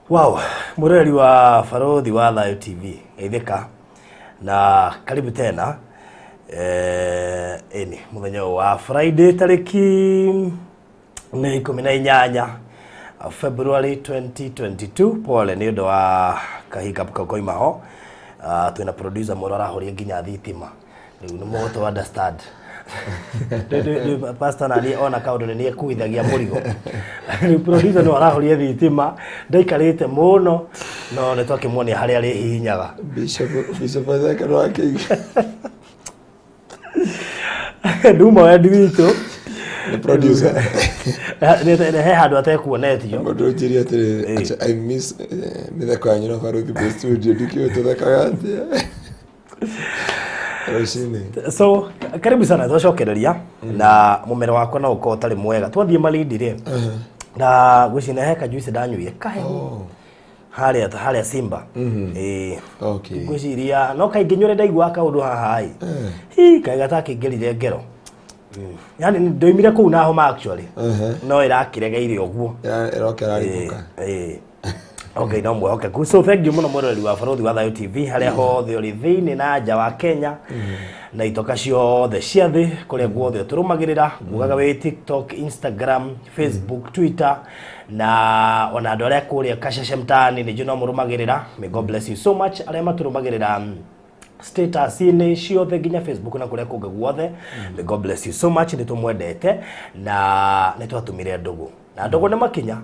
Wow, mwĩroreri wa Barothi wa Thayo TV, geithĩka na karibu tena. Ĩni mũthenya ũyũ wa Friday tarĩki nĩ 18 February 2022. Pole nĩ ũndũ wa kahiccup kau koima ho. Twĩna producer mwerũ arahoria nginya thitima, rĩu nĩ mũgũtũ understand. Pastor nani ona kaũndũ nĩ nĩekuithagia mũrigo. Rĩu producer no arahoria thitima, ndaikarĩte mũno, no nĩ twakĩmuonia harĩa arĩhihinyaga. Bishop Isaac no akĩiga. Nduma wendi witũ. Nĩ producer. He handũ atekuonetio. Mũndũ ũnjĩrie atĩrĩrĩ, atĩ I miss mĩtheko yanyu na Baruthi kwĩ studio, ndikĩũĩ tũthekaga atĩa rũcinĩ. So karibu sana, twacokereria na mũmero wakwa no ũkorwo ũtarĩ mwega twathiĩ Malindi rĩ, na gwĩciria he kajuici ndanyuire kahehu harĩa Simba. Ĩĩ. Ngwĩciria no kaingĩ nyũre ndaiguaga kaũndũ haha ĩ hi kaĩ gatakĩngerire ngero. Yani ndoimire kũu na homa actually, no ĩrakĩregeire ũguo. Ĩroka ĩraribũka. Ĩĩ. Okay, no mwĩhokeku. So thank you mũno mwĩroreri wa Barothi wa Thayo TV harĩa hothe ũrĩ thĩinĩ na nja wa Kenya na itoka ciothe cia thĩ, kũrĩa guothe ũtũrũmagĩrĩra, ngugaga wĩ TikTok, Instagram, Facebook, Twitter, na ona andũ arĩa kũrĩa Kasheshe mtaani nĩ njũĩ no mũrũmagĩrĩra. May God bless you so much arĩa matũrũmagĩrĩra status-inĩ ciothe nginya Facebook na kũrĩa kũngĩ guothe. May God bless you so much. Nĩ tũmwendete na nĩ twatũmire ndũgũ na ndũgũ nĩ makinya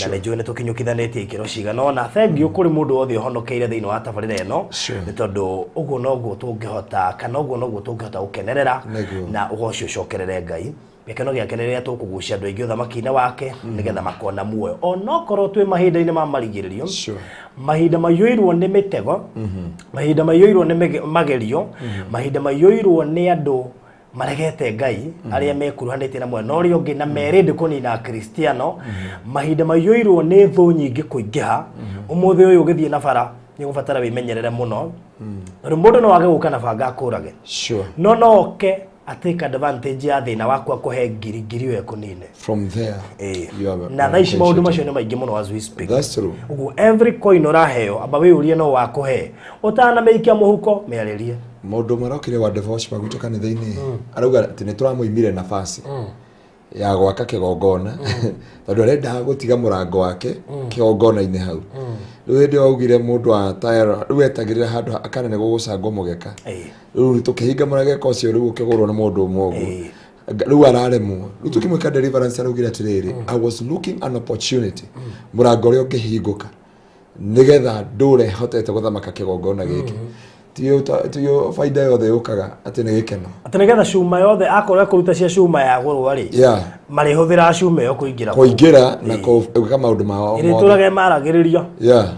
na nĩ njũĩ nĩ tũkinyũkithanĩtie ikĩro cigana ũna. Thank you kũrĩ mũndũ wothe ũhonokeire thĩinĩ wa tabarĩra ĩno, nĩ tondũ ũguo noguo tũngĩhota kana ũguo noguo tũngĩhota gũkenerera na ũgoci ũcokerere Ngai. Gĩkeno gĩake nĩ rĩrĩa tũkũgucia andũ aingĩ ũthamaki-inĩ wake nĩgetha makona muoyo onokorwo twĩ mahinda-inĩ ma marigĩrĩrio, mahinda maiyũirwo nĩ mĩtego, mahinda maiyũirwo nĩ magerio, mahinda maiyũirwo nĩ andũ maregete Ngai arĩa mekuruhanĩtie na mwena ũrĩa ũngĩ na merĩndĩ kũnina Akristiano, mahinda maiyũirwo nĩ thũ nyingĩ kũingĩha. Ũmũthĩ ũyũ ũgĩthiĩ na bara nĩ ũgũbatara wĩmenyerere mũno, tondũ mũndũ no age gũka na banga akũrage, no no oke atake advantage ya thĩna waku akũhe ngiri ngiri ĩyo ĩkũnine. From there you are na thaa ici maũndũ macio nĩ maingĩ mũno as we speak. That's true. Ũguo every coin ũraheo, amba wĩyũrie no wakũhe ũtanamĩikia mũhuko, mĩarĩrie. Mũndũ ũmwe arokire wa devotion gwitũ kanitha-inĩ, arauga atĩ nĩ tũramũimire nafasi ya gwaka kĩgongona tondũ arendaga gũtiga mũrango wake kĩgongona-inĩ hau. Rĩu hĩndĩ ĩyo augire mũndũ wa tayara rĩu etagĩrĩra handũ kana nĩ gũgũcangwo mũgeka. Rĩu tũkĩhinga mũgeka ũcio, rĩu ũkĩgũrwo nĩ mũndũ ũmwe ũguo. Rĩu araremwo, rĩu tũkĩmwĩka deliverance araugire atĩrĩrĩ, "I was looking an opportunity, mũrango ũrĩa ũngĩhingũka nĩgetha ndũre hotete gũthamaka kĩgongona gĩkĩ." Tiyo baida yothe yũkaga atĩ nĩ gĩkeno. Atĩ nĩgetha cuma yothe akorwo ekũruta cia cuma yagũrwo rĩ, marĩhũthĩra cuma ĩyo kũingĩra kũu. Kũingĩra na gwĩka maũndũ mao mothe. Ĩrĩtũraga ĩmaragĩrĩria. Yeah.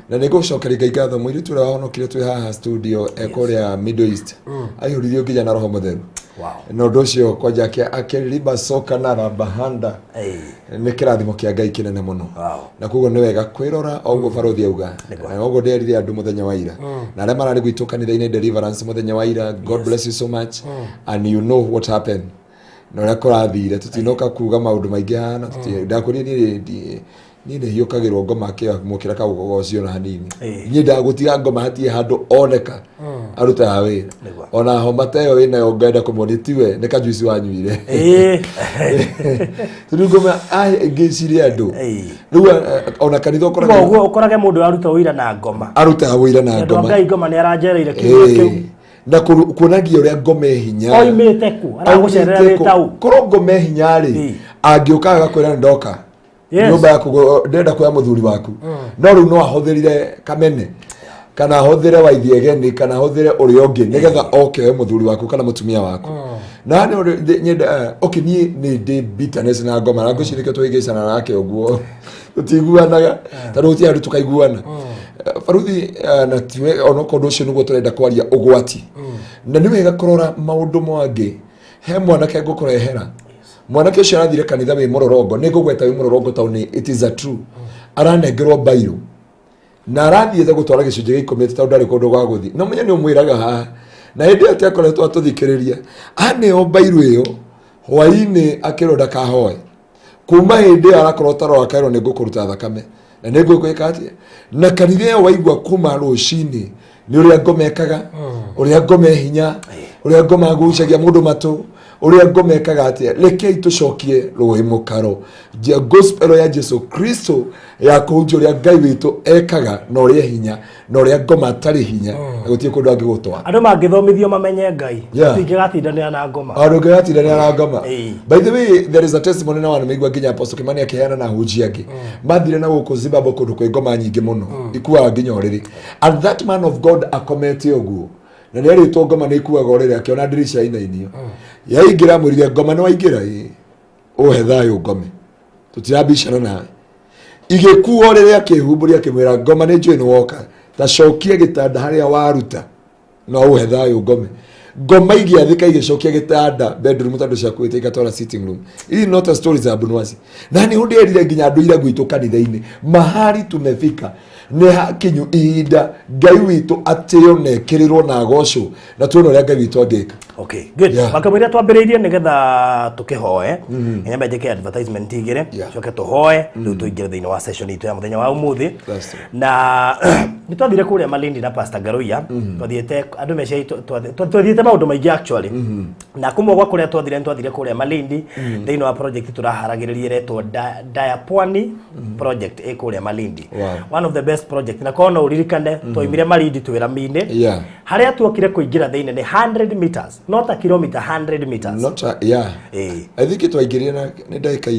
Na nĩ ngũcokeria Ngai ngatho, mũirĩtu ũrĩa wahonokire twĩ haha studio e kũrĩa Middle East aihũririo nginya na Roho Mũtheru na ũndũ ũcio kwanja akĩriba soka na rabahanda. Nĩ kĩrathimo kĩa Ngai kĩnene mũno. Na koguo nĩ wega kwĩrora o ũguo barothi auga na ũguo nderire andũ mũthenya wa ira na arĩa mararĩ gwitũ kanitha-inĩ deliverance mũthenya wa ira. God bless you so much and you know what happened na ũrĩa kũrathire. Tũtinoka kuga maũndũ maingĩ haha na ndakwĩrire niĩ nĩ hiũkagĩrwo ngoma akĩamũkĩra kaũgogo ũcio na hanini. Niĩ ndagũtiga ngoma hatirĩ handũ oneka arutaga wĩra. Ona homa ta ĩyo wĩnayo ngenda kũmuonia tiwe nĩ kajuici wanyuire. Tondũ ngoma ngĩciria andũ rĩu ona kanitha ũkoraga Ũguo ũkorage mũndũ aruta ũira na ngoma. Arutaga wĩira na Andũ a ngoma. Ngai, ngoma nĩ aranjereire kiumia kĩu. Na kuonagia ũrĩa ngoma ĩ hinya. Oimĩte ku aragũcerera wĩ tau. Korwo ngoma ĩ hinya rĩ, angĩũka agakwĩra nĩ ndoka nyũmba yaku, ndĩrenda kuoya mũthuri waku, no rĩu no ahũthĩrire kamene kana ahũthĩre waithiegeni kana ahũthĩre ũrĩa ũngĩ nĩgetha oke oe mũthuri waku kana mũtumia waku. Na nĩ ũndũ nyenda okay, niĩ nĩ ndĩ bitterness na ngoma na ngwĩciria nĩkĩo tũhĩngĩcana nake ũguo, tũtiguanaga tondũ gũtirĩ handũ tũkaiguana. Baruthi, na tiwe onokorwo ũndũ ũcio nĩguo tũrenda kwaria ũgwati, na nĩ wega kũrora maũndũ mangĩ. He mwanake ngũkũrehera, mwanake ũcio arathire kanitha wĩ mũrorongo, nĩ ngũgweta wĩ mũrorongo tondũ nĩ it is a true, aranengerwo bairũ na arathiĩte gũtwara gĩcunjĩ gĩa 10 atĩ tondũ ndarĩ kũndũ gwa gũthiĩ. No menye nĩ ũmwĩraga haha na hĩndĩ ĩyo akoretwo atũthikĩrĩria, aneo bairũ ĩyo hwainĩ akĩrwo ndakahoe. Kuma hĩndĩ ĩyo arakorwo taro akerwo nĩ ngũkũruta thakame. Na nĩ ngwĩka atĩa na kanitha ĩyo waigua kuma rũcinĩ nĩ ũrĩa ngoma ĩkaga, ũrĩa ngoma ĩ hinya, ũrĩa ngoma agucagia mũndũ matũ, ũrĩa ngoma ĩkaga atĩa. Rekei tũcokie rũĩ mũkaro gospel ya Jesu Kristo ya kũhunjia ũrĩa Ngai witũ ekaga na ũrĩa hinya na ũrĩa ngoma atarĩ hinya na gũtirĩ kũndũ angĩgũtwara. Andũ mangĩthomithio mamenye Ngai, Yeah. tũtingĩgatindanĩra na ngoma. Andũ ngĩgatindanĩra na ngoma. Ĩĩ. By the way, there is a testimony na wanamaigua nginya Apostle Kimani akĩheana na ahunjia angĩ mathire na gũkũ Zimbabwe, kũndũ kwĩ ngoma nyingĩ mũno ikuaga nginya ũrĩrĩ, and that man of God akomete ũguo na nĩ erĩtwo ngoma nĩ ikuaga ũrĩrĩ, akĩona ndirica inainio yaingĩra, mwĩrire, "Ngoma nĩ waingĩra, ĩĩ ũhe thayũ ngome, tũtirabicana nawe." Igĩkuo rĩrĩa akĩhumbũria, akĩmwĩra, "Ngoma, nĩ njũĩ nĩ woka, ta cokia gĩtanda harĩa waruta no ũhe thayũ ngome." Ngoma igĩathĩka, igĩcokia gĩtanda bedroom tondũ ciakuĩte igatwara sitting room. Hii not a story za Abunwasi, na nĩ ũndĩerire nginya andũ ira gwitũ kanitha-inĩ, mahali tumefika nĩ hakinyu ihinda Ngai witũ atĩo na ekĩrĩrwo na agocwo na tuone ũrĩa Ngai witũ angĩka. Okay, good. Yeah. Makamũira twambĩrĩirie nĩgetha tũkĩhoe, nyambe njĩke advertisement igĩrĩ, coke tũhoe, rĩu tũingĩre thĩinĩ wa session itũ ya mũthenya wa ũmũthĩ. That's true. Na nĩ twathire kũrĩa Malindi na Pastor Garuia, twathiĩte andũ meciria twathiĩte maũndũ maingĩ actually, na kũmwe gwa kũrĩa twathire nĩ twathire kũrĩa Malindi thĩinĩ wa project tũraharagĩrĩria ĩretwo Daya Pwani project ĩ kũrĩa Malindi. One of the best project, na korwo no ũririkane twaimire Malindi twĩ rami-inĩ, harĩa tuokire kũingĩra thĩinĩ nĩ 100 meters, not a kilometer, 100 meters. Not a, yeah. Ĩĩ. I think twaingĩrire na nĩ ndagĩka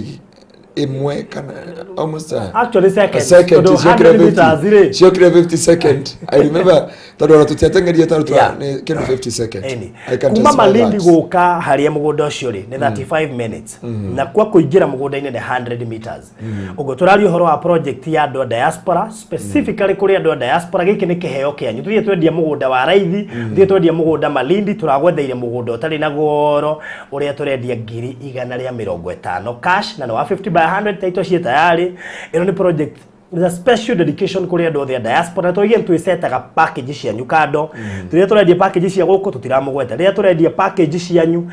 ĩmwe kana almost a, Actually a seconds, second. tondũ Ciokire 100 meters 50 rĩ. Ciokire 50 second, I remember, tondũ ona tũtiateng'erie tondũ nĩ kĩndũ 50 second. Ĩni. I can Kuma testify Malindi that. gũka harĩa mũgũnda ũcio rĩ nĩ 35 minutes, na kwa kũingĩra mũgũnda-inĩ nĩ 100 meters. Ũguo tũraria ũhoro wa project ya andũ a diaspora, specifically kũrĩ andũ a diaspora, gĩkĩ nĩ kĩheo kĩanyu. Tũthiĩ twendia mũgũnda wa raithi, tũthiĩ twendia mũgũnda Malindi, tũragwetheire mũgũnda ũtarĩ na goro ũrĩa tũrendia 150,000 cash, na nĩ wa 50 by 100, title ciĩ tayarĩ. Ĩno nĩ project with a special dedication kũrĩ andũ othe a diaspora. Tũige twĩcetaga package cianyu kando, rĩrĩa tũrendia package cia gũkũ tũtiramũgweta, rĩrĩa tũrendia package cianyu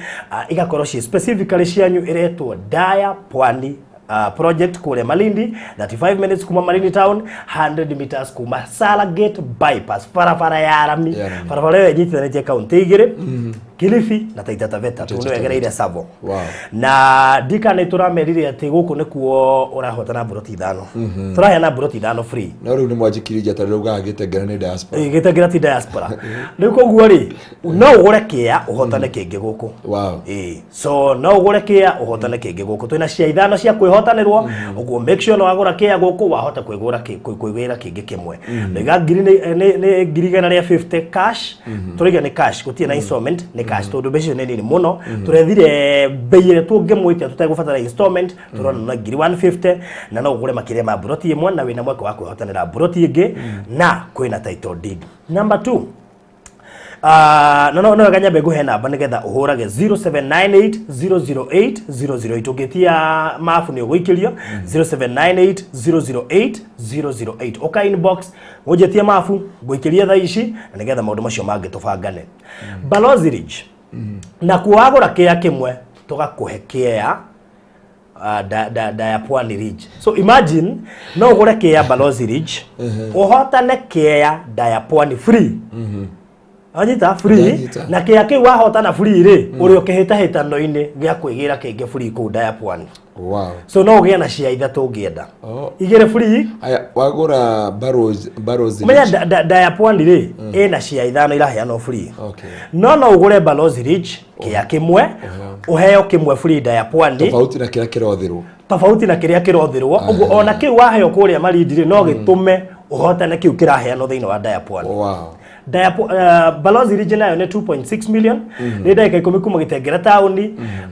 igakorwo ciĩ specifically cianyu. Ĩretwo Daya Pwani project kũrĩa Malindi, 35 minutes kuma Malindi town, 100 meters kuma Salagate bypass, barabara ya rami. Ya rami. Barabara ĩyo ĩnyitithanĩtie kaunti igĩrĩ, Kilifi na Taita Taveta, tondũ nĩyo ĩgereire Savo. Na ndikana tũramerire atĩ gũkũ nĩkuo ũrahotana mburoti ithano, tũraheana mburoti ithano free. No rĩu nĩ mwanjĩkire njata rĩu gĩtengera nĩ diaspora. Ĩ, gĩtengera ti diaspora. Rĩu koguo rĩ, no ũgũre kĩa ũhotane kĩngĩ gũkũ. Ĩ, so no ũgũre kĩa ũhotane kĩngĩ gũkũ, twĩna cia ithano cia kwĩhotanĩrwo. Ũguo make sure no wagũra kĩa gũkũ wahota kwĩgũra kwĩgĩra kĩngĩ kĩmwe. Ndaiga ngiri nĩ 150,000 cash, tũraiga nĩ cash, gũtirĩ na installment, nĩ cash, tondũ mbeca icio nĩ nini mũno. Tũrethire mbei ĩrĩa tũngĩmwĩtia tũtegũbatara installment, tũrona na ngiri 150, na no ũgũre makĩria ma mburoti ĩmwe na wĩna mweke wa kwĩhotanĩra mburoti ĩngĩ na kwĩna title deed. Number two, no no wega nyambe nguhe namba nigetha uhurage 0798 008 008. Ũngĩtia mabu nĩ ũgũikĩrio 0798 008 008, ũka inbox ũnjĩtie mabu ngũikĩrie thaa ici na nĩgetha maũndũ macio mangĩ tũbangane. Balozi Ridge nakuo wagũra kĩa kĩmwe tũgakũhe kĩa da ya Pwani Ridge. So imagine no ũgũre kĩa Balozi Ridge ũhotane kĩa da ya Pwani free. Wanyita? Free. Ndanyita. Na kĩa kĩu wahotana free rĩ, ũrĩ ũkĩhĩtahĩtano-inĩ gĩa kwĩgĩra kĩngĩ free kũu da ya Pwani. So no ũgĩe na cia ithatũ ũngĩenda. Igĩrĩ free. Aya, wagũra Barrows Menya da ya Pwani rĩ ĩna cia ithano iraheanwo free. No ũgũre Balozi Ridge kĩa kĩmwe ũheo kĩmwe free da ya Pwani. Tofauti na kĩrĩa kĩrothĩrwo. Tofauti na kĩrĩa kĩrothĩrwo. Ũguo ona kĩu waheo kũrĩa Malindi rĩ, no gĩtũme ũhotane kĩu kĩraheanwo thĩinĩ wa Daya Pwani. Balozi Ridge nayo nĩ 2.6 million, nĩ ndagĩka 10 kuma Gĩtengera taũni,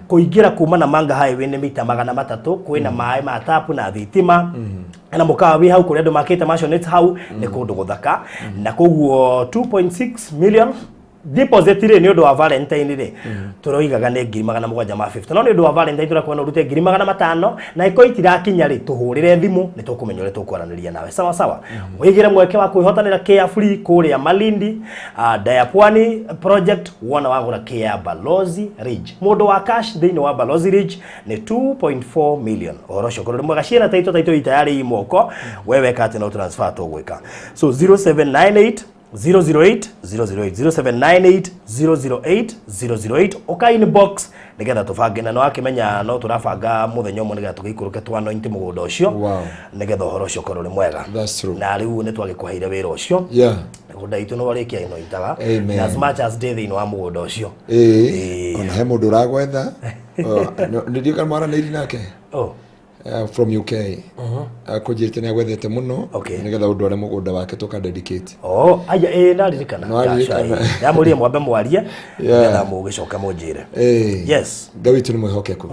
kũingĩra kuma na Manga Highway nĩ mita 300, kwĩna maĩ ma tapu na thitima na mũkawa wĩ hau kũrĩa andũ makĩte mansionettes hau, nĩ kũndũ gũthaka, na koguo 2.6 million. Deposit rĩ, nĩ ũndũ wa Valentine rĩ, tũroigaga nĩ 750,000, no nĩ ũndũ wa Valentine tũrakuona ũrute 500,000, na ĩkorwo itirakinya rĩ, tũhũrĩre thimũ, nĩ tũkũmenya ũrĩa tũkwaranĩria nawe. Sawa sawa. Wĩigĩre mweke wa kwĩhotanĩra Care Free kũrĩa Malindi, Daya Pwani project. Wona wagũra Care Balozi Ridge, mũndũ wa cash thĩinĩ wa Balozi Ridge nĩ 2.4 million. Ũhoro ũcio ũkorwo nĩ mwega. Ciĩna taito, taito itayarĩ i moko, we weka atĩ no transfer tũgwĩka. So 0798 008 008, 0798 008 008, ũka inbox nĩgetha tũbange, na nĩwakĩmenya no tũrabanga mũthenya ũmwe nĩgetha tũgĩikũrũke twanointi mũgũnda ũcio, nĩgetha ũhoro ũcio ũkorwo ũrĩ mwega. That's true. Na rĩu nĩ twagĩkũheire wĩra ũcio. Mũgũnda itũ nĩ warĩkia inointaga. Amen. As much as ndĩ thĩinĩ wa mũgũnda ũcio. Ĩĩ, ona he mũndũ ũragwetha. Nĩ kana mwaranĩiri nake. Oh. From UK. Kũnjĩrĩte nĩ agwethete mũno nĩgetha ũndware mũgũnda wake tũka dedicate. Oh, aya, ĩĩ, ndaririkana. Nĩ waririkana. Ndamwĩrire mwambe mwarie nĩgetha mũgĩcoke mũnjĩre. Yes. Ngai witũ nĩ mwĩhokeku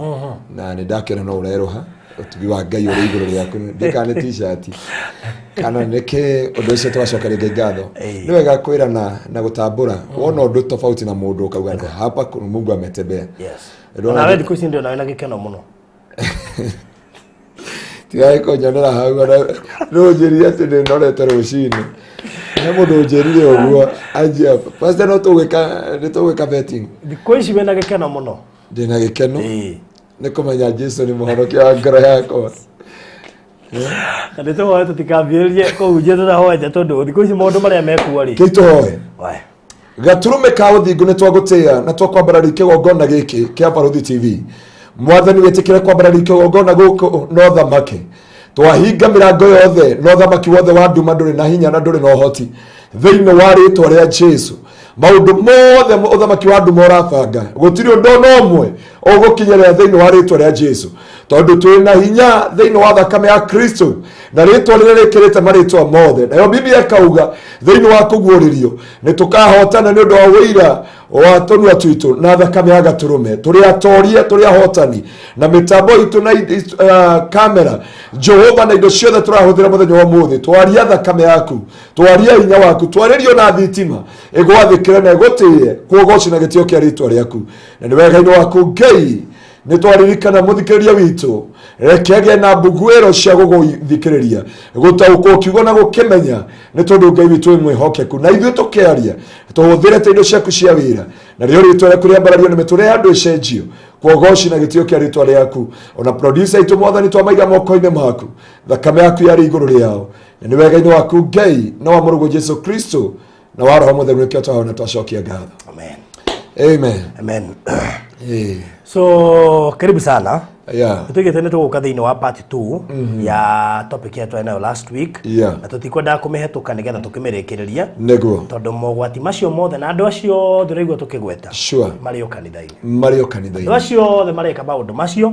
na nĩ ndakĩona no ũrerũha, ũtugi wa Ngai ũrĩ igũrũ rĩaku. Ndikana nĩ t-shirt kana nĩkĩ, ũndũ ũcio tũgacokeria Ngai ngatho. Nĩ wega kwĩrana na gũtambũra wona ũndũ tofauti na mũndũ ũkauga atĩ hapa kuna Mungu ametembea. Ndona- Nawe thikũ ici ndĩona wĩna gĩkeno mũno. Tigai kũnyonera hau, ona nĩ ũnjĩrire atĩ nĩ norete rũcinĩ. He mũndũ ũnjĩrire ũguo anjia, pastor, no tũgwĩka, nĩ tũgwĩka vetting. Thikũ ici wĩna gĩkeno mũno. Ndĩna gĩkeno nĩ kũmenya Jesu nĩ mũhonokia wa ngoro yakwa. Na nĩ tũhoe tũtikambĩrĩrie kũhunjia tũtahoete, tondũ thikũ ici maũndũ marĩa mekuo rĩ. Kĩi tũhoe. Wae. Gatũrũme ka ũthingu, nĩ twagũtĩĩa na twakwambararia kĩgongona gĩkĩ kĩa Barũthi TV. Mwathani, wĩtĩkĩre kwambararia kĩgongona gũkũ no thamake. Twahinga mĩrango yothe, no thamaki wothe wa nduma ndũrĩ na hinya na ndũrĩ na ũhoti thĩinĩ wa rĩtwa rĩa Jesu. Maũndũ mothe ũthamaki wa nduma ũrabanga, gũtirĩ ũndũ ona ũmwe ũgũkinyĩrĩra thĩinĩ wa rĩtwa rĩa Jesu, tondũ twĩ na hinya thĩinĩ wa thakame ya Kristo na rĩtwa rĩrĩa rĩkĩrĩte marĩtwa mothe. Nayo Biblia ĩkauga thĩinĩ wa Kũguũrĩrio nĩ tũkahotana nĩ ũndũ wa ũira wa tũnua twitũ na thakame ya Gatũrũme. Tũrĩ atorie, tũrĩ ahotani, na mĩtambo itũ na kamera, Jehova, na indo ciothe tũrahũthĩra mũthenya wa ũmũthĩ, twaria thakame yaku, twaria hinya waku, twarĩrio na thitima ĩgwathĩkĩre na ĩgũtĩe kuogoci na gĩtĩo kĩa rĩtwa rĩaku, na nĩ wega-inĩ waku Ngai. Nĩ twaririkana mũthikĩrĩria witũ, reke agĩe na mbuguĩro cia gũgũthikĩrĩria, gũtaũkwo kiugo na gũkĩmenya, nĩ tondũ Ngai witũ wĩ mwĩhokeku, na ithuĩ tũkĩaria tũhũthĩre ta indo ciaku cia wĩra, na rĩo rĩtwa rĩaku rĩambarario na mĩtũrĩre ya andũ ĩcenjio kuogoci na gĩtĩo kĩa rĩtwa rĩaku. Ona producer itũ, Mwathani, twamaiga moko-inĩ maku, thakame yaku yarĩ igũrũ rĩao, na nĩ wega-inĩ waku Ngai na wa mũrũguo Jesu Kristo na wa Roho Mũtheru nĩkĩo twahona twacokia ngatho. Amen. Amen. Amen. Eh. So karibu sana. Tũigĩte nĩ tũgũka thĩinĩ wa part 2 ya topic ĩrĩa twarĩ nayo last week, na tũtikwendaga kũmĩhetũka nĩgetha tũkĩmĩrĩkĩrĩrie, tondũ mogwati macio mothe na andũ acio othe ũraigua tũkĩgweta marĩ o kanitha-inĩ. Marĩ o kanitha-inĩ. Andũ acio othe mareka maũndũ macio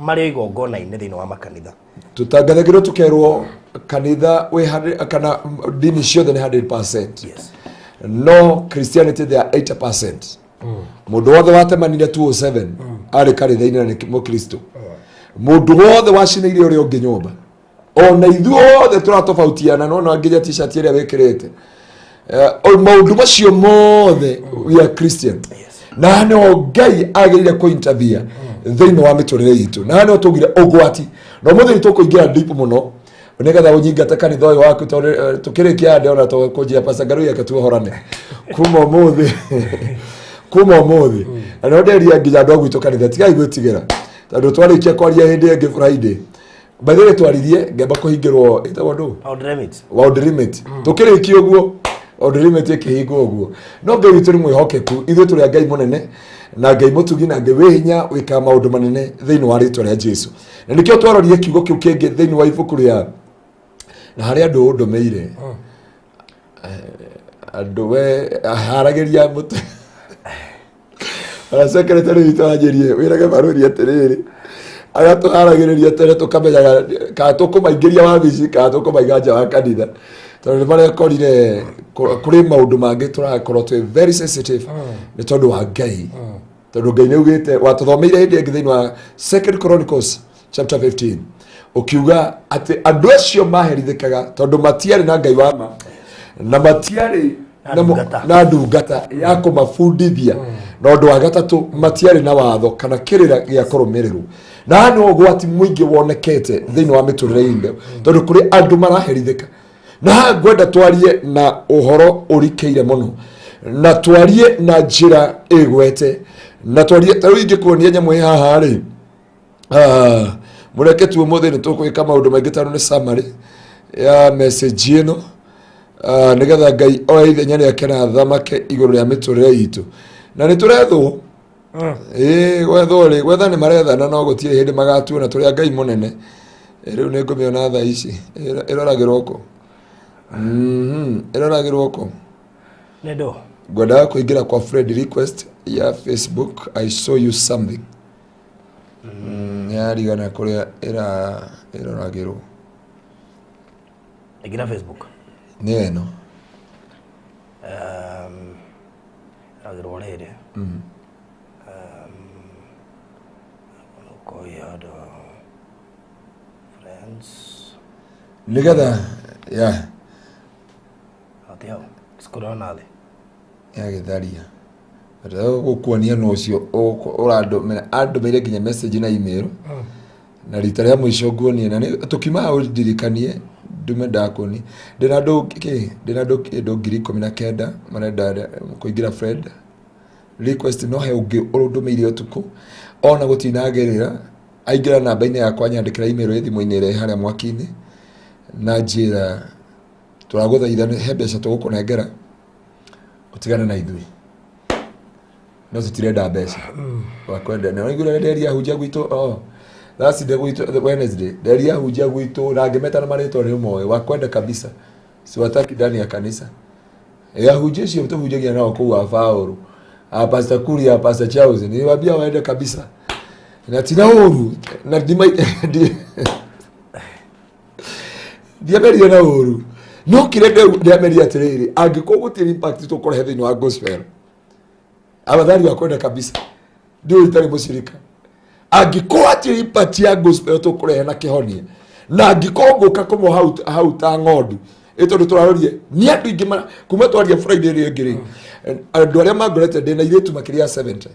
marĩ o igongona-inĩ thĩinĩ wa makanitha. Tũtangathagĩrwo tũkerwo kanitha wĩ kana ndini ciothe nĩ 100%, no Christianity they are 80%. Mũndũ wothe watemanire 207 arĩ kanitha-inĩ na nĩ mũkristo. Mũndũ wothe wacinĩire ũrĩa ũngĩ nyũmba, ona ithuĩ othe tũratofautiana, no nginya t-shirt ĩrĩa wĩkĩrĩte. Maũndũ macio mothe, we are Christian, na nĩho Ngai agĩrĩire kũ-intervene thĩinĩ wa mĩtũrĩre itũ, na nĩho tũgire ũgwati. Na ũmũthĩ nĩ tũkũingĩra deep mũno nĩgetha ũnyingate kanitha ũyũ waku, tondũ tũkĩrĩkia ndĩona tũkũnjia Pastor Ngarui, eke tuohorane kuma ũmũthĩ. Na no nderia nginya andũ a gwitũ kanitha, tigai gwĩtigĩra, tondũ twarĩkia kwaria hĩndĩ ĩngĩ Friday, by the way, twaririe ngĩamba kũhingĩrwo ĩtagwo ndũ. World Remit. World Remit. Tũkĩrĩkia ũguo, World Remit ĩkĩhingwo ũguo. No Ngai witũ nĩ mwĩhokeku. Ithuĩ tũrĩ a Ngai mũnene na Ngai mũtugi na Ngai wĩ hinya, wĩkaga maũndũ manene thĩinĩ wa rĩtwa rĩa Jesu. Na nĩkĩo twarorire kiugo kĩu kĩngĩ thĩinĩ wa ibuku rĩa na harĩa andũ ũndũmĩire. Andũ we haragĩria mũtwe ona secretary witũ anjĩrie wĩrage barũri atĩrĩrĩ, agatũharagĩrĩria tene tũkamenyaga kana tũkũmaingĩria wabici kana tũkũmaiga nja wa kanitha, tondũ nĩ marekorire kũrĩ maũndũ mangĩ tũrakorwo twĩ very sensitive nĩ tondũ wa Ngai, tondũ Ngai nĩ augĩte, watũthomeire hĩndĩ ĩngĩ thĩinĩ wa Second Chronicles chapter 15, ũkiuga atĩ andũ acio maherithĩkaga tondũ matiarĩ na Ngai wa ma na matiarĩ Na ndungata. Na ndungata ya kũmabundithia. Na ũndũ wa gatatũ, matiarĩ na watho kana kĩrĩra gĩa kũrũmĩrĩrwo. Na haha nĩho ũgwati mũingĩ wonekete thĩinĩ wa mĩtũrĩre itũ, tondũ kũrĩ andũ maraherithĩka. Na haha ngwenda twarie na ũhoro ũrikĩire mũno, na twarie na njĩra ĩgwete, na twarie ta rĩu ingĩkuonia nyamũ ĩ haha rĩ. Ah, mũreke tu ũmũthĩ nĩ tũkwĩka maũndũ maingĩ tondũ nĩ summary ya message ĩno. Ah, nĩgetha Ngai oe ithenya rĩake na athamake igũrũ rĩa mĩtũrĩre itũ. Na nĩ tũrethwo. Ĩĩ, gwethwo rĩ, gwetha nĩ marethana, no gũtirĩ hĩndĩ magatuona. Tũrĩ a Ngai mũnene. Ĩ, rĩu nĩ ngũmĩona thaa ici. Ĩroragĩrwo kũ? Ĩroragĩrwo kũ? Nĩ ndũ? Ngwendaga kũingĩra kwa friend request ya Facebook. I saw you something. Yarigana kũrĩa ĩroragĩrwo. Ingĩra Facebook. Nĩ ĩno. Ĩroragĩrwo rĩrĩ. Koyado friends. Nĩgetha ya Ati hau. Scroll na thĩ. Yagĩtharia gũkuonia nũ ũcio ũrandũmĩra. Andũmĩire nginya message na email. Na rita rĩa mũico nguonie na tũkiuma hau ndirikanie ndume ndakuonia. Ndĩna andũ kĩ, ndĩna andũ kĩndũ 19,000 marenda kũingĩra friend request. No he ũngĩ ũndũmĩire ũtukũ ona gũtinagĩrĩra, aingĩra namba-inĩ yakwa, nyandĩkĩra email ĩ thimũ-inĩ ĩrĩa ĩ harĩa mwaki-inĩ, na njĩra, "Tũragũthaitha, he mbeca tũgũkũnengera ũtigane na ithuĩ." No tũtirenda mbeca wakwenda. Na waiguire nderia hunjia gwitũ, oh Thursday gwitũ, Wednesday nderia hunjia gwitũ, na ngĩmetana marĩtwa nĩ ũmoĩ, wakwenda kabisa, siwataki ndani ya kanisa. Ya hunjia icio tũhunjagia nao kũu, a Paũlũ, a Pastor Kuria, a Pastor Charles, niliwaambia waende kabisa, na tina ũru na ndiameria na ũru, no kĩrĩa ndĩameria atĩrĩrĩ, angĩkorwo gũtirĩ impact tũkũrehe thĩinĩ wa gospel, afadhali wa kwenda kabisa, ndio itarĩ mũcirika. Angĩkorwo hatirĩ impact ya gospel tũkũrehe na kĩhonia, na angĩkorwo ngũka kũmwo hau hau ta ng'ondu ĩ, tondũ tũrarorie nĩ andũ aingĩ kuma twaria Friday ĩrĩa ĩngĩ rĩ, andũ arĩa mangorete ndĩ na irĩtu makĩria ya 70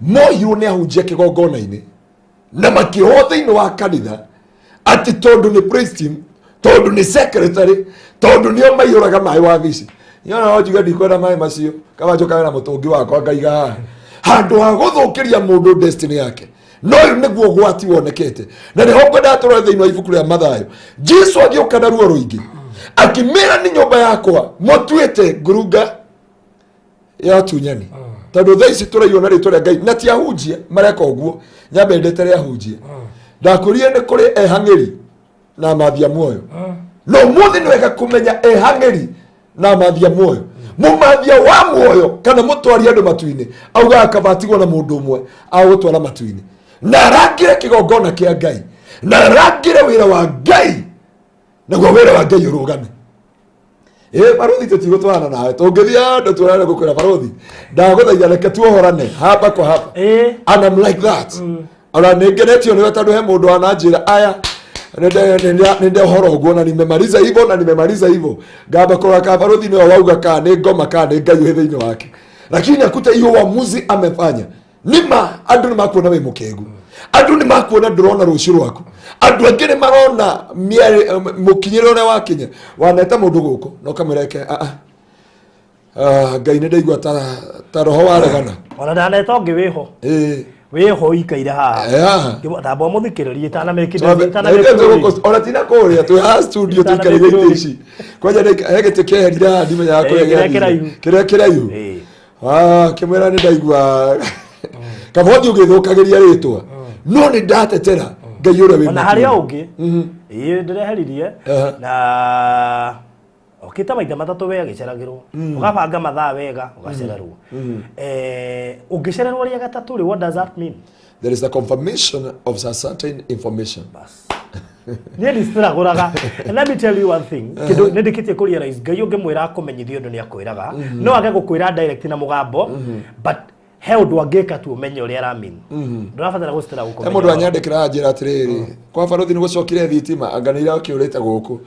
mohirwo nĩ ahunjia kĩgongona-inĩ na makĩohwo thĩinĩ wa kanitha, atĩ tondũ nĩ praise team, tondũ nĩ secretary, tondũ nĩo maiyũraga maĩ wabici. Nyona no njuge ndikwenda maĩ macio, kaba njũkage na mũtũngi wakwa ngaiga haha handũ ha gũthũkĩria mũndũ destiny yake. No ũyũ nĩguo ũgwati wonekete, na nĩho ngwendaga tũrore thĩinĩ wa ibuku rĩa Mathayo. Jesu agĩũka na ruo rũingĩ akĩmĩra, "Nĩ nyũmba yakwa mũtuĩte ngurunga ya atunyani." Tondũ thaa ici tũraiywo na rĩtwa rĩa Ngai, na ti ahunjia mareka ũguo, nyambendete rĩa ahunjia. Ndakwĩrire nĩ kũrĩ ehang'ĩri na amathia muoyo, no ũmũthĩ nĩ wega kũmenya ehang'ĩri na amathia muoyo. Mũmathia wa muoyo kana mũtwari andũ matu-inĩ augaga kaba atigwo na mũndũ ũmwe agũtwara matu-inĩ, na arangĩre kĩgongona kĩa Ngai, na arangĩre wĩra wa Ngai, naguo wĩra wa Ngai ũrũgame. Ĩ baruthi, tũtigũtwarana nawe, tũngĩthiĩ handũ tuonane, gũkwĩra, "Baruthi, ndagũthaitha reke tuohorane hapa kwa hapa." And I'm like that. Ona nĩ ngenetio nĩwe, tondũ he mũndũ wananjĩra aya nĩ ndohora ũguo na nimemaliza hivyo na nimemaliza hivyo. Ngamba kũrora ka baruthi nĩwe wauga, kana nĩ ngoma, kana nĩ Ngai wĩ thĩinĩ wake, lakini akute hiyo uamuzi amefanya. Nĩma andũ nĩ makuona wĩ mũkĩgu, andũ nĩ makuona ndũrona rũciũ rwaku, andũ angĩ nĩ marona mũkinyĩre ũrĩa wakinya. Waneta mũndũ gũkũ na ũkamwĩra eke, "Ah, ah. Ah, Ngai nĩ ndaigua ta roho waregana." Ona ndaneta ũngĩ wĩho. Wĩho ũikaire haha. Haha. Tamba ũmũthikĩrĩrie. Ona tina kũrĩa twĩ haha studio tũikarĩire itĩ ici kwanja he gĩtĩ kĩeherire haha, ndimenyaga kũrĩa kĩrĩa gĩathire. Kĩraihu. Kĩrĩa kĩraihu. Ah, kĩmwĩra nĩ ndaigua kabothi ũgĩthũkagĩria rĩtwa, no nĩ ndatetera Ngai ũrĩa wĩ Ona harĩa matu-inĩ. ũngĩ ĩĩ ndĩreheririe. Na okĩte maita matatũ, we agĩceragĩrwo, ũgabanga mathaa wega, ũgacererwo. Ũngĩcererwo rĩa gatatũ rĩ, what does that mean? There is a confirmation of a certain information. Bas, niĩ ndiciragũraga. And let me tell you one thing, kĩndũ nĩ ndĩkĩtie kũ realize, Ngai ũngĩmwĩra akũmenyithie ũndũ nĩ akwĩraga. No age gũkwĩra direct na mũgambo, but He ũndũ angĩka tu ũmenye ũrĩa aramin. Ndũrabatara gũcitĩra He gũkũmenya. mũndũ anyandĩkĩra anjĩra atĩrĩrĩ, kwa barothi nĩ gũcokire thitima, anga nĩ irakĩũrĩte gũkũ.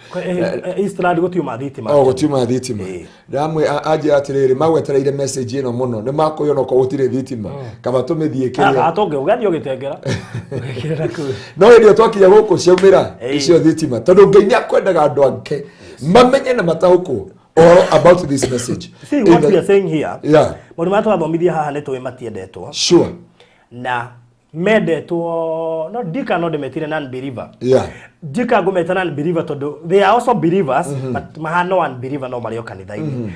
Eastland gũtiuma thitima. O gũtiuma thitima. Ĩĩ. Ndamwe anjĩra atĩrĩrĩ, magwetereire message ĩno mũno, nĩ makũywo no korwo gũtirĩ thitima, kaba tũmĩthiĩ kĩrĩa. Atũngĩ ũgathiĩ ũgĩtengera. Ũgĩkĩrĩra kũu. No hĩndĩ ĩyo twakinya gũkũ ciaumĩra Ĩĩ. icio thitima, tondũ Ngai nĩ akwendaga andũ ake mamenye na mataũkwo ũhoro about this message. See what we are saying here. Yeah. Maũndũ marĩa tũrathomithia haha nĩ tũĩ matiendetwo. Sure. Na mendetwo no ndika no ndĩmetire non believer. Yeah. Ndika ngũmeta non believer tondũ they are also believers, but mahana unbeliever no marĩ o kanitha-inĩ.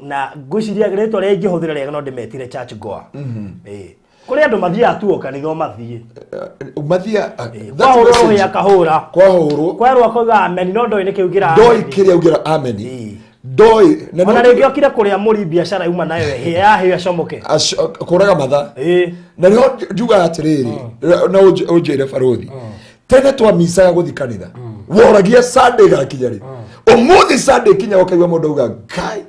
Na ngwĩciria rĩtwa rĩrĩa ingĩhũthĩra rĩega no ndĩmetire church goer. Ĩĩ. Kũrĩ andũ mathiaga tu o kanitha o mathiĩ. Mathia Kwahũrwo rũhĩ akahũra. Kwahũrwo. Kwerwo akauga ameni no ndoĩ nĩkĩ augĩra Ndoi ameni. kĩrĩa augĩra ameni. Ĩĩ. Ndoi na Ona rĩngĩ okire kũrĩa mũri biacara yuma nayo ĩhĩe yahĩo acomoke. Kũraga mathaa. Ĩĩ. Na nĩho njugaga atĩrĩrĩ, na ũnjĩre barothi, tene twamicaga gũthi kanitha, woragia Sunday gakinya rĩ. Ũmũthĩ Sunday kinya ũkaigua mũndũ auga Ngai,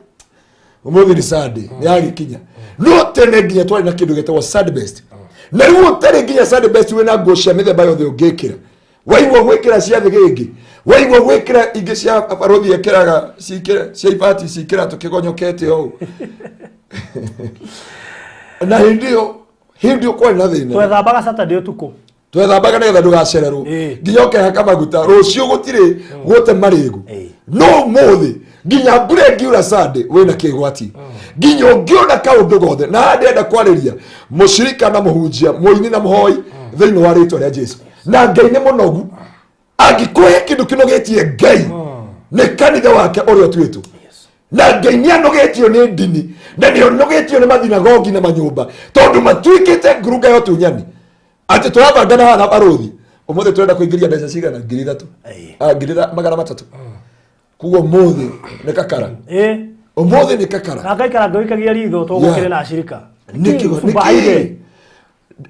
ũmũthĩ nĩ Sunday, nĩ yagĩkinya. No tene nginya twarĩ na kĩndũ gĩtagwo Sunday best. Na rĩu ũtarĩ nginya Sunday best wĩna nguo cia mĩthemba yothe ũngĩkĩra. Waigua gwĩkĩra cia thĩgĩngĩ, waigua gwĩkĩra ingĩ cia barothi ekĩraga cia ibati cikĩra tũkĩgonyokete ũũ. Na hĩndĩ ĩyo kwarĩ na thĩna. Twethambaga Saturday ũtukũ. Twethambaga nĩgetha ndũgacererwo. Ĩĩ. Nginya ũkehaka maguta rũciũ gũtirĩ gũte marĩgu. Ĩĩ. No ũmũthĩ nginya mbura ĩngiura Sunday wĩna kĩgwati. Nginya ũngĩona kaũndũ gothe. Na haha ndĩrenda kwarĩria mũcirika na mũhunjia, mũini na mũhoi thĩinĩ wa rĩtwa rĩa Jesu. Na Ngai nĩ mũnogu, angĩkũhe kĩndũ kĩnogetie Ngai nĩ kanitha wake ũrĩa ũtuĩtwo. Na Ngai nĩ anogetio nĩ ndini, na nĩ anogetio nĩ mathinagogi na manyũmba, tondũ matuĩkĩte ngurunga ya ũtunyani. Atĩ tũrabangana haha na barothi, ũmũthĩ tũrenda kũingĩria mbeca cigana? 3,000. Ĩĩ. 300,000. Koguo ũmũthĩ nĩ kakara. Ĩĩ. Ũmũthĩ nĩ kakara. Na ngaikara ngĩikagia ritho tũgũkĩrĩ na acirika. Nĩkĩ? Nĩkĩ?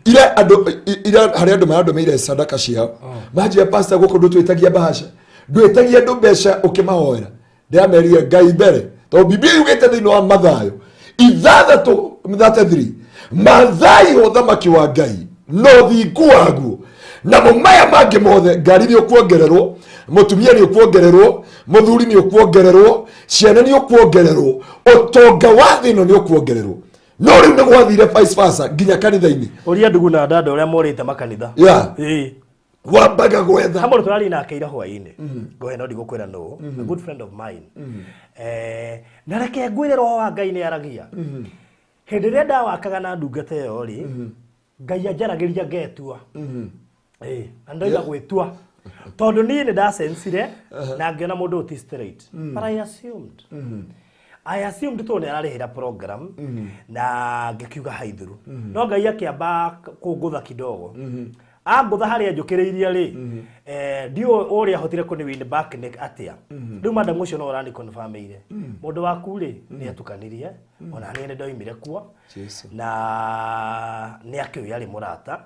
Ira andũ ira harĩ andũ marandũmĩire sadaka ciao, manjia pastor gũkũ ndũtwĩtagia mbahaca, ndwĩtagia andũ mbeca ũkĩmahoera. Ndĩramerire Ngai mbere, tondũ Biblia yugĩte thĩinĩ wa Mathayo 6:33, Mathayo ũthamaki wa Ngai na ũthingu waguo, namo maya mangĩ mothe, ngari nĩ ũkuongererwo, mũtumia nĩ ũkuongererwo, mũthuri nĩ ũkuongererwo, ciana nĩ ũkuongererwo, ũtonga wa thĩ ĩno nĩ ũkuongererwo. No rĩu nĩ gwathire vice versa nginya kanitha-inĩ. Ũria ndugu na dada ũrĩa morĩte makanitha. Yeah. Ĩĩ. Wambaga gwetha. Hamwe tũrarĩ nake ira hwaĩ-inĩ. Ngohe no ndigũkwĩra nũ. A good friend of mine. Na reke ngwĩre roho wa Ngai nĩ aragia. Hĩndĩ ĩrĩa ndawakaga na ndungata ĩyo rĩ, Ngai anjaragĩria ngetua. Ĩĩ, na ndoiga gwĩtua. Tondũ niĩ nĩ ndacensire na ngĩona mũndũ ũyũ ti straight. But I assumed. I assumed tondũ nĩ ararĩhĩra program na ngĩkiuga haithuru. No Ngai akĩamba kũngũtha kidogo. Angũtha harĩa njũkĩrĩirie rĩ, ndiũĩ ũrĩa ahotire kũni win back nĩ atĩa. Rĩu madam ũcio no ũrani confirmĩire. Mũndũ waku rĩ, nĩ atukanirie, ona niĩ nĩ ndoimire kuo. Jesu. Na nĩ akĩũĩ arĩ mũrata.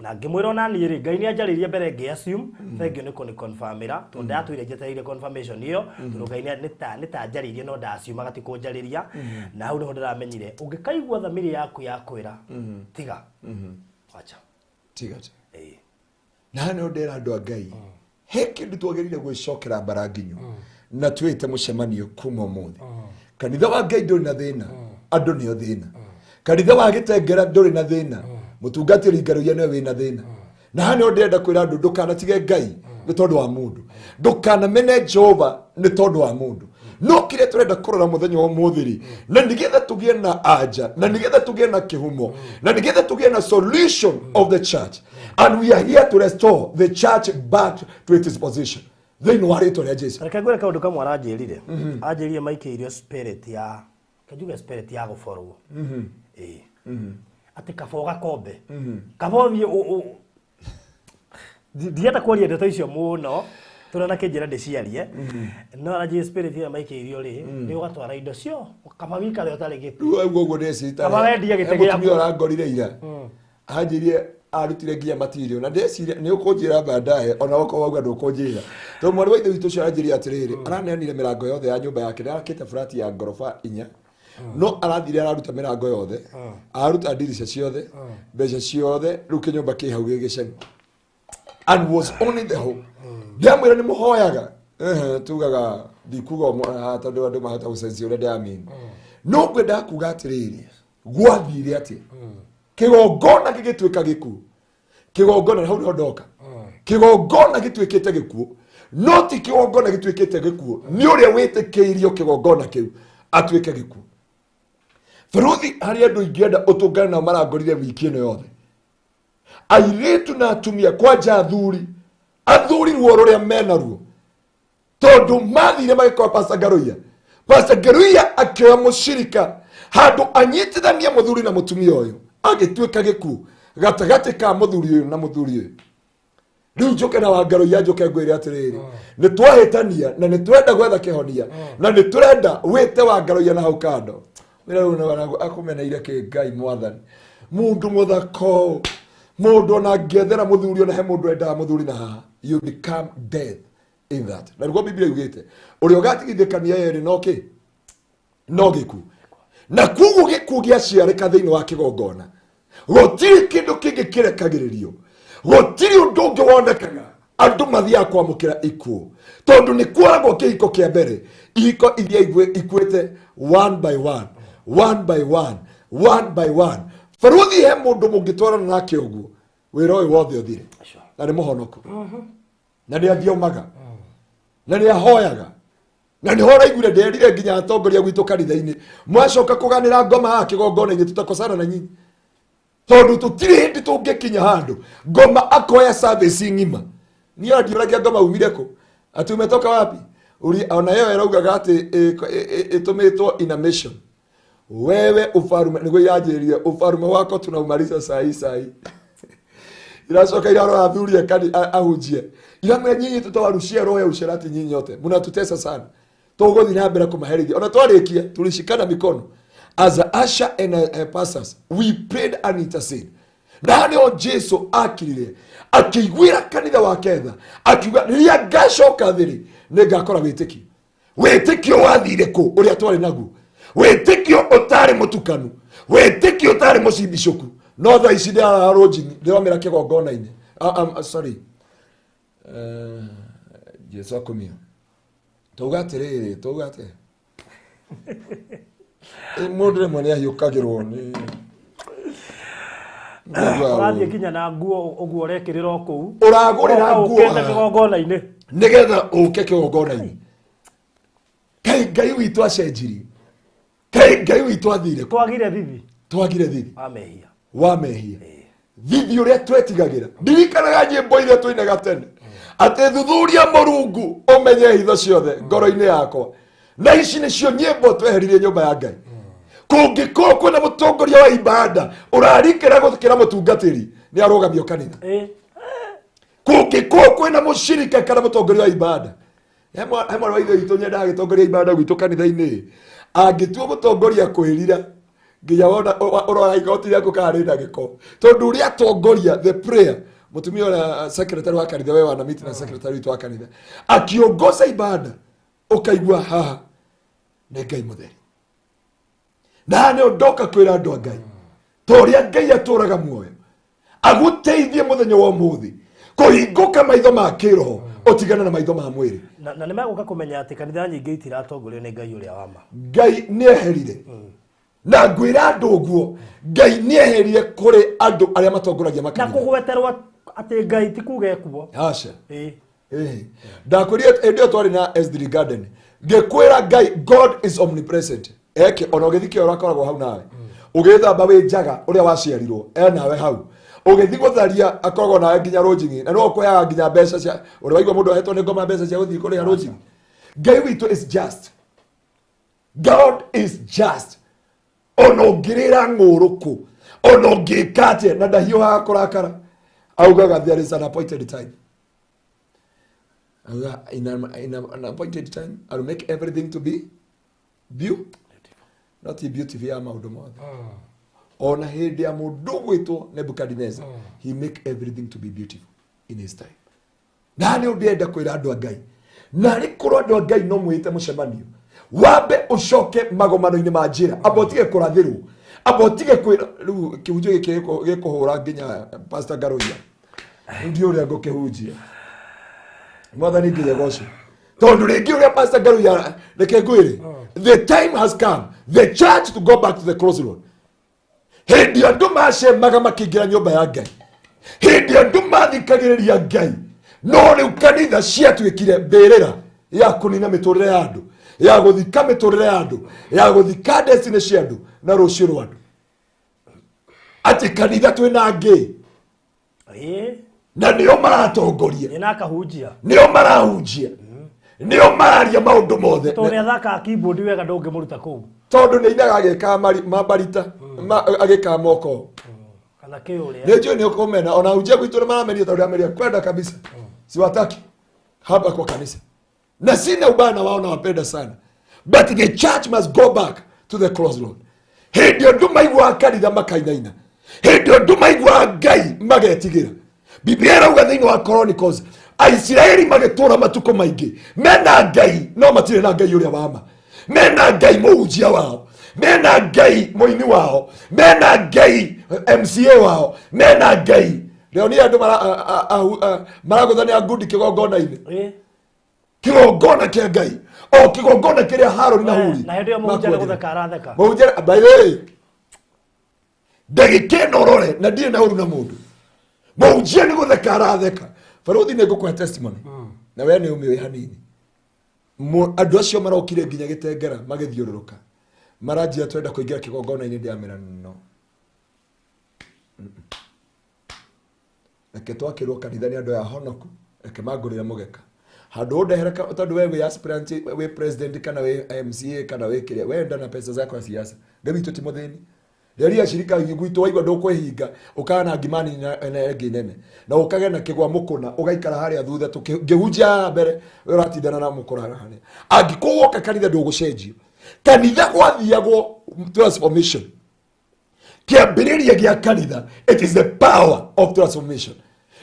Na ngĩmwĩra ona niĩ rĩ, Ngai nĩ anjarĩirie mbere ngĩ assume, thank you nĩ kũni confirmĩra, tondũ ndatũire njetereire confirmation ĩyo, tondũ Ngai nĩ ta anjarĩirie no ndaciumaga ti kũnjarĩria. Na hau nĩho ndĩramenyire, ũngĩkaigua thamiri yaku yakwĩra, tiga. Wacha. Tiga. Ĩĩ. Na haha nĩho ndĩra andũ a Ngai, he kĩndũ twagĩrĩire gwĩcokera mbara nginyo, na twĩte mũcemanio kuma ũmũthĩ. Kanitha wa Ngai ndũrĩ na thĩna, andũ nĩo thĩna. Kanitha wa Gĩtengera ndũrĩ na thĩna, mũtungatĩri Ngaruiya nĩwe wĩna thĩna. Na haha nĩho ndĩrenda kwĩra andũ, ndũkanatige Ngai nĩ tondũ wa mũndũ, ndũkanamene Jehova nĩ tondũ wa mũndũ. No kĩrĩa tũrenda kũrora mũthenya wa ũmũthĩ rĩ, na nĩgetha tũgĩe na anja, na nĩgetha tũgĩe na kĩhumo, na nĩgetha tũgĩe na solution of the church, and we are here to restore the church back to its position thĩinĩ wa rĩtwa rĩa Jesu. Reke ngwĩre kaũndũ kamwe aranjĩrire. Anjĩrire maikĩirio spirit ya, kanjuge spirit ya gũborwo. Ĩĩ. Atĩ kaba ũgakombe. Kaba ũthiĩ ndienda kwaria ndeto icio mũno, tondũ na kĩnjĩra ndĩciarie. No aranjĩrire spirit ĩyo maikĩirio rĩ, nĩ ũgatwara indo cio, kaba wĩikare ũtarĩ gĩtĩ. Rĩu ũguo ũguo ndecita. Kaba wendie gĩtĩ He mũtumia gĩaku. ũrangorire ira. Anjĩrire arutire nginya material, na ndeciria nĩ ũkũnjĩra baadaye, ona okorwo wauga ndũkũnjĩra. Tondũ mwarĩ wa ithe witũ ũcio aranjĩrire atĩrĩrĩ, araneanire mĩrango yothe ya nyũmba yake, nĩarakĩte flat ya ngoroba 4. No arathire araruta mĩrango yothe, aruta ndirica ciothe, mbeca ciothe, rĩu kĩnyũmba kĩ hau gĩgĩceni and was only the hope. Ndĩramwĩra nĩ mũhoyaga. Ehe, tugaga ndikuga haha tondũ andũ mahota gũcenjia ũrĩa ndĩramini, no ngwendaga kuga atĩrĩrĩ, gwathire atĩa kĩgongona gĩgĩtuĩka gĩkuũ? Kĩgongona hau nĩho ndoka. Kĩgongona gĩtuĩkĩte gĩkuũ, no ti kĩgongona gĩtuĩkĩte gĩkuũ, nĩ ũrĩa wĩtĩkĩirio kĩgongona kĩu atuĩke gĩkuũ. Baruthi, harĩ andũ ingĩenda ũtũngane nao marangorire wiki ĩno yothe, airĩtu na atumia, kwanja athuri, athuri ruo rũrĩa mena ruo tondũ mathire magĩkora Pastor Ngaruiya. Pastor Ngaruiya akĩoya mũcirika handũ anyitithanie mũthuri na mũtumia ũyũ, agĩtuĩka gĩkuũ gatagatĩ ka mũthuri ũyũ na mũthuri ũyũ. Rĩu njũke na Wangaruiya, njũke ngwĩre atĩrĩrĩ, nĩ twahĩtania na nĩ twenda gwetha kĩhonia na nĩ tũrenda wĩte Wangaruiya na hau kando. Wĩra rĩu nĩ akũmeneire kĩ Ngai mwathani, mũndũ mũthako, mũndũ ona angĩethera mũthuri, ona he mũndũ endaga mũthuri na haha, you become death in that. Na nĩguo Biblia yugĩte ũrĩa ũgatigithĩkania yerĩ no kĩ no gĩkuũ, na koguo gĩkuũ gĩaciarĩka thĩinĩ wa kĩgongona, gũtirĩ kĩndũ kĩngĩ kĩrekagĩrĩrio, gũtirĩ ũndũ ũngĩ wonekaga, andũ mathiaga kwamũkĩra ikuũ tondũ nĩ kuoragwo kĩhiko kĩa mbere, ihiko iria ikuĩte one by one, one by one, one by one. Baruthi, he mũndũ mũngĩtwarana nake ũguo wĩra ũyũ wothe ũthire, na nĩ mũhonoku, na nĩ athiomaga, na nĩ ahoyaga, na nĩho ũraiguire nderire nginya atongoria gwitũ kanitha-inĩ, mwacoka kũganĩra ngoma haha kĩgongona-inĩ, tutakosana na nyinyi tondũ tũtirĩ hĩndĩ tũngĩkinya handũ ngoma akoya service ng'ima. Niĩ ndiũragia ngoma umire kũ, ati umetoka wapi? Ona yo ĩraugaga atĩ ĩtũmĩtwo in a mission. Wewe ufarume nĩguo iranjĩrĩrie ufarume wako tunaumaliza sahi sahi. Iracoka irarora athuri akani ahunjie, iramwĩra nyinyi tutawarushia roho ya usherati, nyinyi yote mnatutesa sana, tũgũthiĩ na mbere kũmaherithia. Ona twarĩkia tulishikana mikono as a usher and a pastors, we prayed and intercede. Na nĩho Jesu akirire akĩiguĩra kanitha wake tha, akiuga rĩrĩa ngacoka thĩrĩ nĩ ngakora wĩtĩkio. Wĩtĩkio wathire kũ ũrĩa twarĩ naguo? Wĩtĩkio ũtarĩ mũtukanu, wĩtĩkio ũtarĩ mũcimbicũku. No thaa ici ndĩrarara rũnjini, ndĩromĩra kĩgongona-inĩ. Sorry. Jesu akumio. Tauga atĩrĩrĩ, tauga atĩ mũndũ rĩmwe nĩ ahiũkagĩrwo nĩ Ũrathiĩ nginya na nguo ũguo ũrekĩrĩra o kũu. Ũragũrĩra Ũroka nguo ũkĩte haha. kĩgongona-inĩ. Nĩgetha ũke kĩgongona-inĩ. Kaĩ Ngai witũ acenjirie? Kaĩ Ngai witũ athire kũ? Twagire thithi. Twagire thithi wa mehia. Wa mehia, thithi ũrĩa twetigagĩra. Ndirikanaga nyĩmbo iria tũinaga tene atĩ thuthuria Mũrungu ũmenye hitho ciothe ngoro-inĩ yakwa, na ici nĩcio nyĩmbo tweheririe nyũmba ya Ngai. Kũngĩkorwo kwĩna mũtongoria wa ibada ũrarikĩra gũkĩra mũtungatĩri, nĩ arũgamio kanitha. Kũngĩkorwo kwĩna mũcirika kana mũtongoria wa ibada, he mwarĩ wa ithe witũ nyendaga agĩtongoria ibada gwitũ kanitha-inĩ, angĩtua gũtongoria kwĩrira nginya wona ũrora igoti rĩaku kana rĩna gĩko, tondũ ũrĩa atongoria the prayer, mũtumia ũrĩa secretary wa kanitha, we wanamiti na secretary witũ wa kanitha, akiongoza ibada ũkaigua haha nĩ Ngai mũtheri. Na haha nĩho ndoka kwĩra andũ a Ngai, ta ũrĩa Ngai atũraga muoyo, agũteithie mũthenya wa ũmũthĩ kũhingũka maitho ma kĩroho, ũtigane na maitho ma mwĩrĩ. Na nĩ megũka kũmenya atĩ kanitha nyingĩ itiratongorio nĩ Ngai ũrĩa wa ma. Ngai nĩ eherire, na ngwĩra andũ ũguo, Ngai nĩ eherire kũrĩ andũ arĩa matongoragia na makanitha. Kũgweterwo atĩ Ngai ti kuga ekuo. Aca. Ĩĩ. Ndakwĩrire hĩndĩ ĩyo twarĩ na S3 Garden, ngĩkwĩra Ngai, God is omnipresent, eke ona ũgĩthiĩ kĩoro akoragwo hau nawe, ũgĩthamba wĩ njaga ũrĩa waciarirwo e nawe hau, ũgĩthiĩ gũtharia akoragwo nawe nginya rũnjing'i, na no ũkũheaga nginya mbeca cia ũrĩa waigua mũndũ ahetwo nĩ ngoma mbeca cia gũthiĩ kũrĩha rũnjing'i. Ngai witũ is just. God is just. Ona ũngĩrĩra ng'ũrũkũ, ona ũngĩka atĩa, na ndahiũhaga kũrakara, augaga there is an appointed time. Auga in an appointed time I'll make everything to be beautiful, not beautiful ya maũndũ mothe. Ona hĩndĩ ya mũndũ gwĩtwo Nebukadnezar, he make everything to be beautiful in his time. Na nĩ ũndĩenda kwĩra andũ a Ngai, na arĩ korwo andũ a Ngai no mwĩte mũcemanio. Wambe ũcoke magomano-inĩ ma njĩra, amba ũtige kũrathĩrwo, amba ũtige kwĩra. Rĩu kĩhunjio gĩkĩ gĩkũhũra nginya Pastor Ngaruiya. Rĩu ndiũĩ ũrĩa ngũkĩhunjia. Mwathani nginya goco, tondũ rĩngĩ ũrĩa Pastor Ngaruiya, reke ngwĩre, the time has come the church to go back to the crossroad. Hĩndĩ ĩyo andũ macemaga makĩingĩra nyũmba ya Ngai, hĩndĩ ĩyo andũ mathikagĩrĩria Ngai. No rĩu kanitha ciatuĩkire mbĩrĩra ya kũnina mĩtũrĩre ya andũ, ya gũthika mĩtũrĩre ya andũ, ya gũthika destiny cia andũ na rũciũ rwa andũ. Atĩ kanitha twĩna ngĩ na nĩo maratongoria. Nĩ na akahunjia. Nĩo marahunjia, nĩo mararia maũndũ mothe. Tondũ nĩ athakaga keyboard wega, ndũngĩmũruta kũu. Tondũ nĩ inaga agĩkaga mambarita agĩkaga moko. Kana kĩũrĩa. Nĩ njũĩ nĩ ũkũmena. Ona hunjia gwitũ nĩ maramenio, tondũ ameria kwenda kabisa siwataki hapa kwa kanisa, na sina ubaya na wao, nawapenda sana, but the church must go back to the crossroad. Hĩndĩ ĩyo andũ maiguaga kanitha makainaina, hĩndĩ ĩyo andũ maiguaga Ngai magetigĩra. Biblia ĩrauga thĩinĩ wa Chronicles, Aisiraeli magĩtũra matukũ maingĩ mena Ngai, no matirĩ na Ngai ũrĩa wa ma. Mena Ngai mũhunjia wao, mena Ngai mũini wao, mena Ngai MCA wao, mena Ngai. Leo ni andũ maragũthania ngundi kĩgongona-inĩ. Kĩgongona kĩa Ngai, o kĩgongona kĩrĩa Haroni na Huri Na hĩndĩ ĩyo mũhunjia nĩ makuagĩra. gũtheka aratheka. Mũhunjia, by the way, ndagĩka ĩno ũrore na ndirĩ na ũru na mũndũ, mũhunjia nĩ gũtheka aratheka. Barũthi, nĩ ngũkũhe testimony na we nĩ ũmĩũĩ hanini. Andũ acio marokire nginya Gĩtengera magĩthiũrũrũka, maranjia twenda kũingĩra kĩgongona-inĩ. Ndĩamĩra no reke twakĩrwo kanitha nĩ andũ aya honoku, reke mangũrĩre mũgeka handũ ũndehera tondũ we wĩ aspirant, wĩ president, kana wĩ MCA, kana wĩ kĩrĩa wenda na pesa zako ya siasa. Ngai witũ ti mũthĩni. Rĩrĩa cirika gwitũ waigua ndũkwĩhinga, ũkaga na ngima nini na ĩngĩ nene, na ũkage na kĩgwa mũkũna, ũgaikara harĩa thutha ngĩhunjia haha mbere, we ũratindana na mũkũra harĩa. Angĩkorwo woka kanitha ndũgũcenjio, kanitha gwathiagwo transformation. Kĩambĩrĩria gĩa kanitha, it is the power of transformation.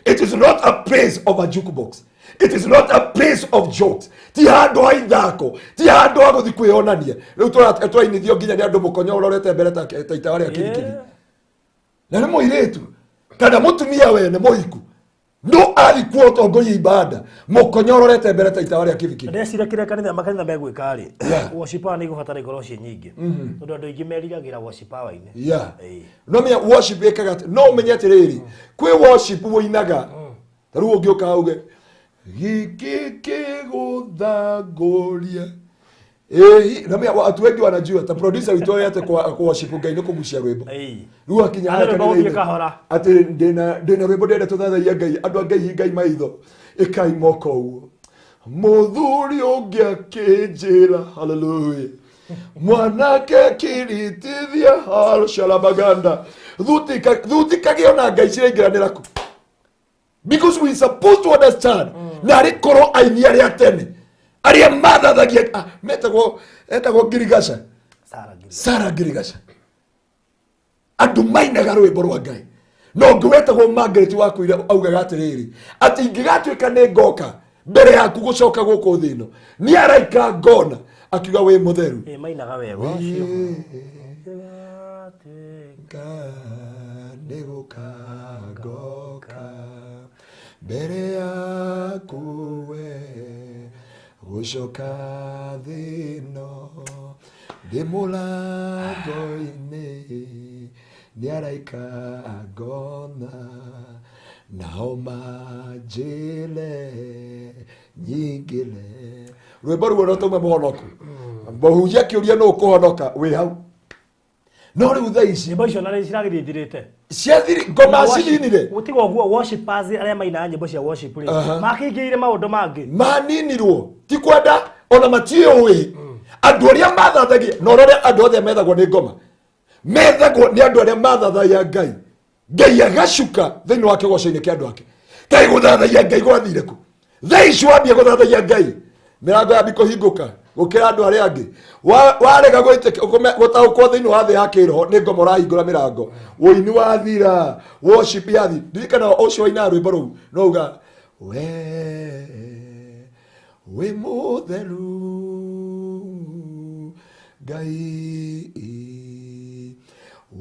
It is not a place of a jukebox, it is not a place of jokes. Ti handũ ha ithako, ti handũ ha gũthi kwĩonania. Rĩu tũrainithio nginya nĩ andũ mũkonyo ũrorete mbere ta itawa rĩa kirikiri, na nĩ mũirĩtu kana mũtumia wene mũhiku no athikwo ũtongoria ibada, mũkonyo ũrorete mbere ta itawa rĩa kirikiri. Ndeciria kĩrĩa kanitha makanitha megwĩka rĩ, worship hour nĩ igũbatara ikorwo ciĩ nyingĩ, tondũ andũ aingĩ meriragĩra worship hour-inĩ. No menya worship ĩkaga atĩ, no ũmenye atĩrĩrĩ, kwĩ worship wũinaga ta rĩu ũngĩũka uge gĩkĩ kĩgũthangũria. Ĩhi, na menya watu wengi wanajua ta producer witũ ũrĩa atĩ kwa worship Ngai nĩ kũgucia rwĩmbo. Rĩu akinya Andũ harĩa rwĩmbo gũthiĩ kanitha-inĩ, kahora. Atĩ ndĩna rwĩmbo ndĩrenda tũthathaiye Ngai. Andũ a Ngai, hingai maitho, ĩkai moko ũguo. Mũthuri ũngĩ akĩnjĩra haleluya, mwanake kiritithia halshalabaganda thuti kagĩo na Ngai ciraingĩranĩra kũ? Because we supposed to understand, na arĩ korwo aini arĩa tene arĩa mathathagia, metagwo etagwo Ngirigaca. Sarah Ngirigaca. Sara Ngirigaca, andũ mainaga rwĩmbo rwa Ngai. No ũngĩ wetagwo Margaret wakuire augaga atĩrĩrĩ, atĩ ingĩgatuĩka nĩ ngoka mbere yaku gũcoka gũkũ thĩ ĩno, nĩ araika ngona akiuga wĩ mũtheru. Mainaga wega ũcio. Nĩ gũka ngoka mbere yaku we gũcoka thĩ ĩno, ndĩ mũrango-inĩ nĩ araika ngona, nao manjĩre nyingĩre. Rwĩmbo ruo no taume mũhonoku. Mũhunjia akĩũria nũ ũkũhonoka wĩ hau, no rĩu thaa ici Nyĩmbo icio na nĩ ciragĩthiĩ ithirĩte. Ciathiri ngoma cininire. Gũtiga ũguo, worshipers arĩa mainaga nyĩmbo cia worship rĩ, makĩingĩrire maũndũ mangĩ. Maninirwo ti kwenda, ona matiũĩ andũ arĩa mathathagia. Na ũrore andũ othe methagwo nĩ ngoma, methagwo nĩ andũ arĩa mathathagia Ngai. Ngai agacuka thĩinĩ wa kĩgoco-inĩ kĩa andũ ake. Kaĩ gũthathaiya Ngai gwathire kũ? Thaa ici wambia gũthathaiya Ngai, mĩrango yambi kũhingũka gũkĩra andũ arĩa angĩ. Warega gũtaũkwo thĩinĩ wa thĩ ya kĩroho, nĩ ngoma ũrahingũra mĩrango. Ũini wathira, worship yathi. Ndirikana ũcio wainaga rwĩmbo rũu no uga we wĩ mũtheru. Ngai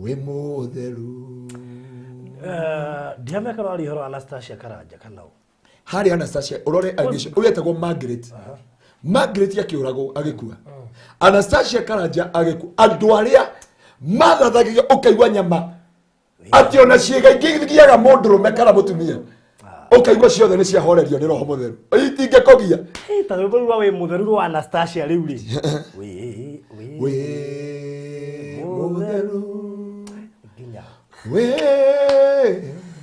wĩ mũtheru. Ndiamenya kana waria ũhoro wa Anastasia Karanja kana ũ. Harĩa Anastasia ũrore angĩcio ũrĩa etagwo Margaret. Margaret akĩũragwo agĩkua, Anastasia Karanja agĩkua, andũ arĩa mathathagia ũkaigua nyama atĩ ona ciĩga ingĩ igiaga mũndũrũme kana mũtumia, ũkaigua ciothe nĩ ciahorerio nĩ Roho Mũtheru, itingĩkũgia. Hey, ta rwĩmbo rũu rwa Wĩ Mũtheru rwa Anastasia rĩu rĩ, wĩ wĩ mũtheru nginya wĩ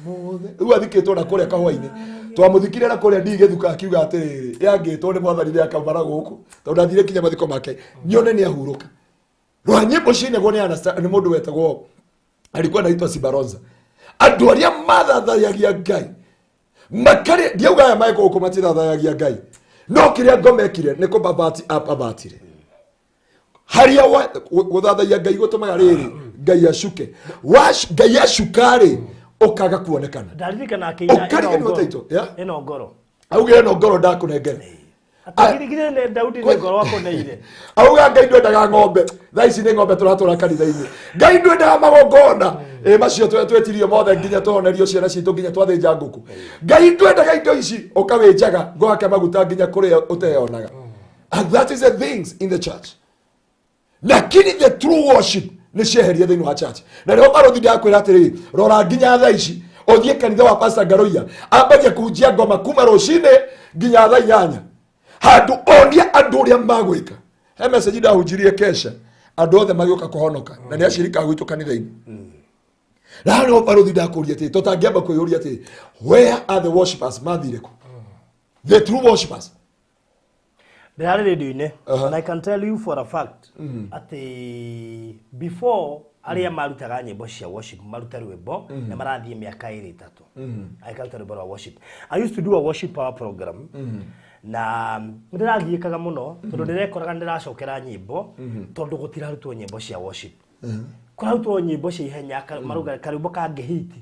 mũtheru. Rĩu athikĩtwo na kũrĩa kahũa-inĩ, twamũthikire na kũrĩa ndii gĩthuka, akiuga atĩrĩrĩ, yangĩtwo nĩ Mwathani nĩ akauma na gũkũ, tondũ ndathire kinya mathiko make nyone nĩ ahurũka. Rwa nyĩmbo ciinagwo nĩ nĩ mũndũ wetagwo, alikuwa anaitwa Sibaronza. Andũ arĩa mathathayagia Ngai makarĩ, ndiauga aya maĩ gũkũ matithathayagia Ngai, no kĩrĩa ngomekire nĩ kũbabati ababatire harĩa gũthathaiya Ngai gũtũmaga rĩrĩ Ngai acuke. Ngai acuka-rĩ, ũkaga kuonekana. Ndaririkana akĩina Ũkariganĩrwo ĩno ngoro. taito, yeah? Ĩno ngoro. Augire no ngoro ndakũnengera. Atagirigire nĩ Daudi nĩ ngoro akũneire. Auga Ngai ndwendaga ng'ombe, thaa ici nĩ ng'ombe tũratwara kanitha-inĩ. Ngai ndwendaga magongona, ĩ macio twetirio mothe nginya tũhonerio ciana citũ, nginya twathĩnja ngũkũ. Ngai ndwendaga indo ici, ũkawĩnjaga ngwake maguta nginya kũrĩa ũteyonaga. And that is the things in the church, lakini the true worship nĩ cieherie thĩinĩ wa church. Na nĩho barũthi ndakwĩra atĩrĩrĩ, rora nginya thaa ici ũthiĩ kanitha wa Pastor Ngaruiya, ambagia kũhunjia ngoma kuma rũcinĩ nginya thaa 8, handũ onia andũ ũrĩa magwĩka. He message ndahunjirie kesha, andũ othe magĩũka kũhonoka, na nĩ acirika gwitũ kanitha-inĩ. Na nĩho barũthi ndakũria atĩrĩ, tũtangĩamba kwĩyũria atĩrĩ, where are the worshipers? Mathire kũ the true worshipers? Ndĩrarĩ radio-inĩ and I can tell you for a fact atĩ before arĩa marutaga nyĩmbo cia worship marute rwĩmbo, nĩ marathiĩ mĩaka 2 3 agĩkaruta rwĩmbo rwa worship. I used to do a worship power program na nĩndĩragiĩkaga mũno tondũ ndĩrekoraga nĩndĩracokera nyĩmbo, tondũ gũtirarutwo nyĩmbo cia worship, kũrarutwo nyĩmbo cia ihenya, marauga karwĩmbo kangĩhiti.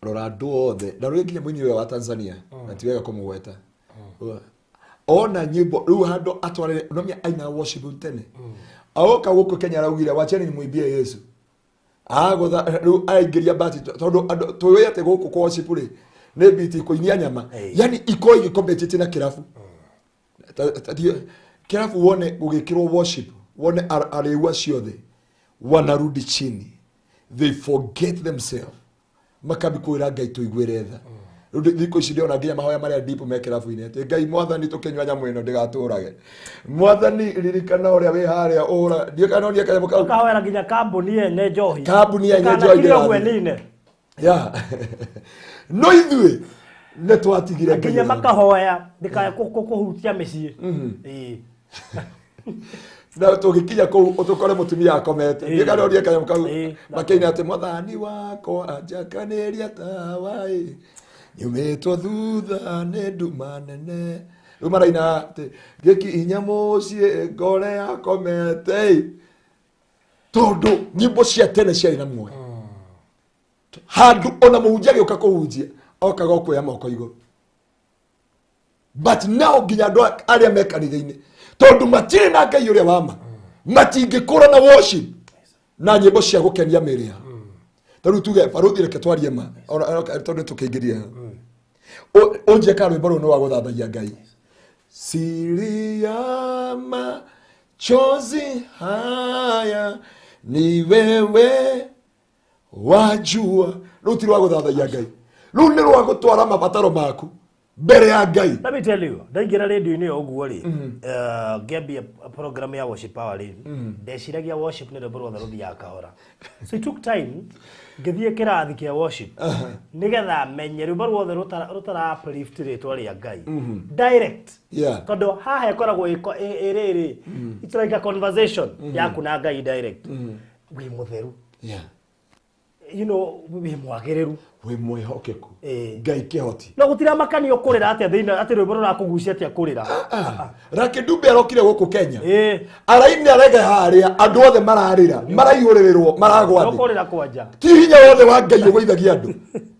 Rora andũ othe na rũrĩ nginya mũini ũyũ wa Tanzania, na ti wega kũmũgweta, ona nyimbo rĩu handũ atwarĩre nomia aina worship tene, aoka gũkũ Kenya araugire, "Wacheni nimwimbie Yesu." Agũtha rĩu aingĩria bati, tondũ andũ tũĩ atĩ gũkũ kwa worship rĩ nĩ biti kũinia nyama. Yani ikorwo igĩkombetĩtie na kĩrabu. Kĩrabu wone gũgĩkĩrwo worship, wone arĩu acio othe wanarudi chini, they forget themselves, makambi kwĩra Ngai tũiguĩre tha. Rĩu thikũ ici ndĩrona nginya mahoya marĩa deep me kĩrabu-inĩ, atĩ Ngai Mwathani, tũkĩnyua nyamũ ĩno ndĩgatũrage, Mwathani ririkana ũrĩa wĩ harĩa ũra ndiũ kana onie kanyamũ kau. Ũkahoera nginya kambuni ene njohi. Kambuni ene njohi ndĩkanakire ũguo ndĩgathiĩ. ĩnine. Ya no ithuĩ nĩ twatigire Ngai nginya ũrĩa. Makahoya ndĩkae kũhutia mĩciĩ. Ĩĩ. Na tũgĩkinya kũu ũtũkore mũtumia akomete, ndiũ kana onie kanyamũ kau. Makĩina atĩ Mwathani wakwa anjakanĩria tawa ĩ, nyumĩtwo thutha nĩ nduma nene. Rĩu maraina atĩ ngĩkinya mũciĩ ngore akomete ĩ, tondũ nyĩmbo cia tene ciarĩ na muoyo. Handũ ona mũhunjia agĩũka kũhunjia, okaga o kuoya moko igũrũ. But now nginya andũ arĩa me kanitha-inĩ, tondũ matirĩ na Ngai ũrĩa wama, matingĩkũra na worship na nyĩmbo cia gũkenia mĩĩrĩ yao. Ta rĩu tuge barũthi, reke twarie ma tondũ tũkĩingĩria ũnjie ka rwĩmbo rũu nĩ wa gũthathaia Ngai. Siri ya machozi haya ni wewe wajua, rũu ti rwa gũthathaia Ngai, rũu nĩ rwa gũtwara mabataro maku mbere ya Ngai. Let me tell you, ndaingĩra radio-inĩ o ũguo rĩ, ngĩambia program ya worship power rĩ, ndeciragia worship nĩ rwĩmbo ruothe rũthiaga kahora. So it took time ngĩthiĩ kĩrathi kĩa worship nĩgetha menye rwĩmbo ruothe rũtara uplift rĩtwa rĩa Ngai direct, tondũ haha ĩkoragwo ĩrĩrĩ, it's like a conversation yaku na Ngai direct. Wĩ mũtheru, wĩ mwagĩrĩru, wĩ mwĩhokeku, Ngai kĩhoti. No gũtiramakanio kũrĩra atĩa thĩinĩ atĩ rwĩmbo rũrakũgucia atĩa kũrĩra. Lucky Dube arokire gũkũ Kenya, araini arege harĩa, andũ othe mararĩra, maraihũrĩrĩrwo, maragwa thĩ. Kũrĩra kwanja. Ti hinya wothe wa Ngai ũgũithagia andũ,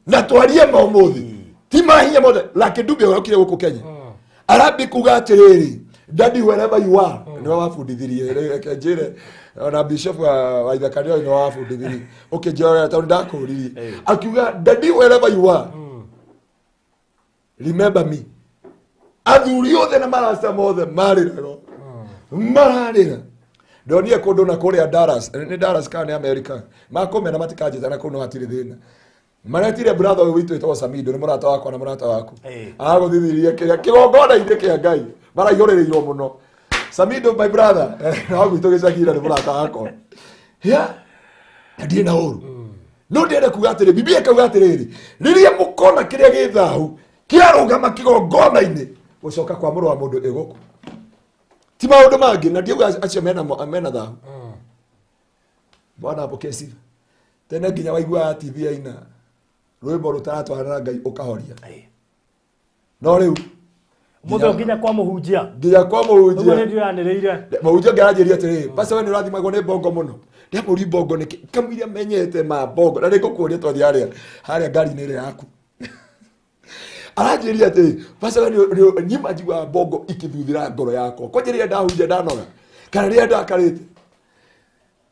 na twarie ma ũmũthĩ, ti mahinya mothe. Lucky Dube arokire gũkũ Kenya, arambi kuga atĩrĩrĩ, Daddy, wherever you are, nĩwe wabundithirie. Reke njĩre ona bishop wa Ithaka nĩwe wabundithirie ũkĩnjĩra tondũ ndakũririe. Akiuga, "Daddy, wherever you are, remember me." Athuri othe na marasta mothe marĩrago, mararĩra. Ndonire kũndũ na kũrĩa Dallas, nĩ Dallas kana nĩ America, makũmena matikanjĩta na kũu, no hatirĩ thĩna. Maretire brother ũyũ witũ wĩtagwo Samido, nĩ mũrata wakwa na mũrata waku. Agũthithirie kĩrĩa kĩgongona-inĩ kĩa Ngai, maraihũrĩrĩirwo mũno. Samido, my brother, no gwitũ gĩcakira, nĩ mũrata wakwa ya na ndirĩ na ũru, no ndĩrenda kuga atĩrĩ, Biblia ĩkauga atĩrĩrĩ, rĩrĩa mũkona kĩrĩa gĩ thahu kĩarũgama kĩgongona-inĩ, gũcoka kwa mũrũ wa mũndũ ĩgũkũ ti maũndũ mangĩ. Na ndiauga acio mena thahu. Bwana apokee sifa. Tene nginya waiguaga TV yaina rwĩmbo rũtaratwarana na Ngai ũkahoria. No rĩu Mũthĩ nginya kwa mũhunjia. Nginya kwa ũguo mũhunjia. Nĩ ndiranĩrĩire. Mũhunjia ũngĩ aranjĩria atĩrĩrĩ, "Pastor, we nĩ ũrathimagwo nĩ bongo mũno." Ndamũri bongo nĩkĩ kamũiria menyete ma bongo, na nĩngũkũria twathiĩ harĩa harĩa ngari-inĩ ĩrĩa yaku. Aranjĩria atĩrĩ, "Pastor, we nyima njiguaga bongo ikĩthuthĩra ngoro yakwa kwanja rĩrĩa ndahunjia ndanoga kana rĩrĩa ndakarĩte,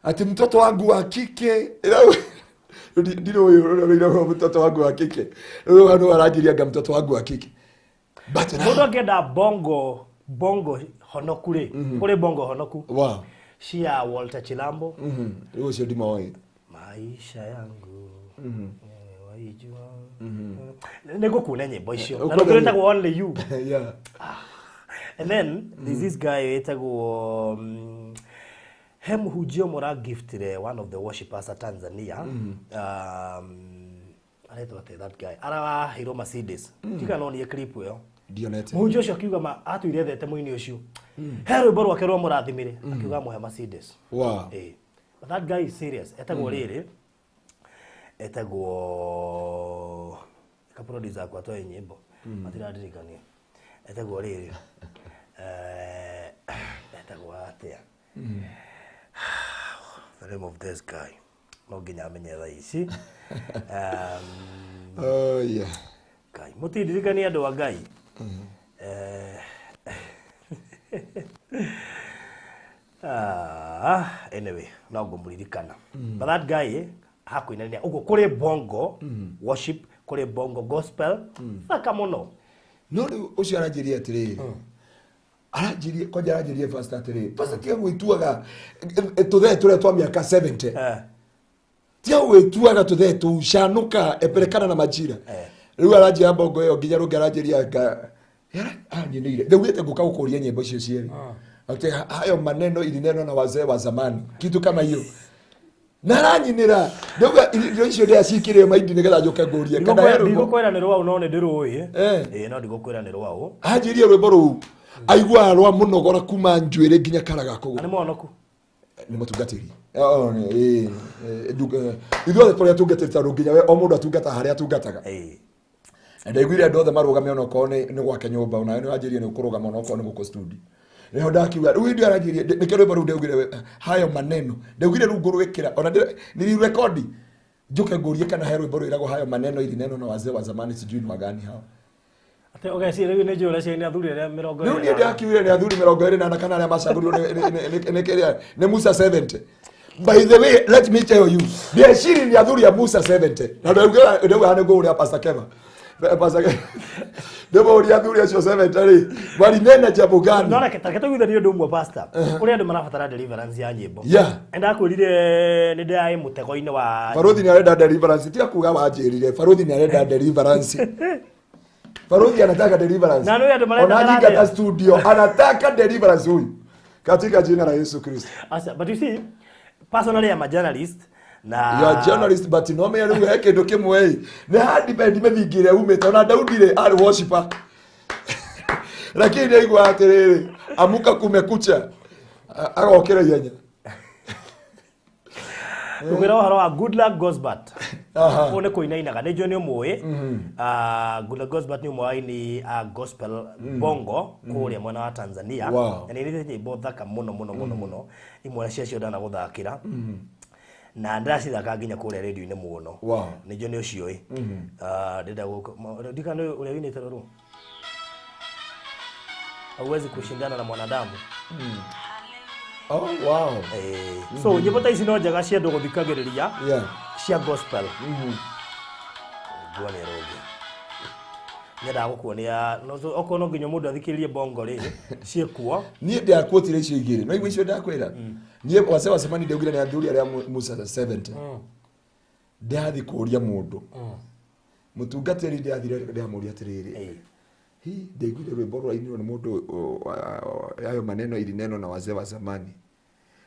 ati mtoto wangu wa kike." Ndirĩ ũyũ ũrĩa ũrĩa mtoto wangu wa kike rĩu hano aranjĩria nga mtoto wangu wa kike, but now, Mũndũ angĩenda bongo honoku rĩ, kũrĩ bongo honoku cia Walter Chilambo. Rĩu ũcio ndimoĩ. Maisha yangu waijua, nĩ ngũkuonia nyĩmbo icio na Ũkuona rũngĩ rwĩtagwo Only You. And then there's this guy wĩtagwo he mũhunjia ũmwe ũragiftire one of the worshipers a Tanzania, aretwo atĩa that guy araheirwo Mercedes, ndika no niĩ clip ĩyo. Ndionete. Mũhunjia ũcio akiuga ma atuire ethete mũini ũcio, he rwĩmbo rwake rwamũrathimire, akiuga amũhe Mercedes. But that guy is serious. Etagwo rĩrĩ, etagwo ka producer akwa twae nyĩmbo matiradirikania etagwo rĩrĩ, etagwo atĩa the name of this guy? No nginya amenye thaa ici. Oh, yeah. Ngai mũtindirikanie andũ a Ngai. Anyway, no ngũmũririkana, but that guy hakuinania ũguo. Kũrĩ bongo worship, kũrĩ bongo gospel thaka mũno. No rĩu ũcio aranjĩria atĩrĩrĩ, aranjĩria kwanja, aranjĩria, "Pastor, atĩrĩrĩ, pastor, tiga gwĩtuaga tũthee tũrĩa twa mĩaka 70. Tiga gwĩtuaga tũthee tũu, canũka, eperekana na majira." Rĩu aranjĩra bongo ĩyo nginya rũngĩ aranjĩria nga anyinĩire ndaugĩte ngũka gũkũria nyĩmbo icio cierĩ, atĩ hayo maneno ilinenwa na wazee wa zamani, kitu kama hiyo, na aranyinĩra. Ndauga irio icio ndĩacikĩrĩo maindi nĩgetha njũke ngũrie kana he rwĩmbo. Ndigũkwĩra nĩ rwaũ, no nĩ ndĩrũĩ. Ĩĩ, no ndigũkwĩra nĩ rwaũ. Anjĩrie rwĩmbo rũu aiguaga rwa mũnogora kuma njuĩrĩ nginya karaga Na kũgũrũ. nĩ mwonoku. Nĩ mũtungatĩri. Oh, ithuothe tũrĩa atungatĩri, tondũ nginya we o mũndũ atungata harĩa atungataga. Na ndaiguire andũ othe marũgame onokorwo nĩ gwake nyũmba, onawe nĩ wanjĩrie nĩ ũkũrũgama onokorwo nĩ gũkũ studio. Nĩho ndakiuga rĩu hĩndĩ ĩyo aranjĩrie nĩkĩo rwĩmbo rũu ndaugire hayo maneno, ndaugire rĩu ngũrwĩkĩra ona nĩrirekodi njuke ngũrie kana he rwĩmbo rwĩragwo hayo maneno ilinenwa na wazee wa zamani, sijui ni wagani hao. Atĩ ũgeciria rĩu nĩ njũĩ ũreciria nĩ athuri arĩa mĩrongo Rĩu ĩrĩ niĩ na- ndakiugire nĩ athuri 44 kana arĩa macagũrirwo nĩ kĩrĩa nĩ Musa 70. By the way, let me tell you, ndeciri nĩ athuri a Musa 70, na ndauga ndauga nĩ ngũũria Pastor Keva. Pastor Keva, ndĩmũũria athuri acio 70 rĩ, walinena jambo gani? No reke tareke tũiguithanie ũndũ ũmwe, pastor, kũrĩ andũ marabatara deliverance ya nyĩmbo. Ndakwĩrire nĩ ndĩraĩ mũtego-inĩ wa Baruthi nĩ arenda deliverance. Tiga kuga wanjĩrire baruthi nĩ arenda deliverance. Baruthi anataka deliverance. Na nĩ andũ marenda Ona anyingata karate. studio anataka deliverance huyu, katika jina la Yesu Kristo. Aca, but you see, personally I'm a journalist na You are journalist, but no me rĩu he kĩndũ kĩmwe ĩ nĩ handi mĩthingi ĩrĩa umĩte. Ona Daudi rĩ, arĩ worshiper, lakini nĩaigua atĩrĩrĩ, amuka kumekucha, agokĩra ihenya. Tũkwĩra ũhoro wa Good Luck Gosbert. Ũyũ nĩ kũinainaga, nĩ njũĩ nĩ ũmũĩ. Good Luck Gosbert nĩ ũmwe wa aini a gospel bongo kũrĩa mwena wa Tanzania. Na nĩ ainĩte nyĩmbo thaka mũno mũno mũno mũno, imwe ciacio ndanagũthakĩra na ndĩracithaka nginya kũrĩa rĩndiũ-inĩ mũno. Nĩ njũĩ nĩ ũciũĩ. Ndĩrenda ndikana ũrĩa wĩinĩte rũrũ. Hauwezi kushindana na mwanadamu. Oh, wow. So nyĩmbo ta ici no njega cia andũ gũthikagĩrĩria cia gospel. Nguonie rũngĩ nyendaga gũkuonia okorwo no nginya mũndũ athikĩrĩrie bongo rĩ ciĩkuo. Niĩ ndakuotire icio igĩrĩ no igua icio ndakwĩra niĩ wase wacemani ndaugire nĩ athuri arĩa Musa 70 ndathi kũria mũndũ mũtungatĩri ndathire ndamũria atĩrĩrĩ hi ndaiguire rwĩmbo rũrainirwo nĩ mũndũ yayo maneno ilineno na wazee wa zamani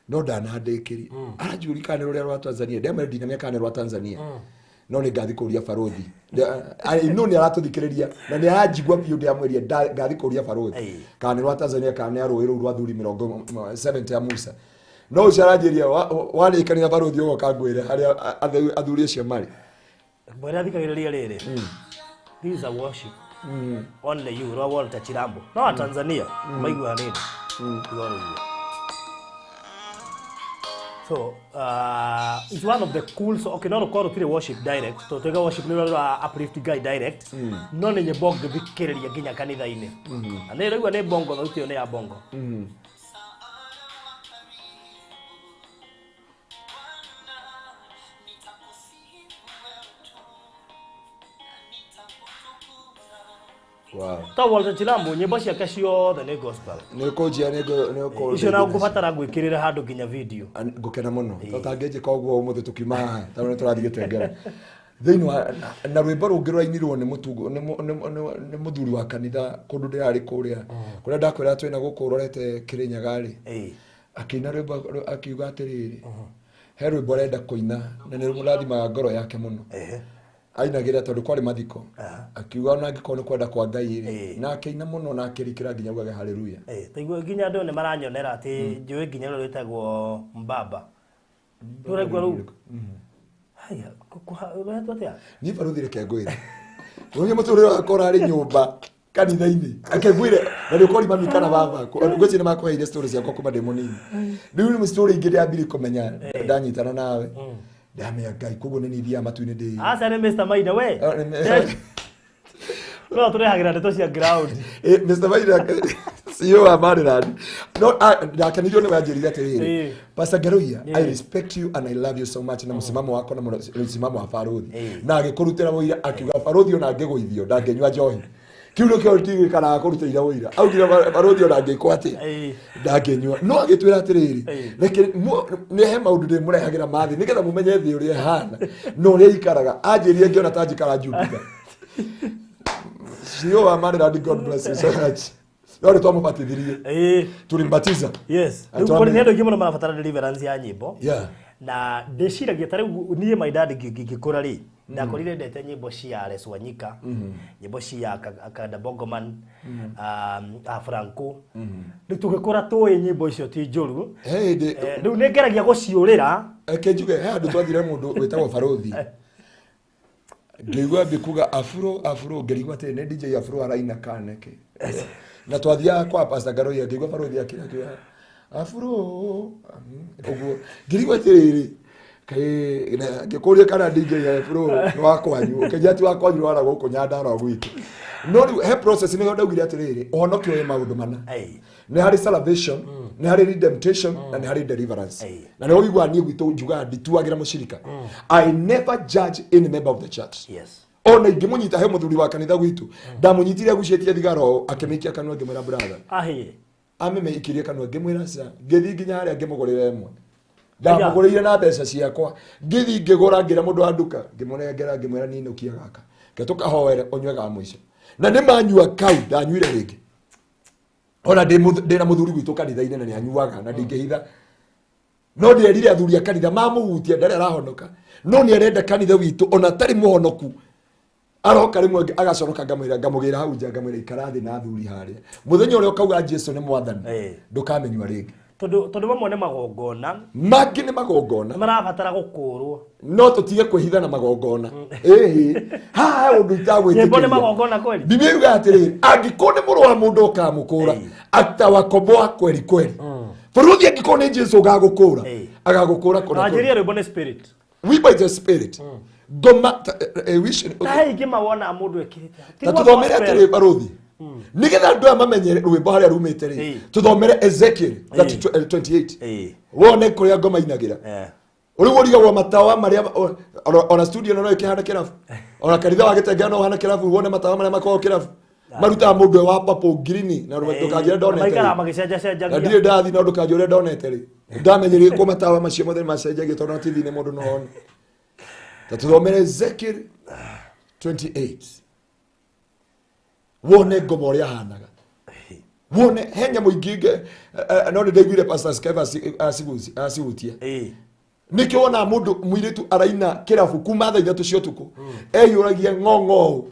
no ndanandĩkĩri aranjũria kana nĩ rũrĩa rwa Tanzania ndamwĩra ndinamenya kana nĩ rwa Tanzania no nĩ ngathi kũria barothi no nĩ aratũthikĩrĩria na nĩ aranjigua biũ ndamwĩria ngathi kũria barothi kana nĩ rwa Tanzania kana nĩ rũĩ rũu rwa thuri 70 ya Musa no ũcio aranjĩria warĩkanĩra barothi ũgoka ngwĩre harĩa athuri acio marĩ. Mwĩre athikagĩrĩria rĩrĩ. This is a worship. Only you rwa Walter Chirambo no wa Tanzania maigua nini. So it's one of the cool so okay no rukorwo tire worship direct to twega worship ni rwa uplift guy direct no ni nyimbo ngithikĩrĩria nginya kanitha-inĩ na nĩ raigua nĩ bongo thauti ĩyo nĩ ya bongo. Wow. Ta Walter Chilambo nyimbo ciake ciothe nĩ gospel. Nĩ kũnjia nĩ kũ icio na ngũbatara gwĩkĩrĩra handũ nginya video. Ngũkena mũno. Tũtangĩnjĩka ũguo ũmũthĩ tũkiuma haha tondũ nĩ tũrathiĩ gĩtengera. Thĩinĩ wa na rwĩmbo rũngĩ rũrainirwo nĩ mũtugo nĩ mũthuri wa kanitha kũndũ ndĩrarĩ kũrĩa kũrĩa ndakwĩra twĩna gũkũ ũrorete Kĩrĩnyaga rĩ. Akĩina rwĩmbo akiuga atĩrĩrĩ he rwĩmbo arenda kũina na nĩ rũrathimaga ngoro yake mũno. Ainagĩra tondũ kwarĩ mathiko akiuga ona angĩkorwo nĩ kwenda kwa Ngai rĩ na akĩina mũno na akĩrikĩra nginya augage haleluya. Taigua nginya andũ nĩ maranyonera atĩ njũĩ nginya rũrĩa rwĩtagwo Mbaba rũraigua rũu. Haya rũretwo atĩa? Niĩ baruthi reke ngwĩre ũrĩa mũtũrĩre wakwa ũrarĩ nyũmba kanitha-inĩ reke ngwĩre na nĩ ũkori mami kana baba ngwĩciria nĩ makũheire story ciakwa kuma ndĩ mũnini rĩu nĩ story ingĩ ndĩambirie kũmenya ndanyitana nawe ndamenya Ngai koguo nĩ nithiaga matu-inĩ ndĩ Aca nĩ Mr. Maina we. No tũrehagĩra ndeto cia ground. Mr. Maina CEO wa Maryland. No ndakenirio nĩ wanjĩrire atĩrĩrĩ Pastor Ngaruiya, I respect you and I love you so much na mũsimamo wako na mũsimamo wa barothi na agĩkũrutĩra ũira akiuga barothi ona angĩgũithio ndangĩnyua njohi kiu nĩkĩo kĩgĩkaraga kũrutĩire ũira augire barothi ona angĩkwo atĩa ndangĩnyua no agĩtwĩra atĩrĩrĩ reke nĩ he maũndũ ndĩmũrehagĩra mathĩ nĩgetha mũmenye thĩ ũrĩa ĩhana na ũrĩa ikaraga anjĩrire ngĩona ta njikara Jupiter. CEO wa Maryland, God bless you so much. No nĩ twamũbatithirie tulimbatiza. Yes. Rĩu kũrĩ nĩ andũ aingĩ mũno marabatara deliverance ya nyĩmbo. Na ndĩciragia ta rĩu niĩ my dad ngĩkũra rĩ ndakorire ndete nyĩmbo cia Alex Wanyika, nyĩmbo cia Kanda Bongoman, Franco. Rĩu tũgĩkũra tũĩ nyĩmbo icio ti njũru. Rĩu nĩ ngeragia gũciũrĩra. Reke njuge he handũ twathire mũndũ wĩtagwo Barothi. Ngĩigua mbĩkuga afro afro ngĩrigwo atĩrĩ nĩ DJ afro araina kana nĩkĩ. Na twathiaga kwa Pastor Ngaruiya ngĩigua Barothi akĩra akiuga afro ũguo ngĩrigwo atĩrĩrĩ kaĩ ngĩkũria kana DJ afro nĩ wa kwanyu ũkĩnjĩra ti wa kwanyu wara gũkũ Nyandarua gwitũ. No rĩu he process nĩyo ndaugire atĩrĩrĩ ũhonokio wĩ maũndũ mana. Nĩ harĩ salvation, nĩ harĩ redemption na nĩ harĩ deliverance. Na nĩ ũiguaga niĩ gwitũ njugaga ndituagĩra mũcirika. I never judge any member of the church. Yes. Ona ingĩmũnyita he mũthuri wa kanitha gwitũ ndamũnyitire agucĩtie thigara ũũ akĩmĩikia kanua ngĩmwĩra brother. Amĩmĩikirie kanua ngĩmwĩra ca ngĩthiĩ nginya harĩa ngĩmũgũrĩra ĩmwe. Ndamũgũrĩire na mbeca ciakwa ngĩthiĩ ngĩgũra ngĩra mũndũ wa nduka ngĩmũnengera ngĩmwĩra ninũkia gaka ke tũkahoere ũnyue ga mũico. Na nĩ manyua kau ndanyuire rĩngĩ. Ona ndĩna mũthuri gwitũ kanitha-inĩ na nĩanyuaga na ndingĩhitha. No ndĩerire athuri a kanitha mamũhutia ndarĩ arahonoka no nĩarenda kanitha witũ ona atarĩ mũhonoku aroka rĩmwe agacoroka ngamwĩra ngamũgĩra hau nja ngamwĩra ikara thĩ na athuri harĩa mũthenya ũrĩa ũkauga Jesu nĩ mwathani ndũkamenywa rĩngĩ. Tondũ mamwe nĩ magongona mangĩ nĩ magongona marabatara gũkũrwo no tũtige kwĩhitha na magongona. Ĩhĩ haha he ũndũ itagwĩtĩkĩria. Nyĩmbo nĩ magongona kweli. Biblia yugaga atĩrĩrĩ angĩkorwo nĩ mũrũ wa mũndũ ũkamũkũra atawakomboa kweli kweli. Bũrũthi angĩkorwo nĩ Jesu ũgagũkũra agagũkũra kũna. Anjĩria rwĩmbo nĩ spirit. We by the spirit. Ngoma wish ta he ingĩ mawona mũndũ ekĩrĩte. Ta tũthomere atĩrĩ barothi. Nĩgetha andũ aya mamenye rwĩmbo harĩa rumĩte rĩ, tũthomere Ezekiel 28 wone kũrĩa ngoma inagĩra. Rĩu ũrigagwo matawa marĩa ona studio no ĩkĩhana kĩrabu, ona kanitha wa Gĩtengera no ũhana kĩrabu, wone matawa marĩa makoragwo kĩrabu marutaga mũndũ wa purple green na ndũkanjĩre ndonete. Maikaraga magĩcenjacenjagia. Na ndirĩ ndathi no ndũkanjĩre ndonete rĩ. Ndamenyerie kũ matawa macio mothe macenjagia tondũ na TV-inĩ mũndũ no one. Ta tũthomere Ezekiel 28 wone ngoma ũrĩa ahanaga, wone he nyamũ ingĩ no nĩ ndaiguire Pastor Skeva acihutia. Nĩkĩo wonaga mũndũ mũirĩtu araina kĩrabu kuma thaa 3 cia ũtukũ, eyũragia ng'ong'o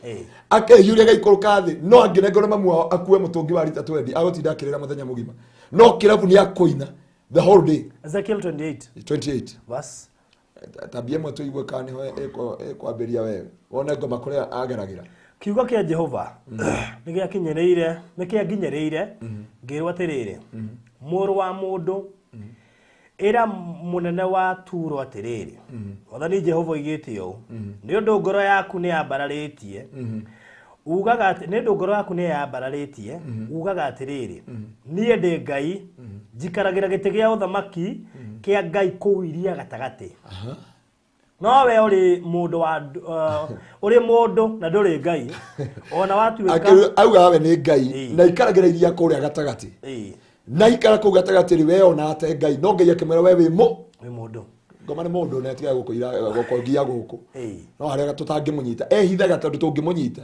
akeyũria gaikũrũka thĩ, no angĩnengerwo mamu wao akue mũtũngi wa rita 20 agũtinda akĩrĩra mũthenya mũgima, no kĩrabu nĩ akũina the whole day. Ezekiel 28 28 verse tabia ĩmwe tũigue kana nĩho ĩkwambĩria wega, wone ngoma kũrĩa ageragĩra. Kiugo kĩa Jehova nĩ gĩakinyĩrĩire, nĩ kĩanginyĩrĩire ngĩrwo atĩrĩrĩ, mũrũ wa mũndũ, ĩra mũnene wa Turo atĩrĩrĩ, Mwathani Jehova oigĩte ũũ, nĩ ũndũ ngoro yaku nĩ yambararĩtie ugaga atĩ nĩ ũndũ ngoro yaku nĩ yambararĩtie ugaga atĩrĩrĩ, niĩ ndĩ Ngai, njikaragĩra gĩtĩ gĩa ũthamaki kĩa Ngai kũu iria gatagatĩ. No we ũrĩ mũndũ wa ũrĩ mũndũ na ndũrĩ Ngai, ona watuĩka augaga we nĩ Ngai na ikaragĩra iria kũrĩa gatagatĩ, na ikara kũu gatagatĩ rĩ, we ona ate Ngai, no Ngai akĩmwĩra we wĩ wĩ mũndũ. Ngoma nĩ mũndũ na atigaga gũkũira gũkũgia gũkũ, no harĩa tũtangĩmũnyita ehithaga tondũ tũngĩmũnyita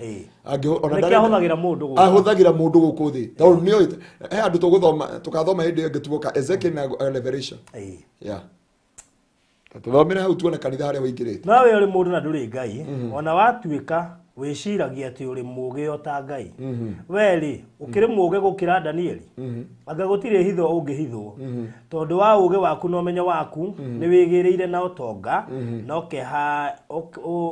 ona ahũthagĩra mũndũ gũkũ, ahũthagĩra mũndũ gũkũ thĩ tondũ nĩ he andũ tũgũthoma tũkathoma hĩndĩ ĩngĩ tuoka Ezekiel na Revelation. Yeah, tũthomere hau tuone kanitha harĩa wĩingĩrĩte. No we ũrĩ mũndũ na ndũrĩ Ngai, ona watuĩka wĩciragia atĩ ũrĩ mũũgĩ o ta Ngai. We rĩ, ũkĩrĩ mũũgĩ gũkĩra Danieli? Anga gũtirĩ hitho ũngĩhithwo. Tondũ wa ũũgĩ waku na ũmenyo waku nĩ wĩgĩrĩire na ũtonga na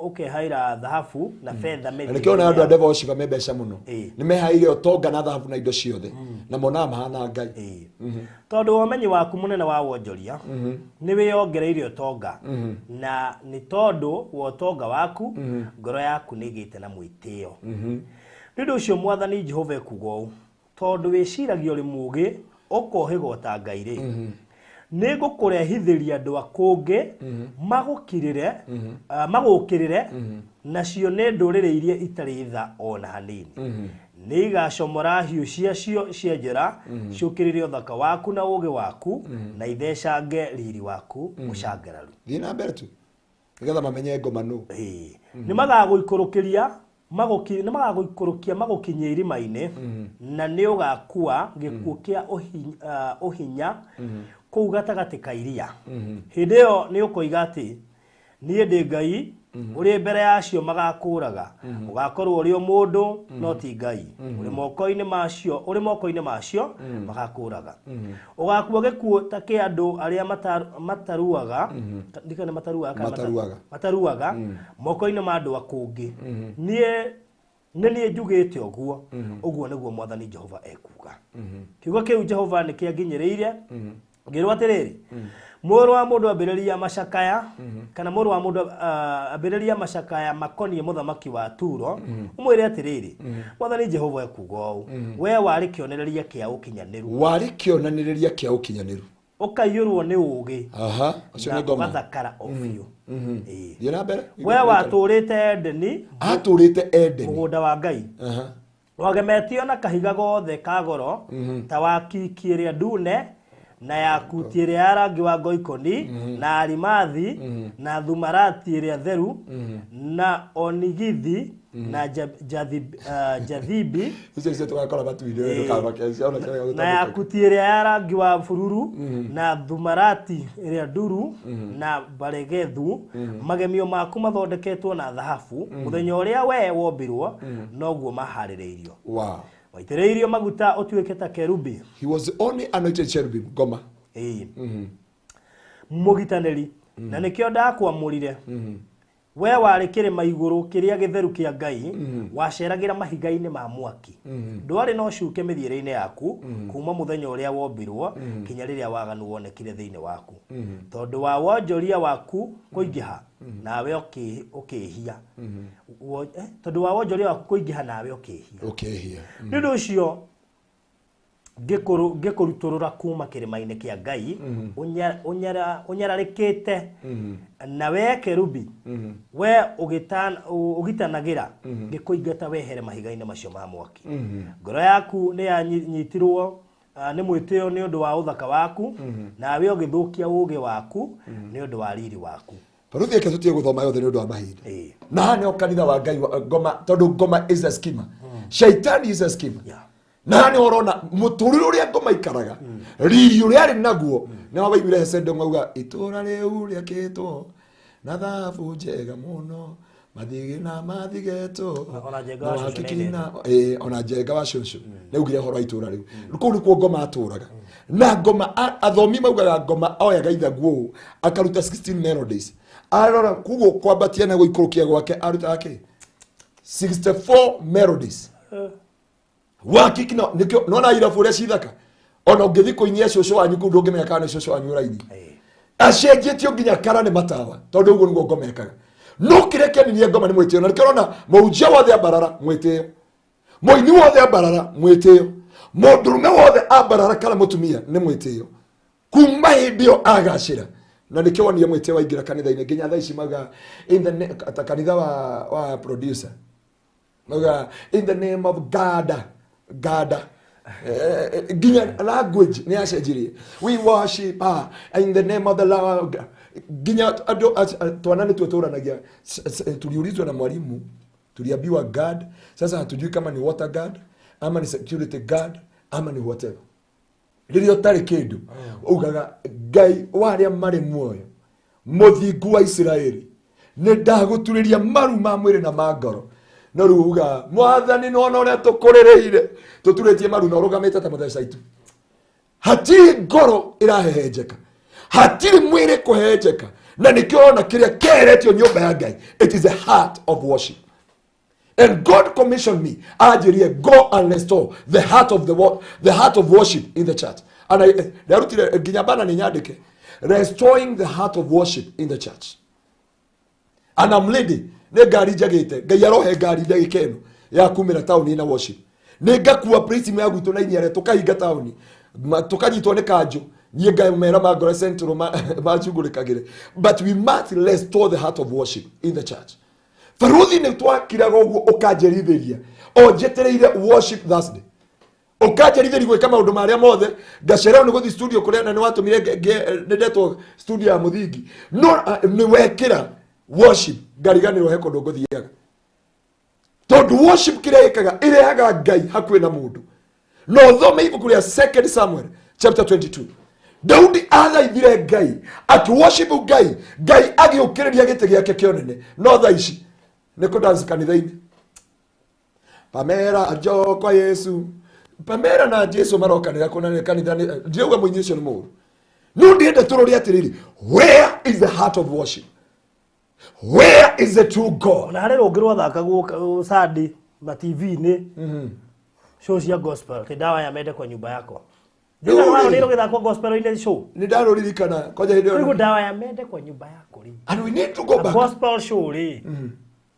ũkehaĩra thahabu na betha. Na nĩkĩo ona andũ a devil worshiper me mbeca mũno, nĩ mehaĩire ũtonga na thahabu na indo ciothe na monaga mahana Ngai. Tondũ wa ũmenyi waku mũnene wa wonjoria nĩ wĩyongereire ũtonga, na nĩ tondũ wa ũtonga waku ngoro yaku nĩ ĩgĩte na mwĩtĩo. Nĩ ũndũ ũcio Mwathani Jehova ekuuga ũũ, tondũ wĩciragia ũrĩ mũũgĩ ũkohĩga ta Ngai rĩ, nĩ ngũkũrehithĩria andũ a kũngĩ magũkirĩre, magũkĩrĩre, nacio nĩ ndũrĩrĩ iria itarĩ tha ona hanini. Nĩ igacomora hiũ ciacio cia njora ciũkĩrĩre ũthaka waku na ũũgĩ waku, na ithecange riri waku mũcangararu. Thiĩ na mbere tu nĩgetha mamenye ngoma nũ. Nĩ magagũikũrũkĩria nĩ magagũikũrũkia magũkinyie irima-inĩ, na nĩ ũgakua gĩkuũ kĩa ũhinya kũu gatagatĩ ka iria. Hĩndĩ ĩyo nĩ ũkoiga atĩ niĩ ndĩ Ngai, ũrĩ mbere yacio magakũraga, ũgakorwo ũrĩ o mũndũ no ti Ngai, ũrĩ moko-inĩ macio, ũrĩ moko-inĩ macio magakũraga, ũgakua gĩkuũ ta kĩa andũ arĩa mataruaga, ndikana mataruaga kana Mataruaga. Mataruaga moko-inĩ ma andũ a kũngĩ. Niĩ nĩ niĩ njugĩte ũguo, ũguo nĩguo Mwathani Jehova ekuga. Kiugo kĩu Jehova nĩ kĩanginyĩrĩire ngĩrwo atĩrĩrĩ, mũrũ wa mũndũ, ambĩrĩria macakaya, kana mũrũ wa mũndũ, ambĩrĩria macakaya makoniĩ mũthamaki wa Turo, ũmwĩre atĩrĩrĩ, Mwathani Jehova ekuga ũũ, we warĩ kĩonereria kĩa ũkinyanĩru, Warĩ kĩonanĩrĩria kĩa ũkinyanĩru, ũkaiyũrwo nĩ ũũgĩ aha, ũcio na nĩ ngoma. Ũgathakara o biũ. Thiĩ na mbere. We watũũrĩte Edeni, Atũrĩte Edeni, mũgũnda wa Ngai, wagemetio na kahiga gothe ka goro, ta wakiki ĩrĩa ndune na yakuti ĩrĩa ya rangi wa ngoikoni na arimathi na thumarati ĩrĩa theru na onigithi na jathibi, Icio icio tũgakora matu-inĩ, ndũkamake ciana cia na yakuti ĩrĩa ya rangi wa bururu na thumarati ĩrĩa nduru na baregethu. Magemio maku mathondeketwo na thahabu, mũthenya ũrĩa we wombirwo noguo maharĩrĩirio, waitĩrĩirio maguta ũtuĩke ta kerubi. He was the only anointed cherubim, ngoma. Ĩĩ, mũgitanĩri, na nĩkĩo ndakwamũrire. We warĩ kĩrĩma igũrũ kĩrĩa gĩtheru kĩa Ngai, waceragĩra mahiga-inĩ ma mwaki. Ndwarĩ na ũcuke mĩthiĩre-inĩ yaku kuma mũthenya ũrĩa wombirwo kinya rĩrĩa waganu wonekire thĩinĩ waku. Tondũ wa wonjoria waku kũingĩha, nawe ũkĩĩhia. Tondũ wa wonjoria waku kũingĩha, nawe ũkĩĩhia. Ũkĩhia. Nĩ ũndũ ũcio ngĩkũrutũrũra kuma kĩrĩma-inĩ kĩa Ngai, ũnyararĩkĩte, na we kerubi, we ũgitanagĩra, ngĩkũingata wehere mahiga-inĩ macio ma mwaki. Ngoro yaku nĩ yanyitirwo nĩ mwĩtĩo nĩ ũndũ wa ũthaka waku, nawe ũgĩthũkia ũũgĩ waku nĩ ũndũ wa riri waku. Baruthi, eke tutige gũthoma yothe nĩ ũndũ wa mahinda. Na haha nĩho kanitha wa Ngai ngoma, tondũ ngoma is a schemer, shaitani is a schemer. Na haha nĩho ũrona mũtũrĩre ũrĩa ngoma ikaraga, riri ũrĩa arĩ naguo. Nĩho waiguire Hesendo mauga itũra rĩu rĩakĩtwo na thahabu njega mũno, mathigi na mathigetwo. Ona Njenga wa na cũcũ wakiki nĩainĩte. Ona Njenga wa cũcũ nĩaugire ũhoro wa itũra rĩu. Kũu nĩkuo ngoma atũraga. Na ngoma athomi maugaga ngoma oyaga ithaguo ũũ akaruta 16 melodies, arora koguo kwambatia na gũikũrũkia gwake arutaga kĩ 64 melodies wakiki. No nikio nona irabu ũrĩa cithaka, ona ũngĩthiĩ kũinia cũcũ wanyu kũu ndũngĩmenya kana nĩ cũcũ wanyu ũrainia. Acenjetio nginya kara nĩ matawa, tondũ ũguo nĩguo ngoma ĩkaga. No kĩrĩa kĩaninie ngoma nĩ mwĩtĩo, na nĩkĩo ũrona mũhunjia wothe ambarara mwĩtĩo, mũini wothe ambarara mwĩtĩo, mũndũrũme wothe ambarara kana mũtumia nĩ mwĩtĩo kuma hĩndĩ ĩyo agacĩra. Na nĩkĩo wonire mwĩtĩo waingĩra kanitha-inĩ nginya thaa ici mauga in the ta kanitha wa producer mauga "In the name of God, God." Nginya language nĩ yacenjirie, "We worship in the name of the Lord." Nginya andũ twana nĩ twetũranagia. Tuliulizwa na mwalimu, tuliambiwa God, sasa hatujui kama ni water guard ama ni security guard ama ni whatever. Rĩrĩa ũtarĩ kĩndũ ugaga Ngai wa arĩa marĩ muoyo, mũthingu wa Isiraeli, nĩ ndagũturĩria maru ma mwĩrĩ na ma ngoro. No rĩu ugaga Mwathani nĩwona ũrĩa tũkũrĩrĩire, tũturĩtie maru na ũrũgamĩte ta mũtheca itu. Hatirĩ ngoro ĩrahehenjeka, hatirĩ mwĩrĩ kũhehenjeka. Na nĩkĩo ũrona kĩrĩa kĩeheretio nyũmba ya Ngai, it is a heart of worship. And God commissioned me, anjĩrie, "Go and restore the heart of worship in the church." And I ndarutire nginya bana nĩ nyandĩke, "Restoring the heart of worship in the church." And I'm ready. Nĩ ngari njagĩte, Ngai arohe ngari ndagĩka ĩno ya kumĩra taũni na worship. Nĩ ngakua praise ya gwitũ na inyere tũkahinga taũni, tũkanyitwo nĩ kanjũ, niĩ ngamera mangore central manjugũrĩkagĩre. But we must restore the heart of worship in the church. Baruthi, nĩ twakiraga ũguo ũkanjerithĩria o njetereire worship Thursday, ũkanjerithĩria gwĩka maũndũ marĩa mothe, ngacererwo nĩ gũthiĩ studio kũrĩa na nĩ watũmire nĩ ndetwo studio ya mũthingi. No nĩ wekĩra worship ngariganĩrwo he kũndũ ngũthiaga, tondũ worship kĩrĩa ĩkaga ĩrehaga Ngai hakuhĩ na mũndũ. Na ũthome ibuku rĩa Second Samuel chapter 22, Daudi athaithire Ngai, akĩworship Ngai, Ngai agĩũkĩrĩria gĩtĩ gĩake kĩa ũnene. No thaa ici nĩ kũdance kanitha-inĩ, "Pamela njoo kwa Yesu." Pamela na Jesu marokanĩra kũna nĩ kanitha. Ndirauga mũini ũcio nĩ mũũru, no ndĩrenda tũrore atĩrĩrĩ, where is the heart of worship? Where is the true God? Ona harĩ rũngĩ rwathakagwo Sunday ma TV-inĩ, show cia gospel, ati "Dawa ya mende kwa nyumba yako". Rĩu rĩ. Nĩ rũgĩthakwo gospel-inĩ show. Nĩ ndarũririkana kwanja hĩndĩ Rĩu ĩyo. "Dawa ya mende kwa nyumba yako" rĩ, And we need to go back. Gospel show rĩ,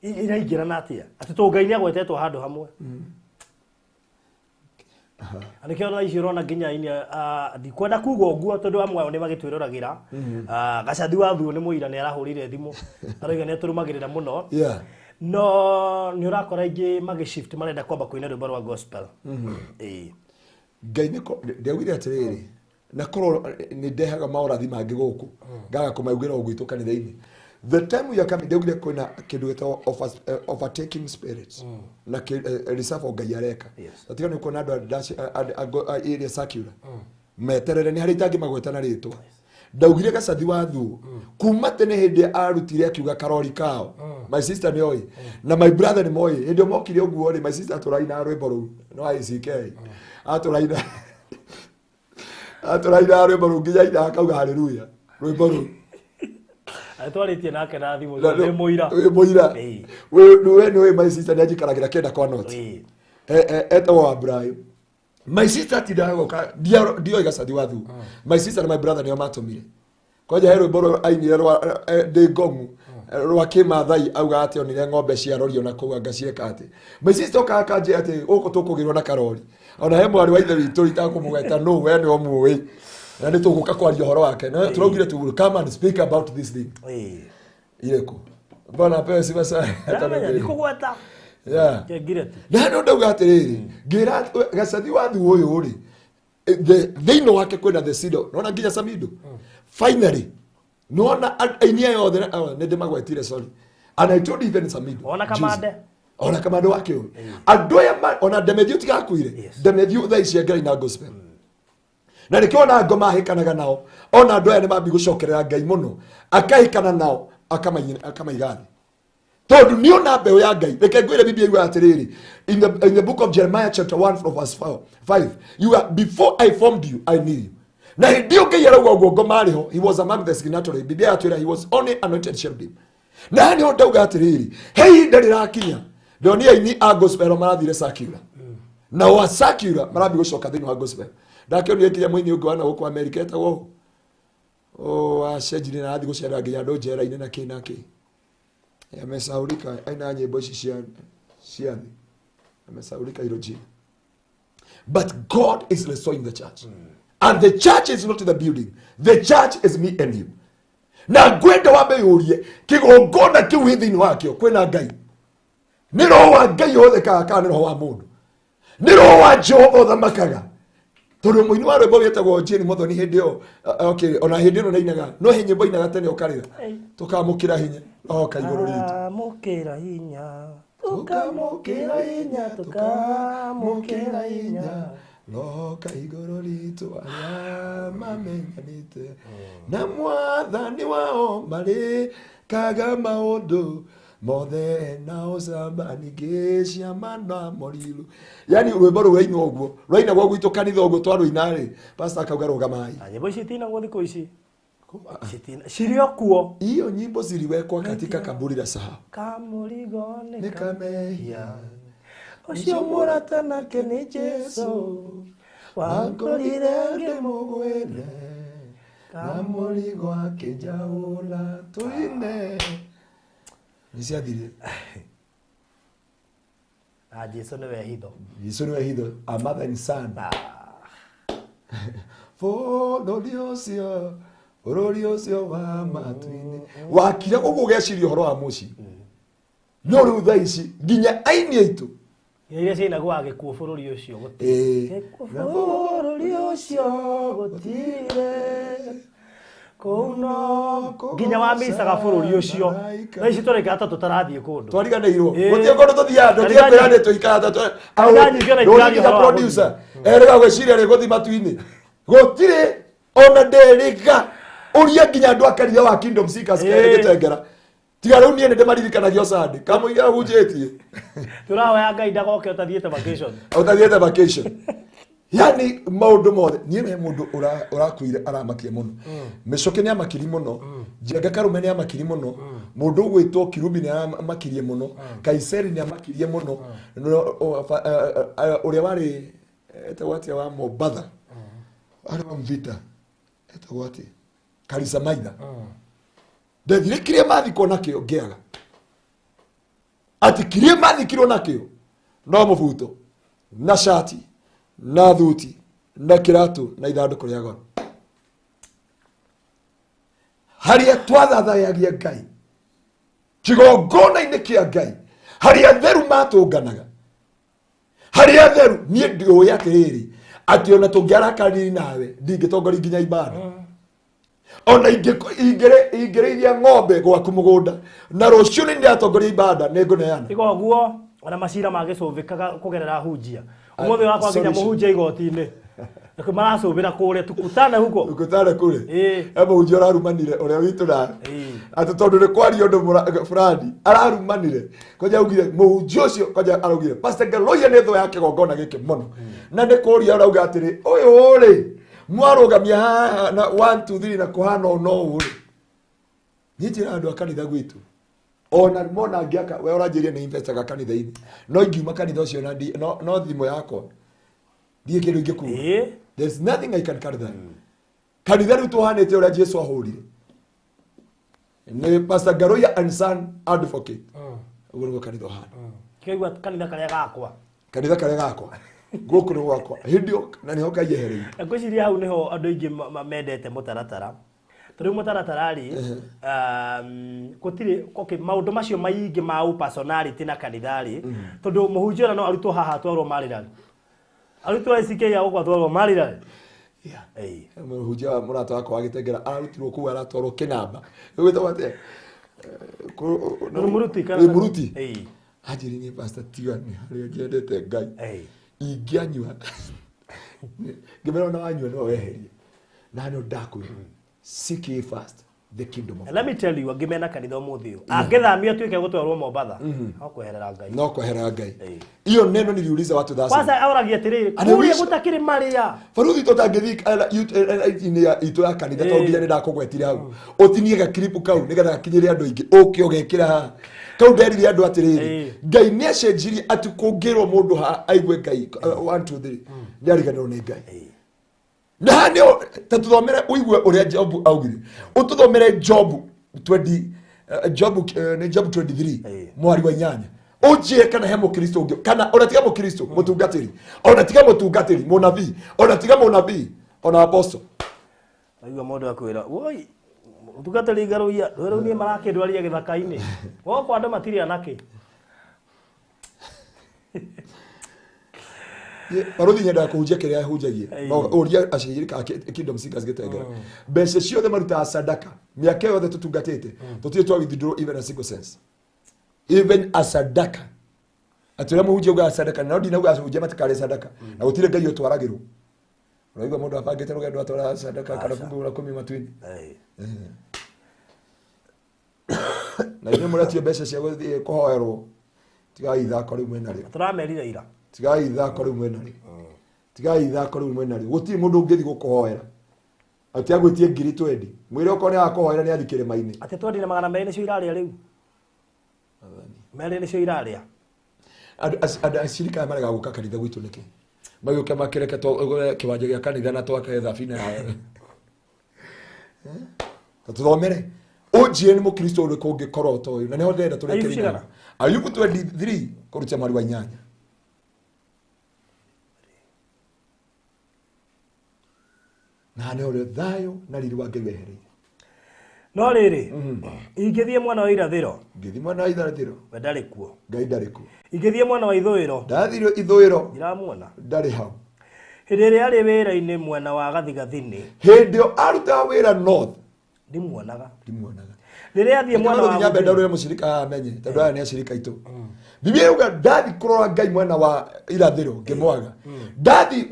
iraingĩrana atĩa atĩ to Ngai nĩ agwetetwo handũ hamwe? Na nĩkĩo thaa ici ũrona nginya ini ndikwenda kuga ũguo tondũ amwe ao nĩ magĩtwĩroragĩra. Gacathi wa Thuo nĩ mũira, nĩ arahũrire thimũ arauga nĩ atũrũmagĩrĩra mũno. No nĩ ũrakora aingĩ magĩshift, marenda kwamba kũina rwĩmbo rwa gospel. Ĩĩ. Ngai nĩ ndiaugire atĩrĩrĩ, na korwo nĩ ndehaga maũrathi mangĩ gũkũ ngaga kũmaugĩra o gwitũ kanitha-inĩ. The time we are coming, ndaugire kwĩna kĩndũ gĩtagwo overtaking spirits na reserve Ngai areka. Atiga nĩ kuona andũ a area circular meterere nĩ harĩ itangĩ magweta na rĩtwa. Ndaugire gacathi wa Thuo kuma tene hĩndĩ arutire akiuga karori kao. My sister nĩ oĩ na my brother nĩ moĩ hĩndĩ ĩyo mokire ũguo rĩ, my sister atũraina rwĩmbo rũu no ICK atũraina rwĩmbo rũu nginya aina akauga haleluya rwĩmbo rũu. Na twarĩtie nake na thimũ Na- ndĩ mũira. Wĩ mũira. Ĩĩ. We nĩ ũĩ my sister nĩ anjikaragĩra kenda kwa noti. Ĩĩ. Etagwo wa Brayo. My sister tindaga gũka ndioĩ gacathi wa thu. My sister na my brother nĩo matũmire. Kwanja he rwĩmbo rũrũ ainire rwa ndĩ ngomu rwa kĩmathai auga atĩ onire ng'ombe ciarorio na kũu anga cieka atĩ. My sister okaga akanjĩra atĩ gũkũ tũkũgĩrwo na karori. Ona he mwarĩ wa ithe witũ itakũmũgweta nũ we nĩwe ũmũĩ. Na nĩ tũgũka kwaria ũhoro wake. Na tũraugire tu will come and speak about this thing. Ĩĩ. Irĩkũ? Bwana apewe sifa sana. Ndamenya ndikũgweta. Yeah. Kengire tu. Na nĩ ndauga atĩrĩrĩ, ngĩra gacathi wa thu ũyũ rĩ, thĩinĩ wake kwĩna the seed of- nona nginya Samido. Finally, nona aini aya othe nĩ ndĩmagwetire sorry. And I told even Samido. Ona Kamande. Ona Kamande wake ũyũ. Andũ aya ona Demethiũ tigakuire. Yes. Demethiũ thaa ici Ngai na gospel. Na nĩkĩo ona ngoma ahĩkanaga nao ona andũ aya nĩ mambi gũcokerera Ngai mũno akahĩkana nao akamaiga thĩ tondũ nĩ ona mbeũ ya Ngai. Reke ngwĩre Biblia yugaga atĩrĩrĩ, in the book of Jeremiah chapter 1 from verse 5, you are, before I formed you I knew you. Na hĩndĩ ĩyo Ngai arauga ũguo ngoma arĩ ho, he was among the signatory. Biblia yatwĩra he was only anointed cherubim. Na haha nĩho ndauga atĩrĩrĩ, he ihinda rĩrakinya ndonire aini a gospel marathire secular na wa secular marambi gũcoka thĩinĩ wa gospel. Ndakĩonire nginya mũini ũngĩ wa na gũkũ Amerika etagwo ũũ wacenjirie na arathiĩ gũcerera nginya andũ njera-inĩ na kĩ na kĩ. Amesahaulika aina nyĩmbo ici cia thĩ. Amesahaulika hilo jina. But God is restoring the church. And the church is not the building. The church is me and you. Na ngwenda wambe yũrie kĩgongona kĩu wĩ thĩinĩ wakĩo kwĩna Ngai. Nĩ roho wa Ngai ũhũthĩkaga kana nĩ roho wa mũndũ? Nĩ roho wa Jehova ũthamakaga. Tondũ mũini wa rwĩmbo wĩtagwo Jane Muthoni hĩndĩ ĩyo, okay, ona hĩndĩ ĩno nĩainaga, no he nyĩmbo ainaga tene ũkarĩra. Tũkamũkĩra hinya, roho ka igũrũ ritũ. Tũkamũkĩra hinya, tũkamũkĩra hinya, tũkamũkĩra hinya. Roho ka igũrũ ritũ arĩa mamenyanĩte na mwathani wao marĩkaga maũndũ mothe na ũcamba ningĩ ciama na morirũ. Yani rwĩmbo rũu rwainwo ũguo, rwainagwo gwitũ kanitha ũguo twarũina rĩ, pastor akauga rũgamai. Na nyĩmbo ici itinagwo thikũ ici. Citina cirĩ o kuo. Hiyo nyimbo ziliwekwa katika kaburi la sahau. Kamũrigo nĩ Nĩ kamehia. Ũcio mũrata nake nĩ Jesũ wangorire ngĩmũgwĩre Kamũrigo akĩnjaũra tũine. Nĩ ciathirire. Na Jesũ nĩwe hitho. Jesũ nĩwe hitho, a mother and son. Bũrũri ũcio, bũrũri ũcio wa matu-inĩ. Wakire ũguo ũgeciria ũhoro wa mũciĩ. No rĩu thaa ici nginya aini aitũ. Iria ciinagwo wa gĩkuũ bũrũri ũcio gũtirĩ. Gĩkuũ bũrũri ũcio gũtirĩ. Kũu no nginya wamicaga bũrũri ũcio. Thaa ici tũreka ta tũtarathiĩ kũndũ. Twariganĩirwo. Ĩĩ. Gũtirĩ kũndũ tũthiaga, ndũtige Karigani- kwĩra nĩ tũikaraga ta Karigani nyingĩ ona ndũri itiraria nginya ũhoro wa producer. Erĩga gwĩciria rĩ gũthiĩ matu-inĩ. Gũtirĩ ona ndĩrĩga. Ũria nginya andũ a kanitha wa Kingdom Seekers Ĩĩ. gĩtengera. Tiga rĩu niĩ nĩndĩmaririkanagia Sunday. Kamũira hunjĩtie. Tũrahoya Ngai ndagoke ũtathiĩte vacation. Ũtathiĩte vacation. Yani maũndũ mothe niĩ he mũndũ ũrakuire aramakia mũno. Mĩcoke nĩ amakiri mũno. Njenga Karume nĩ amakiri mũno. Mũndũ ũgwĩtwo Kirumbi nĩ amakirie mũno. Kaiseri nĩ amakirie mũno. Ũrĩa warĩ etagwo atĩa wa Mombatha. Arĩ wa Mvita. Etagwo atĩa? Karisa Maitha. Ndethire kĩrĩa mathikwo nakĩo ngĩaga. Atĩ kĩrĩa mathikirwo nakĩo no mũbuto na cati na thuti na kĩratũ na ithandũkũ rĩa goro. Harĩa twathathayagia Ngai, kĩgongona-inĩ kĩa Ngai, harĩa atheru matũnganaga, harĩa atheru. Niĩ ndiũĩ atĩrĩrĩ, atĩ ona tũngĩarakarire nawe ndingĩtongoria nginya ibada. Ona ingĩrĩithia ng'ombe gwaku mũgũnda na rũciũ nĩ ndĩratongoria ibada nĩ ngũneana. Tiga ũguo, ona macira magĩcũvĩkaga kũgerera hunjia. Ũmũthĩ wakwa nginya Solution. mũhunjia igoti-inĩ. Nĩkĩo maracũvĩra kũrĩa tukutane huko. Tukutane kũrĩa. Ĩĩ. He mũhunjia ũrarumanire ũrĩa witũ na Ĩĩ. atĩ tondũ nĩ kwaria ũndũ fulani ararumanire. Kwanja augire mũhunjia ũcio, kwanja araugire Pastor Ngeloia nĩ thũ ya kĩgongona gĩkĩ mũno. Na nĩ kũria arauga atĩrĩ, ũyũ rĩ mwarũgamia haha na 1 2 3 na kũhana ũũ no ũũ rĩ. Niĩ njĩra andũ a kanitha gwitũ ona mona ngĩaka we ũranjĩria nĩ investaga kanitha-inĩ no ingiuma kanitha ũcio na no thimũ yakwa ndiĩ kĩndũ ingĩkua. There's nothing I can carry there. Kanitha rĩu tũhanĩte ũrĩa Jesu ahũrire nĩ Pastor Ngaruiya and Son Advocate. Ũguo nĩguo kanitha ũhana. Kĩigua kanitha karĩa gakwa. Kanitha karĩa gakwa gũkũ nĩ gwakwa hĩndĩ ĩyo na nĩho Ngai ehereire. Na ngwĩciria hau nĩho andũ aingĩ mendete mũtaratara. Tondũ rĩu mũtaratara rĩ, gũtirĩ, okay, maũndũ macio maingĩ ma personality na kanitha rĩ, tondũ mũhunjia ona no arutwo haha atwarwo Maryland. Arutwo ACK ya gũkũ atwarwo Maryland. Yeah. Mũhunjia wa mũrata wakwa wa Gĩtengera ararutirwo kũu aratwarwo Kĩnamba. Ĩgwĩtagwo atĩa? Rumuruti kana? Rumuruti. Anjĩrire niĩ pastor tiga nĩ harĩa njendete Ngai. Ingĩanyua. Ngĩmera ona wanyua no weherie. Na no ndakwĩra. Seek ye first the kingdom of God. Let me tell you, angĩ mena kanitha ũmũthĩ ũyũ. Angĩthamio atuĩke gũtwarwo Mombatha, no kweherera Ngai. No kweherera Ngai. Iyo neno niliuliza watu thasa. Kwanza auragia atĩrĩrĩ, kũrĩa gũtakĩrĩ marĩa. Baruthi tũtangĩthiĩ itũ ya kanitha tondũ nginya nĩ ndakũgwetire hau. Ũtinie gakiripu kau nĩgetha gakinyĩre andũ aingĩ. Ũke ũgekĩra haha. Kau nderire andũ atĩrĩrĩ, Ngai nĩ acenjirie atĩ kũngĩrwo mũndũ haha aigue Ngai 1 2 3 nĩ ariganĩrwo nĩ Ngai. Na nĩ ta tũthomere ũigue ũrĩa Jobu augire. Ũtũthomere Jobu 20 Jobu nĩ Jobu 23 mwari wa 8. Ũnjĩre kana he mũkristo ũngĩ kana ona tiga mũkristo mũtungatĩri ona tiga mũtungatĩri mũnabii ona tiga mũnabii ona apostle. Aigua mũndũ akwĩra woi mũtungatĩri Ngaruiya rĩu niĩ marakĩndwaria gĩthaka-inĩ gũkũ andũ matirĩ anake. Baruthi nyendaga kũhunjia kĩrĩa ahunjagia. Ũria acirika a Kingdom Seekers Gĩtengera. Mbeca ciothe marutaga sadaka mĩaka yothe tũtungatĩte tũtirĩ twa withdraw even a single cent. Even a sadaka. Atĩ ũrĩa mũhunjia augaga sadaka no ndinauga ahunjia matikarĩe sadaka na gũtirĩ Ngai ũtwaragĩrwo. Ũraigua mũndũ abangĩte rũgendo atwara sadaka kana fungu la kumi matuinĩ. Na inyuĩ mũretio mbeca cia gũthiĩ kũhoerwo tigai ithako rĩu mwĩnarĩo. Tũramerire ira. Tigai ithako rĩu mwĩnarĩo. Tigai ithako rĩu mwĩnarĩo. Gũtirĩ mũndũ ũngĩthiĩ gũkũhoera. Atĩ agwĩtie ngiri twendi. Mwĩre okorwo nĩ akũhoera nĩ athiĩ kĩrĩma-inĩ. Atĩ twendi na 200 nĩcio irarĩa rĩu. Merĩ nĩcio irarĩa. Andũ acirika aya marega gũka kanitha gwitũ nĩkĩ? Magĩũka makĩreke tũgũre kĩwanja gĩa kanitha na twake thabina ya. Tũthomere. Ũnjĩre nĩ mũkristo ũrĩkũ ũngĩkorwo ta ũyũ na nĩho ndĩrenda tũrĩkĩrie nayo. Ayubu 23 kũruta mweri wa 8. Na nĩ ũrĩa thayũ na riri wa Ngai wehereire. No rĩrĩ, ingĩthiĩ mwena wa irathĩro. Ngĩthiĩ mwena wa irathĩro. We ndarĩ kuo. Ngai ndarĩ kuo. Ingĩthiĩ mwena wa ithũĩro. Ndathiĩ ithũĩro. Ndiramuona. Ndarĩ hau. Hĩndĩ ĩrĩa arĩ wĩra-inĩ mwena wa gathigathini. Hĩndĩ ĩyo arutaga wĩra north. Ndimuonaga. Ndimuonaga. Rĩrĩa athiĩ mwena wa nyambe ndarũre mũcirika amenye tondũ aya nĩ acirika aitũ. Biblia yuga ndathi kũrora Ngai mwena wa irathĩro ngĩmwaga. Ndathi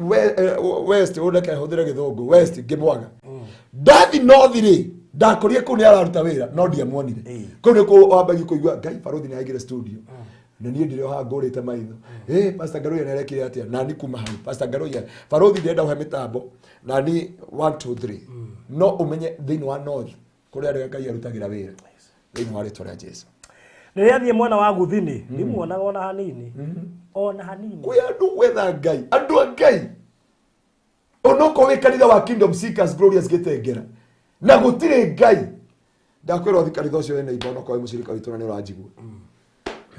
west ũndeke hũthĩre gĩthũngũ west ngĩmwaga. Ndathi north rĩ ndakorire kũu nĩ araruta wĩra no ndiamuonire. Kũu nĩ kũu wambagia kũigua Ngai baruthi nĩ aingĩra studio. Na niĩ ndĩrĩ o haha ngũrĩte maitho. Pastor Ngaruiya nĩ arekire atĩa? Na ni kuma hau Pastor Ngaruiya baruthi ndĩrenda ũhe mĩtambo na ni 1 2 3. No ũmenye thĩinĩ wa north kũrĩa arĩa Ngai arutagĩra wĩra thĩinĩ wa rĩtwa rĩa Jesu. Rĩrĩa athiĩ mwena wa guthini ndimuonaga ona hanini. Ona hanini. Kwĩ andũ gwetha Ngai, andũ a Ngai. Onokorwo wĩ kanitha wa Kingdom Seekers Glorious Gĩtengera na gũtirĩ Ngai. Ndakwĩra ũthi kanitha ũcio wĩna imba onokorwo wĩ mũcirika witũ na nĩ ũranjigua.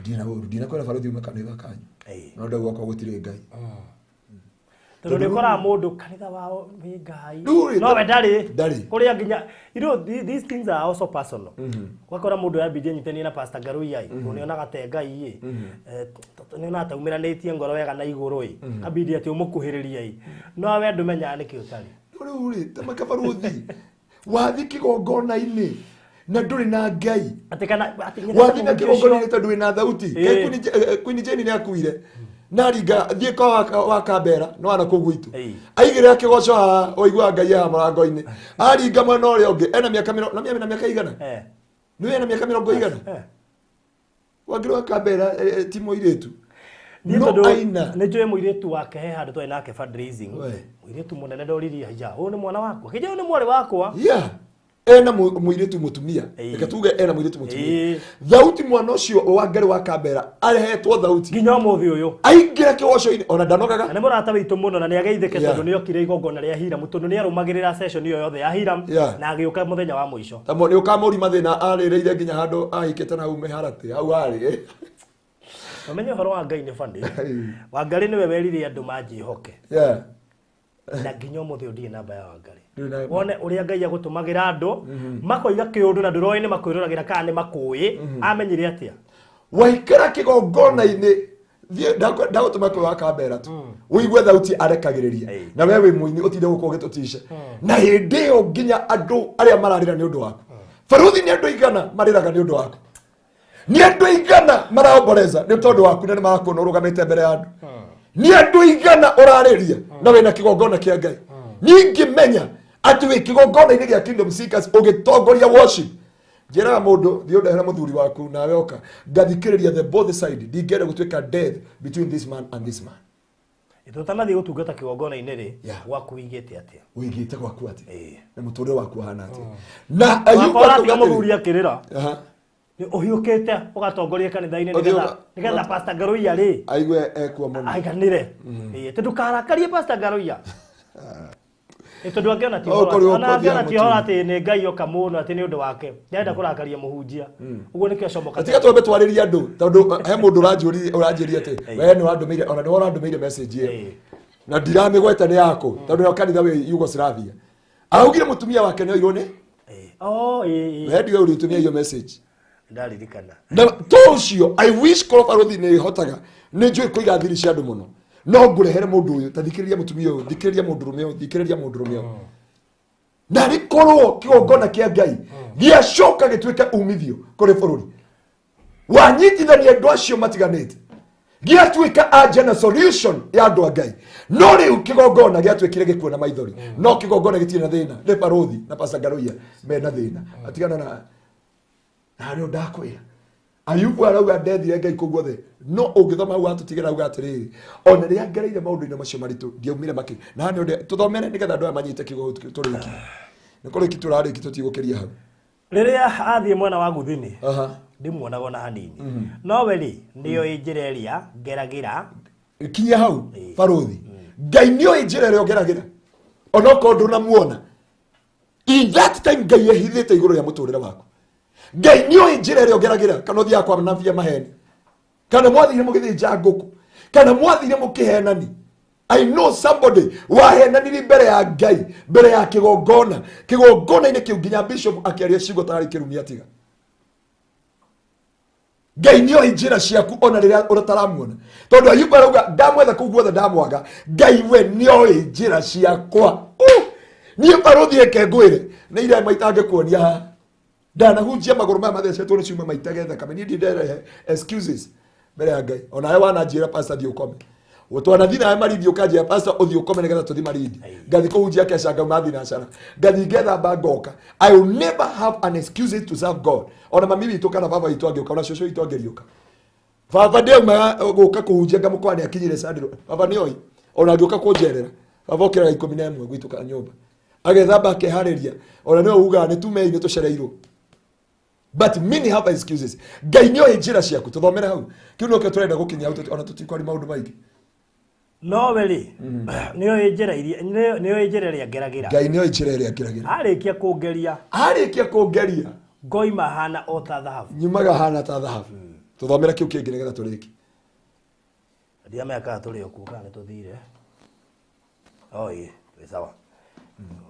Ndirĩ na ũru, ndinakwĩra baruthi ume kanitha kanyu. No ndauga okorwo gũtirĩ Ngai. Tondũ nĩ ũkoraga mũndũ kanitha wao wĩ Ngai. Rĩu rĩ, No we ndarĩ. Ndarĩ. Kũrĩa nginya, you know, these things are also personal. Ũgakora mũndũ yambirie nyitanie na Pastor Ngaruiya ĩ, tondũ nĩonaga te Ngai ĩ. Nĩonaga ta umĩranĩtie ngoro wega na igũrũ ĩ. Ambindi atĩ ũmũkuhĩrĩrie ĩ. No we ndũmenyaga nĩkĩ ũtarĩ. No rĩu rĩ, ta makabaruthi. Wathi kĩgongona-inĩ na ndũrĩ na Ngai. Atĩ kana, atĩ nyendete Wathi na mũhunjia kĩgongona-inĩ ũcio. tondũ wĩna thauti. Kaĩ Queen Jane nĩ akuire. Na ringa thiĩ kwa wa Kambera, no ana kũu gwitũ. Aigĩrĩra kĩgoco haha, ũiguaga Ngai haha mũrango-inĩ. Aringa mwena ũrĩa ũngĩ, ena mĩaka mĩro-, na mĩaka, na mĩaka igana? Nĩ ena mĩaka mĩrongo igana? Wangĩrĩ wa Kambera, ti mũirĩtu. Niĩ No tondũ aina. nĩ njũĩ mũirĩtu wake he handũ twarĩ nake fundraising. We. Mũirĩtu mũnene ndoririe, haiya, ũyũ nĩ mwana wakwa. Kĩnjũ nĩ mwarĩ wakwa. Yeah. Ena mũirĩtu mũtumia. Reke tuge ena mũirĩtu mũtumia. Thauti mwana ũcio wa Ngarĩ wa Kambera arehetwo thauti nginya ũmũthĩ ũyũ aingĩra kĩgoco-inĩ ona ndanogaga. Na nĩ mũrata witũ mũno na nĩ ageithĩke tondũ nĩ okire igongona rĩa Hiram, tondũ nĩ arũmagĩrĩra session ĩyo yothe ya Hiram na agĩũka mũthenya wa mũico. Tamo nĩ ũkamũri mathĩna arĩrĩire nginya handũ ahikĩte na hau mĩharatĩ hau arĩ. Ũmenye ũhoro wa Ngai nĩ funny. Wangarĩ nĩwe werire andũ manjĩhoke na nginya ũmũthĩ ũyũ ndirĩ namba ya Wangarĩ. Ndũrĩ na. Wone ũrĩa Ngai agũtũmagĩra andũ makoiga kĩũndũ na ndũroĩ nĩ makwĩroragĩra kana nĩ makũĩ amenyire atĩa. Waikara kĩgongona-inĩ, thiĩ ndagũtũma kwĩ wa Kambera tu ũigue thauti arekagĩrĩria. Na we wĩ mũini ũtinde gũkũ ũgĩtũtica na hĩndĩ ĩyo nginya andũ arĩa mararĩra nĩ ũndũ waku. Baruthi, nĩ andũ aigana marĩraga nĩ ũndũ waku? Nĩ andũ aigana maraomboreza nĩ tondũ waku na nĩ marakuona ũrũgamĩte mbere ya andũ? Nĩ andũ aigana ũrarĩria na wĩna kĩgongona kĩa Ngai? Ningĩmenya atĩ wĩ kĩgongona-inĩ gĩa Kingdom Seekers ũgĩtongoria worship, njĩraga mũndũ, thiĩ ũndehere mũthuri waku nawe oka ngathikĩrĩria the both side. Ndingĩenda gũtuĩka death between this man and this man. Tũtanathiĩ gũtungata kĩgongona-inĩ rĩ, gwaku wĩigĩte atĩa? Wĩigĩte gwaku atĩ na mũtũrĩre waku ũhana atĩa na Ayubu Wakora atiga akauga atĩrĩ- mũthuri akĩrĩra, nĩ ũhiũkĩte ũgatongoria kanitha-inĩ Ũthiĩ nĩgetha Pastor Ngaruiya rĩ aigue ekuo mũno. Aiganĩre. Ĩĩ, tondũ karakarie Pastor Ngaruiya. Ĩ, tondũ angĩona ti Oh, ũhoro kũrĩ ona ũkũthia angĩona ti ũhoro mũtune. atĩ nĩ Ngai oka mũno atĩ nĩ ũndũ wake ndĩrenda kũrakaria mũhunjia ũguo nĩkĩo acomoka. Tiga twambe twarĩrie andũ tondũ he mũndũ ũranjũria, ũranjĩria atĩ we nĩ ũrandũmĩire, ona nĩ ũrandũmĩire message ĩyo na ndiramĩgweta nĩ yaku tondũ nĩyo kanitha wĩ Yugoslavia. Araugire mũtumia wake nĩ oirwo nĩ Oh, ĩĩ, ĩĩ. we ndiwe ũrĩtũmia iyo message. Ndaririkana. Na to ũcio, I wish korwo barothi nĩ hotaga, nĩ njũĩ kũiga thiri cia andũ mũno, no ngũrehere mũndũ ũyũ, ta thikĩrĩria mũtumia ũyũ, thikĩrĩria mũndũrũme ũyũ, thikĩrĩria mũndũrũme ũyũ. Na rĩ korwo kĩgongona kĩa Ngai gĩacoka gĩtuĩke umithio kũrĩ bũrũri, wanyitithania andũ acio matiganĩte, gĩatuĩka anja na solution ya andũ a Ngai. No rĩu kĩgongona gĩatuĩkire gĩkuo na maithori. No kĩgongona gĩtirĩ na thĩna, nĩ barothi na Pastor Ngaruiya mena thĩna. Atigana na harĩa ndakwĩra Ayubu arauga ndethire Ngai kũu guothe, no ũngĩthoma hau atũtigĩra auga atĩrĩrĩ, ona rĩrĩa ngereire maũndũ-inĩ macio maritũ ndiaumire makĩ na haha nĩ tũthomere nĩgetha andũ aya manyite kiugo tũrĩki nĩ kũrĩki tũrarĩki tũtigũkĩria hau. Rĩrĩa athiĩ mwena wa guthini ndimuonaga ona hanini, nowe rĩ nĩoĩ njĩra ĩrĩa ngeragĩra. Kinyia hau. Barothi, Ngai nĩoĩ njĩra ĩrĩa ũgeragĩra onokorwo ndũnamuona in that time. Ngai ehithĩte igũrũ rĩa mũtũrĩre waku. Ngai nĩoĩ njĩra ĩrĩa ũgeragĩra, kana ũthiaga kwa nabia maheni, kana mwathire mũgĩthĩnja ngũkũ, kana mwathire mũkĩhenani. I know somebody wahenanirie mbere ya Ngai, mbere ya kĩgongona, kĩgongona-inĩ kĩu nginya bishop akĩaria ciugo tarĩ kĩrumi. Atiga, Ngai nĩoĩ njĩra ciaku ona rĩrĩa ũtaramuona, tondũ Ayubu arauga ndamwetha kũu guothe ndamwaga. Ngai we nĩoĩ njĩra ciakwa. Niĩ barũthi, reke ngwĩre, nĩ irema itangĩkuonia haha ndanahunjia magũrũ maya mathecetwo nĩ ciuma maitage thakame. Niĩ ndinderehe excuses mbere ya Ngai. Onawe wananjĩra, "Pastor, thiĩ ũkome." Twanathi nawe Marindi, ũkanjĩra, "Pastor, ũthiĩ ũkome nĩgetha tũthi Marindi." Ngathi kũhunjia keca, ngauma thinacara, ngathi ngethamba, ngoka. I will never have an excuse to serve God. Ona mami witũ kana baba witũ angĩũka, ona cũcũ witũ angĩriũka, baba ndĩaumaga gũka kũhunjia ngamũkora nĩ akinyire sandiro. Baba nĩoĩ ona angĩũka kũnjerera, baba okĩraga 11 gwitũ ka nyũmba, agethamba, akeharĩria. Ona nĩwe ugaga nĩ tumei nĩ tũcereirwo. But many have excuses. Ngai nĩoĩ njĩra ciaku. Tũthomere hau, kĩu nĩkĩo tũrenda gũkinyia hau, ona tũtikwaria maũndũ maingĩ. Nowe rĩ nĩoĩ njĩra iria nĩoĩ njĩra ĩrĩa ngeragĩra. Ngai nĩoĩ njĩra ĩrĩa ngeragĩra. Arĩkia kũngeria, arĩkia kũngeria, ngoima hana o ta thahabu. Nyumaga hana ta thahabu. Tũthomere kĩu kĩngĩ nĩgetha tũrĩkie. Ndiramenya kana tũrĩ o kuo kana nĩ tũthire. Oi, twĩ sawa.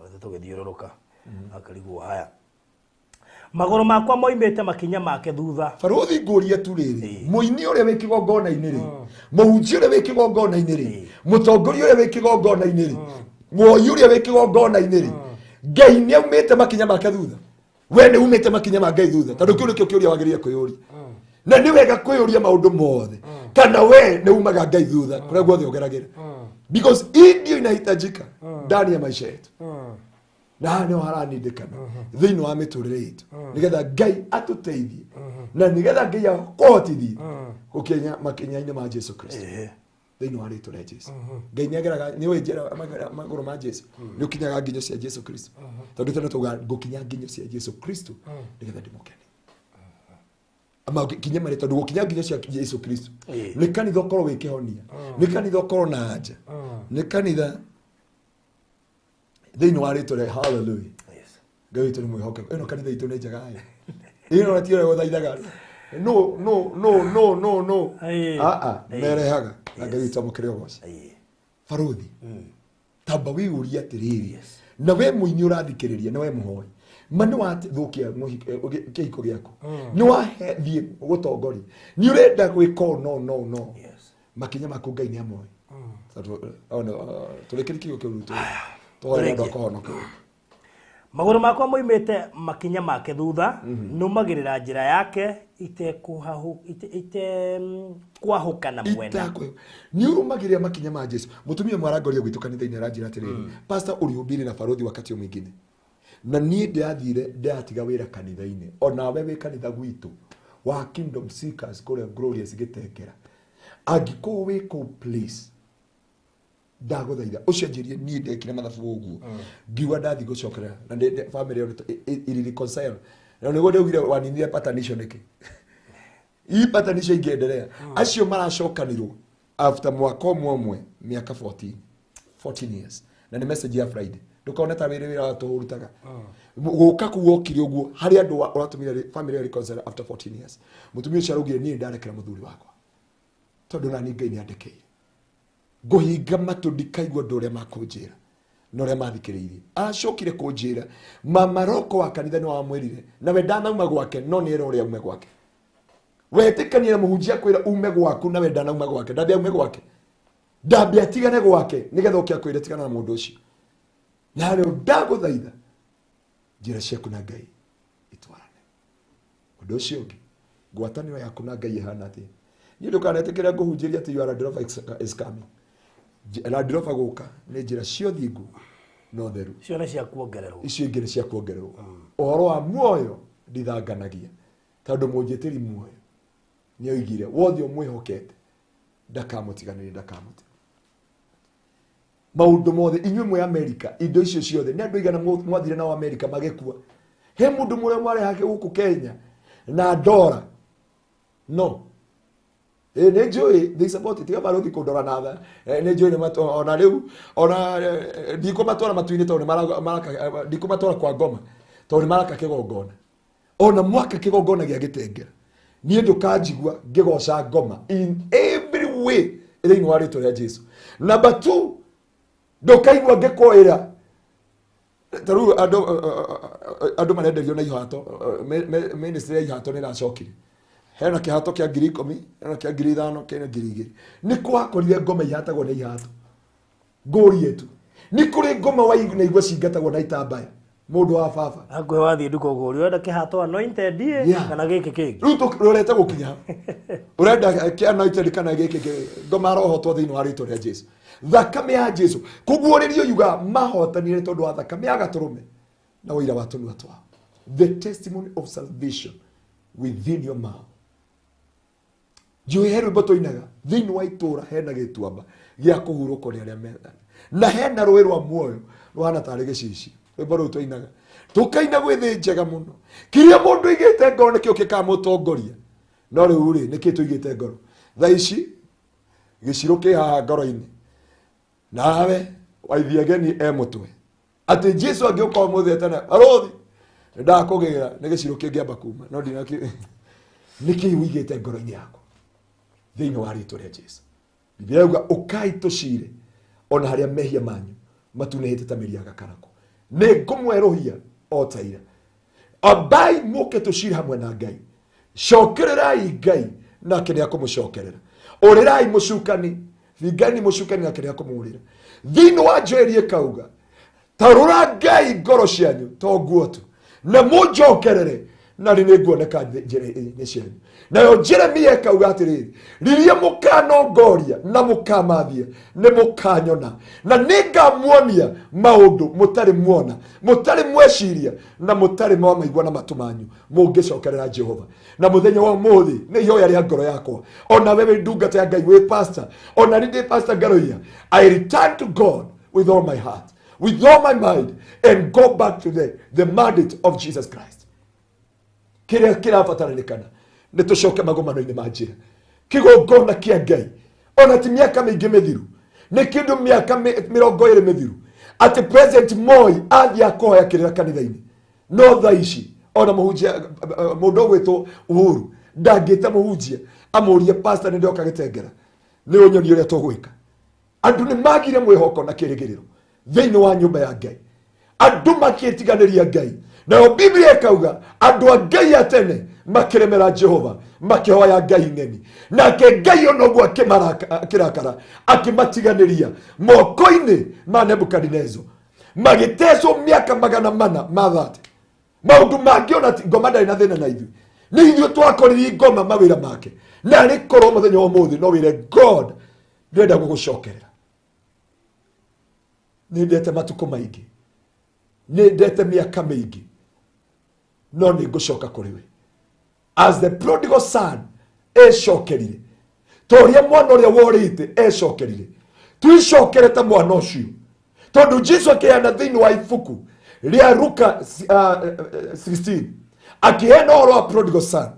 Othe tũgĩthiũrũrũka akarigwo haya magũrũ makwa moimĩte makinya make thutha. Barothi, ngũrie tu rĩrĩ, mũini ũrĩa wĩ kĩgongona-inĩ rĩ, mũhunjia ũrĩa wĩ kĩgongona-inĩ rĩ, mũtongoria ũrĩa wĩ kĩgongona-inĩ rĩ, muoyi ũrĩa wĩ kĩgongona-inĩ rĩ, Ngai nĩ aumĩte makinya make thutha? We nĩ umĩte makinya ma Ngai thutha? Tondũ kĩu nĩkĩo kĩũria wagĩrĩire kwĩyũria, na nĩ wega kwĩyũria maũndũ mothe kana we nĩ umaga Ngai thutha kũrĩa guothe ũgeragĩra, because hii ndio inahitajika ndani ya maisha yetu. Na haha nĩho haranindĩkana thĩinĩ wa mĩtũrĩre itũ, nĩgetha Ngai atũteithie na nĩgetha Ngai akũhotithie gũkinya makinya-inĩ ma Jesu Kristo. Thĩinĩ wa rĩtwa rĩa Jesu, Ngai nĩ ageraga, nĩ ũĩ njĩra magũrũ ma Jesu nĩ ũkinyaga nginyo cia Jesu Kristo, tondũ tene tuga ngũkinya nginyo cia Jesu Kristo nĩgetha ndĩmũkenie. Makinye marĩ tondũ gũkinya nginyo cia Jesu Kristo nĩ kanitha ũkorwo wĩ kĩhonia, nĩ kanitha ũkorwo na anja, nĩ kanitha thĩinĩ wa rĩtwa rĩa, hallelujah. Ngai witũ nĩ mwĩhokeku. Ĩno kanitha itũ nĩ njega ĩ, ĩno na tiyo gũthaithaga no no no no no no. Ah ah, merehaga na Ngai witũ amũkĩre ũgoci. Baruthi, tamba wĩyũrie atĩrĩrĩ, na we mũini ũrathikĩrĩria, na we mũhoi ma, nĩ wathũkia kĩhiko gĩaku, nĩ wahethiĩ gũtongoria, nĩ ũrenda gwĩka ũũ, no no no. Makinya maku Ngai nĩ amoĩ. Tũrĩkĩrie kiugo kĩu rĩu, tũhoere andũ Tũrĩkie. akũhonoka. Magũrũ makwa moimĩte makinya make thutha, nũmagĩrĩra njĩra yake ite kwahũka na mwena. Nĩ ũrũmagĩrĩra makinya ma Jesu. Mũtumia ũmwe arangoria gwitũ kanitha-inĩ, aranjĩra atĩrĩrĩ, "Pastor, ulihubiri na barothi wakati mwingine na niĩ ndĩrathire ndĩratiga wĩra kanitha-inĩ." Onawe wĩ kanitha gwitũ wa Kingdom Seekers kũrĩa Glorious Gĩtengera, angĩkorwo wĩ kũu, please ndagũthaitha ũcenjerie. Niĩ ndekire mathabu ũguo, ngiuga ndathiĩ gũcokerera na family ĩyo ĩrĩ reconcile, na nĩguo ndaugire waninire patanisho nĩkĩ? Hii patanisho ingĩendelea, acio maracokanirwo after mwaka ũmwe ũmwe, mĩaka 14 14 years, na nĩ message ya Friday. Ndũkone ta wĩrĩ wĩra wa tũhũrutaga gũka kũu wokire ũguo harĩ andũ ũratũmire family ĩyo reconcile after 14 years. Mũtumia ũcio araugire, "Niĩ ndarekera mũthuri wakwa tondũ nani Ngai nĩ andekeire. Ngũhinga matũ ndikaigua ũndũ ũrĩa makũnjĩra na ũrĩa mathikĩrĩirie." Acokire kũnjĩra mama roko wa kanitha nĩ wamwĩrire nawe ndanauma gwake, no nĩ era ũrĩa aume gwake. Wetĩkania na mũhunjia kwĩra ume gwaku, nawe ndanauma gwake, ndambe aume gwake, ndambe atigane gwake nĩgetha ũke akwĩre tigana na mũndũ ũcio. Na rĩu ndagũthaitha, njĩra ciaku na Ngai itwarane. Ũndũ ũcio ũngĩ, ngwatanĩro yaku na Ngai ĩhana atĩa? Niĩ ndũkanetĩkĩre ngũhunjĩria atĩ your Land Rover is coming. Land Rover gũka nĩ njĩra cia ũthingu na ũtheru. Icio nĩ cia kuongererwo. Icio ingĩ nĩ cia kuongererwo. Ũhoro wa muoyo ndithanganagia, tondũ mũnjĩtĩri muoyo nĩ oigire wothe ũmwĩhokete ndakamũtiganĩria, ndakamũtiga maũndũ mothe. Inyuĩ mwĩ Amerika, indo icio ciothe nĩ andũ igana mwathire nao Amerika magĩkua? He mũndũ mũrĩa mwarehake gũkũ Kenya na ndora no ĩ nĩ njũĩ they support it. Tiga barũthi kũndora na tha. Nĩ njũĩ nĩ ona rĩu ona ndikũmatwara matu-inĩ tondũ nĩ maraka, ndikũmatwara kwa ngoma tondũ nĩ maraka kĩgongona. Ona mwaka kĩgongona gĩa gĩtengera, niĩ ndũkanjigua ngĩgoca ngoma in every way thĩinĩ wa rĩtwa rĩa Jesu. Number two, ndũkaigua ngĩkwĩra ta rĩu andũ marenderio na ihato. Ministry ya ihato nĩ ĩracokire, hena kĩhato kĩa 10,000, hena kĩa 5,000, kĩna 2,000. Nĩ kwakorire ngoma ihatagwo na ihato? Ngũrie tu, nĩ kũrĩ ngoma wainaigua cingatagwo na itambaya, mũndũ wa baba? Hakuhĩ wathiĩ nduka ũgũri ũrenda kĩhato anointed ĩ, kana gĩkĩ kĩngĩ? Rĩu ũrete gũkinya ha? Ũrenda kĩa anointed kana gĩkĩ ngoma arohotwo thĩinĩ wa rĩtwa rĩa Jesu, thakame ya Jesu kũguũrĩrio yuga mahotanire tondũ wa thakame ya gatũrũme na ũira wa tũnua twao, the testimony of salvation within your mouth. Njũĩ he rwĩmbo tũinaga thĩinĩ wa itũũra, hena gĩtuamba gĩa kũhurũkwo nĩ arĩa methana na hena rũĩ rwa muoyo rũhana tarĩ gĩcicio. Rwĩmbo rũu tũinaga tũkaina gwĩ thĩ njega mũno. Kĩrĩa mũndũ aigĩte ngoro nĩkĩo gĩkamũtongoria. No rĩu rĩ, nĩkĩ tũigĩte ngoro thaa ici? Gĩcirũ kĩ haha ngoro-inĩ, nawe waithiageni e mũtwe atĩ Jesu angĩũka ũmũthĩ etana barũthi ndakũgĩra nĩ gĩcirũ kĩngĩamba kuma no ndina nĩkĩ ũigĩte ngoro-inĩ yaku thĩinĩ wa rĩtwa rĩa Jesu. Biblia yauga, "Ũkai tũcire ona harĩa mehia manyu matunĩhĩte ta mĩri ya gakarakũ, nĩ ngũmwerũhia o ta ira." Ambai mũke tũcire hamwe na Ngai. Cokererai Ngai nake nĩ akũmũcokerera. Ũrĩrai mũcukani, bingani mũcukani nake nĩ akũmũrĩra. Thĩinĩ wa Joeli ĩkauga, "Tarũra ngai ngoro cianyu to nguo tu, na mũnjokerere." Na nĩ nguoneka njĩra-inĩ cianyu. Nayo Jeremia ĩkauga atĩrĩrĩ, rĩrĩa mũkanongoria na mũkamathia nĩ mũkanyona, na nĩngamuonia maũndũ mũtarĩ muona, mũtarĩ mweciria, na mũtarĩ mwamaigua na matũ manyu, mũngĩcokerera Jehova. Na mũthenya wa ũmũthĩ nĩ ihoya rĩa ngoro yakwa, ona we wĩ ndungata ya Ngai, wĩ pastor, ona niĩ ndĩ pastor Ngaruiya, I return to God with all my heart, with all my mind, and go back to the mandate of Jesus Christ. Kĩrĩa kĩrabataranĩkana nĩ tũcoke magomano-inĩ ma njĩra. Kĩgongona kĩa Ngai ona ti mĩaka mĩingĩ mĩthiru, nĩ kĩndũ mĩaka 20 mĩthiru, atĩ President Moi athiĩ akoya kĩrĩra kanitha-inĩ. No thaa ici ona mũhunjia, mũndũ ũgwĩtwo Uhuru ndangĩta mũhunjia amũrie pastor nĩ ndoka gĩtengera, nĩ ũnyonie ũrĩa tũgwĩka. Andũ nĩ magire mwĩhoko na kĩrĩgĩrĩro thĩinĩ wa nyũmba ya Ngai, andũ makĩtiganĩria Ngai. Nayo Biblia ĩkauga andũ a Ngai a tene makĩremera Jehova, makĩhoya Ngai ng'eni, nake Ngai ona ũguo akĩrakara, akĩmatiganĩria moko-inĩ ma Nebukadinezo, magĩtecwo mĩaka 430. Maũndũ mangĩ ona ti ngoma ndarĩ na thĩna na ithuĩ, nĩ ithuĩ twakoririe ngoma mawĩra make. Na arĩ korwo mũthenya wa ũmũthĩ no wĩre God, ndĩrenda gũgũcokerera, nĩ ndete matukũ maingĩ, nĩ ndete mĩaka mĩingĩ, no nĩ ngũcoka kũrĩ we. As the prodigal son ecokerire, ta ũrĩa mwana ũrĩa worĩte ecokerire, twicokere ta mwana ũcio, tondũ Jesu akĩheana thĩinĩ wa ibuku rĩa Luka 16, akĩheana ũhoro wa prodigal son,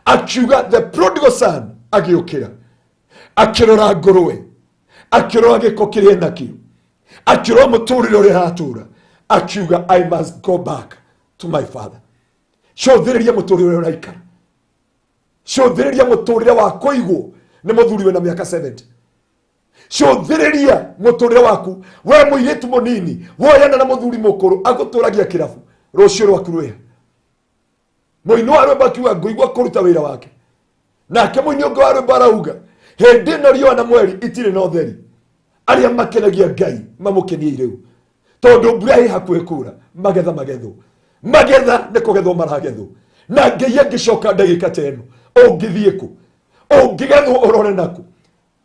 akiuga the prodigal son agĩũkĩra, akĩrora ngũrwe, akĩrora gĩko kĩrĩa enakĩo, akĩrora mũtũrĩre ũrĩa aratũra, akiuga I must go back to my father. Cũthĩrĩria mũtũrĩre ũrĩa ũraikara, cũthĩrĩria mũtũrĩre wa kũigwo nĩ mũthuri wĩna mĩaka 70, cũthĩrĩria mũtũrĩre waku we mũirĩtu mũnini woyana na mũthuri mũkũrũ agũtũragia kĩrabu, rũciũ rwaku rwĩha. Mũini wa rwĩmbo akiuga ngũigua kũruta wĩra wake, nake mũini ũngĩ wa rwĩmbo arauga hĩndĩ ĩno riũa na mweri itirĩ na ũtheri, arĩa makenagia Ngai mamũkenie rĩu, tondũ mbura ĩ hakuhĩ kura, magetha magethwo, magetha nĩ kũgethwo maragethwo. Na Ngai angĩcoka ndagĩka ta ĩno, ũngĩthiĩ kũ? Ũngĩgethwo ũrore nakũ?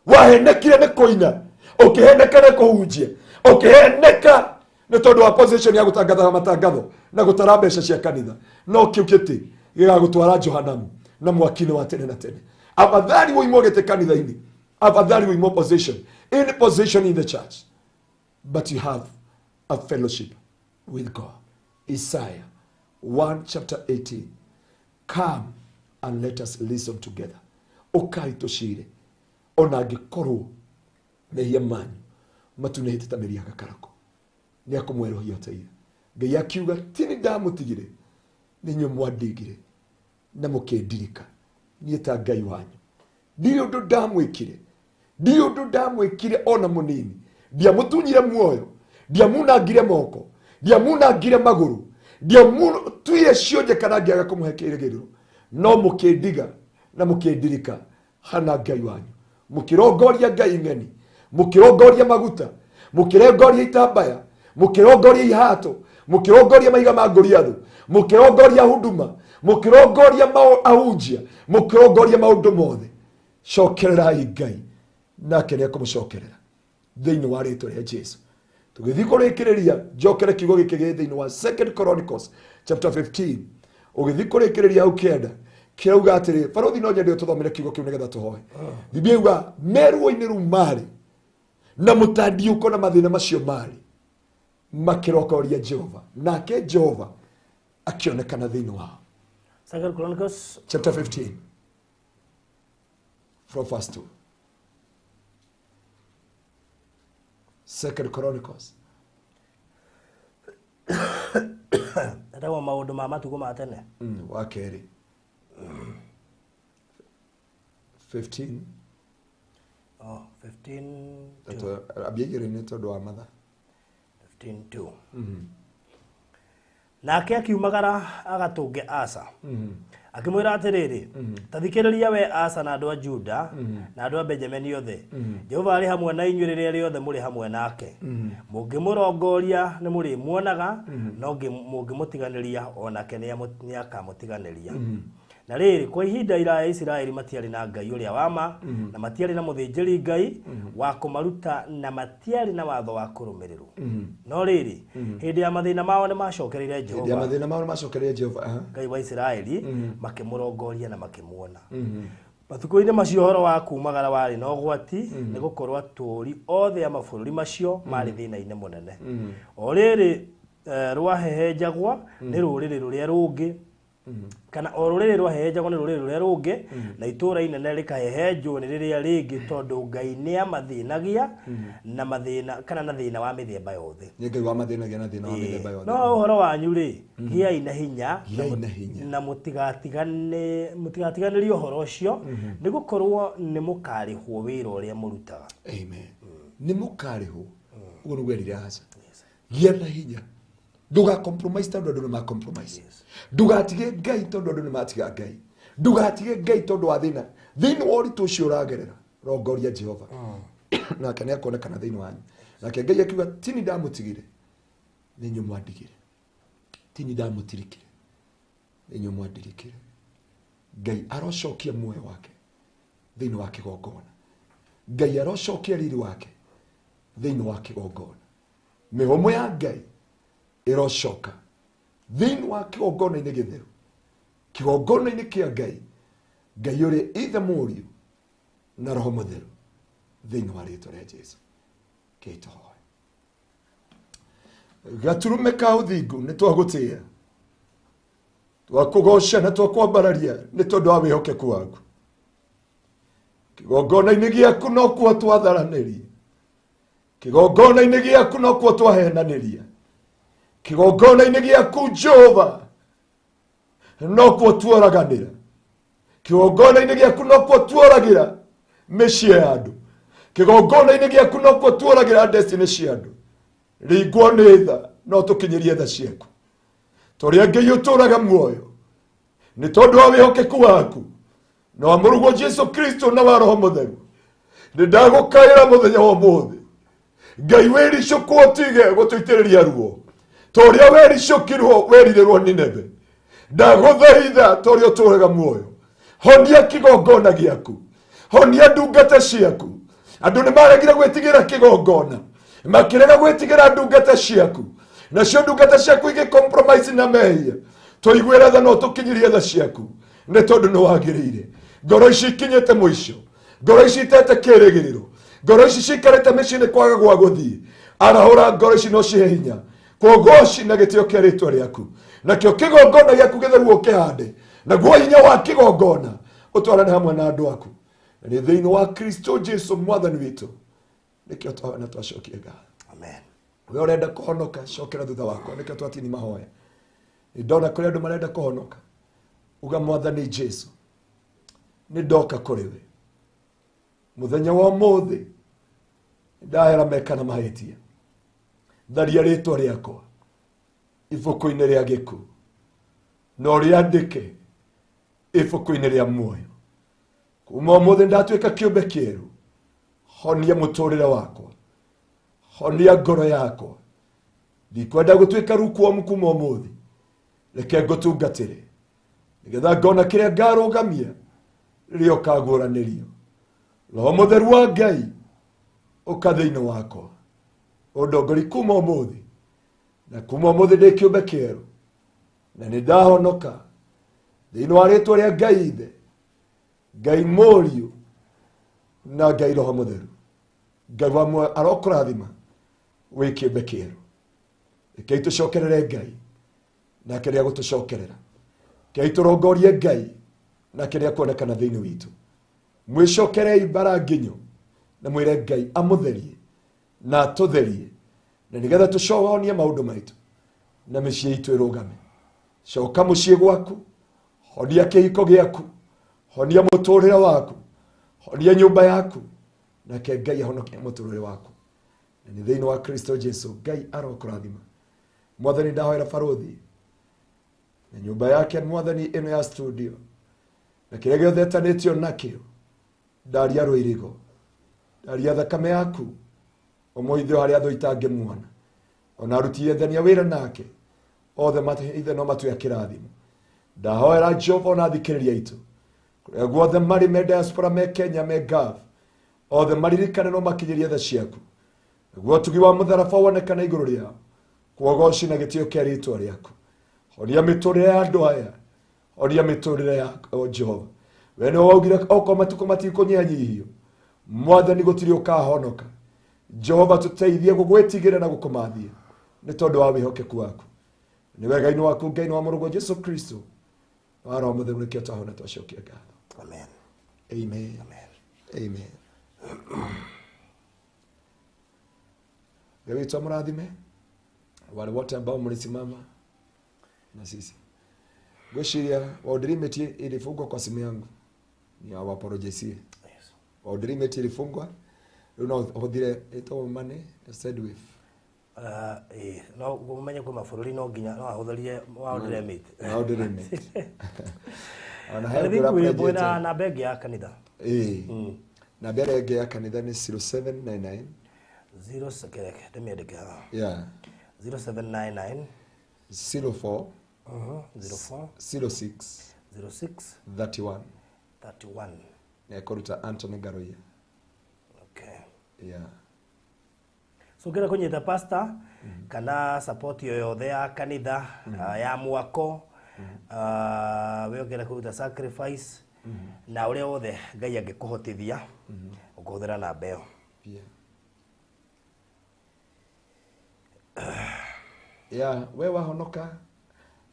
Wahenekire nĩ kũina, ũkĩheneka nĩ kũhunjia, ũkĩheneka nĩ tondũ wa position ya gũtangathaga matangatho na gũtara mbeca cia kanitha, no kĩu gĩtĩ gĩgagũtwara Johanamu na mwaki-inĩ wa tene na tene. Afadhali ũimwo gĩtĩ kanitha-inĩ, afadhali ũimwo position, any position in the church, but you have a fellowship with God. Isaiah 1 chapter 18, come and let us listen together. Ũkai tũcire, ona angĩkorwo mehia manyu matunĩhĩte ta mĩri ya gakarako, nĩ akũmwerũhia ta ira. Ngai akiuga ti nĩ ndamũtigire, nĩ inyuĩ mwandigire na mũkĩndirika niĩ ta Ngai wanyu. Ndirĩ ũndũ ndamwĩkire, ndirĩ ũndũ ndamwĩkire ona mũnini. Ndiamũtunyire muoyo, ndiamunangire moko, ndiamunangire magũrũ, ndiamutuire cionje kana ngĩaga kũmũhe kĩrĩgĩrĩro, no mũkĩndiga na mũkĩndirika hana Ngai wanyu. Mũkĩrongoria Ngai ng'eni, mũkĩrongoria maguta, mũkĩrongoria itambaya, mũkĩrongoria ihato, mũkĩrongoria mahiga ma Goliathu, mũkĩrongoria huduma, mũkĩrongoria ahunjia, mũkĩrongoria maũndũ mothe. Cokererai Ngai, nake nĩ ekũmũcokerera thĩinĩ wa rĩtwa rĩa Jesu. Tũgĩthiĩ kũrĩkĩrĩria, njokere kiugo gĩkĩ gĩ thĩinĩ wa Second Chronicles chapter 15, ũgĩthiĩ kũrĩkĩrĩria hau kĩanda kĩrauga atĩrĩ, barũthi no nyende ũtũthomere kiugo kĩu nĩgetha tũhoe. Biblia yuga meruo-inĩ rũu marĩ na mũtandiũko na mathĩna macio marĩ, makĩrokoria Jehova, nake Jehova akĩonekana thĩinĩ wao. Second Chronicles chapter 15 from verse 2. Second Chronicles. Etagwo maũndũ ma matukũ ma tene. Wa kerĩ 15. Oh, 15 2. Ambia igĩrĩ nĩ tondũ wa mathaa. 15 2. Nake akiumagara agatũnge Asa. Akĩmwĩra atĩrĩrĩ, ta thikĩrĩria we Asa na andũ a Juda na andũ a Benjamini othe. Jehova arĩ hamwe na inyuĩ rĩrĩa rĩothe mũrĩ hamwe nake. Mũngĩmũrongoria nĩ mũrĩmuonaga, no mũngĩmũtiganĩria o nake nĩakamũtiganĩria. Na rĩrĩ, kwa ihinda iraya Isiraeli matiarĩ na Ngai ũrĩa wa ma, na matiarĩ na mũthĩnjĩri Ngai wa kũmaruta, na matiarĩ na watho wa kũrũmĩrĩrwo. No rĩrĩ, hĩndĩ ya mathĩna mao nĩ macokereire Hĩndĩ ya Jehova mathĩna mao nĩmacokereire Jehova. Ngai wa Isiraeli, makĩmũrongoria na makĩmuona. Matukũ-inĩ macio ũhoro wa kumagara warĩ na ũgwati, nĩ gũkorwo atũũri othe a mabũrũri macio marĩ thĩna-inĩ mũnene. O rĩrĩ rwahehenjagwo nĩ rũrĩrĩ rũrĩa rũngĩ, kana o rũrĩrĩ rwahehenjagwo nĩ rũrĩrĩ rũrĩa rũngĩ, na itũũra inene rĩkahehenjwo nĩ rĩrĩa rĩngĩ, tondũ Ngai nĩamathĩnagia na mathĩna kana na thĩna wa mĩthemba yothe. Nĩ Ngai wamathĩnagia na thĩna wa mĩthemba yothe. No ũhoro wanyu rĩ, gĩai na hinya Gĩai na hinya. Na mũtigatiganĩrie ũhoro ũcio, nĩ gũkorwo nĩ mũkarĩhwo wĩra ũrĩa mũrutaga. Amen. Nĩ mũkarĩhwo. Ũguo nĩguo erire Asa. Gĩa na hinya. Ndũga compromise tondũ andũ nĩ ma compromise. Ndũgatige Ngai tondũ andũ nĩ matiga Ngai. Ndũgatige Ngai tondũ wa thĩna. Thĩinĩ wa ũritũ ũcio ũragerera, rongoria Jehova. Nake nĩ akuonekana thĩinĩ wanyu. Nake Ngai akiuga, ti niĩ ndamũtigire, nĩ inyuĩ mwandigire. Ti niĩ ndamũtirikire, nĩ inyuĩ mwandirikire. Ngai arocokia muoyo wake thĩinĩ wa kĩgongona. Ngai arocokia riri wake thĩinĩ wa kĩgongona. Mĩhũmũ ya Ngai ĩrocoka thĩinĩ wa kĩgongona-inĩ gĩtheru, kĩgongona-inĩ kĩa Ngai, Ngai ũrĩa Ithe, Mũriũ na Roho Mũtheru, thĩinĩ wa rĩtwa rĩa Jesu. Kei tũhoe. Gaturume ka ũthingu, nĩ twagũtĩĩa, twakũgoca na twakwambararia nĩ tondũ wa wĩhokeku waku. Kĩgongona-inĩ gĩaku no kuo twatharanĩria, kĩgongona-inĩ gĩaku no kuo twahenanĩria, kĩgongona-inĩ gĩaku Jehova no kuo tuoraganĩra, kĩgongona-inĩ gĩaku no kuo tuoragĩra mĩciĩ ya andũ, kĩgongona-inĩ gĩaku no kuo tuoragĩra destiny cia andũ. Ringwo nĩ tha no tũkinyĩrie tha ciaku, tũrĩa Ngai ũtũũraga muoyo nĩ tondũ wa wĩhokeku waku na wa mũrũguo Jesu Kristo na wa Roho Mũtheru. Nĩ ndagũkaĩra mũthenya wa ũmũthĩ, Ngai, wĩricũkwo tige gũtũitĩrĩria ruo ta ũrĩa wericũkirwo werirĩrwo Nineve. Ndagũthaitha ta ũrĩa ũtũũraga muoyo, honia kĩgongona gĩaku, honia ndungata ciaku. Andũ nĩ maregire gwĩtigĩra kĩgongona, makĩrega gwĩtigĩra ndungata ciaku, nacio ndungata ciaku igĩ compromise na mehia. Tũiguĩre tha no tũkinyirie tha ciaku, nĩ tondũ nĩ wagĩrĩire. Ngoro ici ikinyĩte mũico, ngoro ici itete kĩrĩgĩrĩro, ngoro ici cikarĩte mĩciĩ-inĩ kwaga gwa gũthiĩ, arahũra ngoro ici no cihe hinya kũgoci na gĩtĩo kĩa rĩtwa rĩaku. Nakĩo kĩgongona gĩaku gĩtheru ũkĩhande, naguo hinya wa kĩgongona ũtwarane hamwe na andũ aku, na nĩ thĩinĩ wa Kristo Jesu mwathani witũ nĩkĩo twahoya na twacokia ngatho. Amen. We ũrenda kũhonoka, cokera thutha wakwa, nĩkĩo twatini mahoya. Nĩ ndona kũrĩ andũ marenda kũhonoka. Uga, Mwathani Jesu, nĩ ndoka kũrĩ we mũthenya wa ũmũthĩ, ndahera meka na mahĩtia, tharia rĩtwa rĩakwa ibuku-inĩ rĩa gĩkuũ na ũrĩandĩke ibuku-inĩ rĩa muoyo. Kuma ũmũthĩ ndatuĩka kĩũmbe kĩerũ. Honia mũtũrĩre wakwa, honia ngoro yakwa. Ndikwenda gũtuĩka lukewarm kuma ũmũthĩ, reke ngũtungatĩre nĩgetha ngona kĩrĩa ngarũgamia rĩrĩa ũkaguũranĩrio. Roho Mũtheru wa Ngai, ũka thĩinĩ wakwa, ũndongori kuma ũmũthĩ, na kuma ũmũthĩ ndĩ kĩũmbe kĩerũ na nĩ ndahonoka thĩinĩ wa rĩtwa rĩa Ngai Ithe, Ngai Mũriũ na Ngai Roho Mũtheru. Ngai wa muoyo arokũrathima wĩ kĩũmbe kĩerũ. Rekei tũcokerere Ngai, nake nĩ agũtũcokerera. Rekei tũrongorie Ngai, nake nĩ akuonekana thĩinĩ witũ. Mwĩcokerei mbara nginyo na mwĩre Ngai amũtherie na atũtherie, na nĩgetha tũcohonie maũndũ maitũ na mĩciĩ itũ ĩrũgame. Coka mũciĩ gwaku, honia kĩhiko gĩaku, honia mũtũrĩre waku, honia nyũmba yaku, nake Ngai ahonokie mũtũrĩre waku, na nĩ thĩinĩ wa Kristo Jesu. Ngai arokũrathima. Mwathani, ndahoera barũthi na Nyũmba yake Mwathani ĩno ya studio na kĩrĩa gĩothe etanĩtio nakĩo, ndaria rũirigo, ndaria thakame yaku ũmũithe harĩa thũ itangĩmuona, ona arutithania wĩra nake othe ithe no matuya kĩrathimo. Ndahoera Jehova ona athikĩrĩria aitũ kũrĩa guothe marĩ, me diaspora, me Kenya, me Gulf, othe maririkane no makinyĩrie tha ciaku, nĩguo ũtugi wa mũtharaba wonekane igũrũ rĩao, kuogoci na gĩtĩo kĩa rĩtwa rĩaku. Horia mĩtũrĩre ya andũ aya, horia mĩtũrĩre ya o Jehova. We nĩwe waugire okorwo matukũ matikũnyihanyihio, Mwathani gũtirĩ ũkahonoka. Jehova tũteithie gũgwĩtigĩra na gũkũmathia nĩ tondũ wa wĩhokeku waku. Nĩ wega-inĩ waku Ngai wa mũrũguo Jesu Kristo wa Roho Mũtheru nĩkĩo twahona twacokia ngatho. Amen. Amen. Amen. Ngai witũ amũrathime wale wote ambao mlisimama na sisi. Ngwĩciria World Remit ilifungwa kwa simu yangu, ni awapologizie. Yes. World Remit ilifungwa, rĩu no ũhũthire ĩtagwo money Sendwave. No ũmenye kwĩ mabũrũri no nginya no ahũthĩrie World Remit. World Remit. Ona he I think ngũra wĩ pledge na namba ĩngĩ ya kanitha. Ĩĩ. Namba ĩrĩa ĩngĩ ya kanitha nĩ 0799 Zero kereke ndĩmĩandĩke haha. Yeah. 0799 04 04 06 06 31 31. Na ĩkũruta Anthony Ngaruiya. Okay. Yeah. So ũngĩenda kũnyita pastor kana support yo yothe ya kanitha, ya mwako, we ũngĩenda kũruta sacrifice na ũrĩa wothe Ngai angĩkũhotithia, ũkũhũthĩra namba ĩyo. Yeah, we wahonoka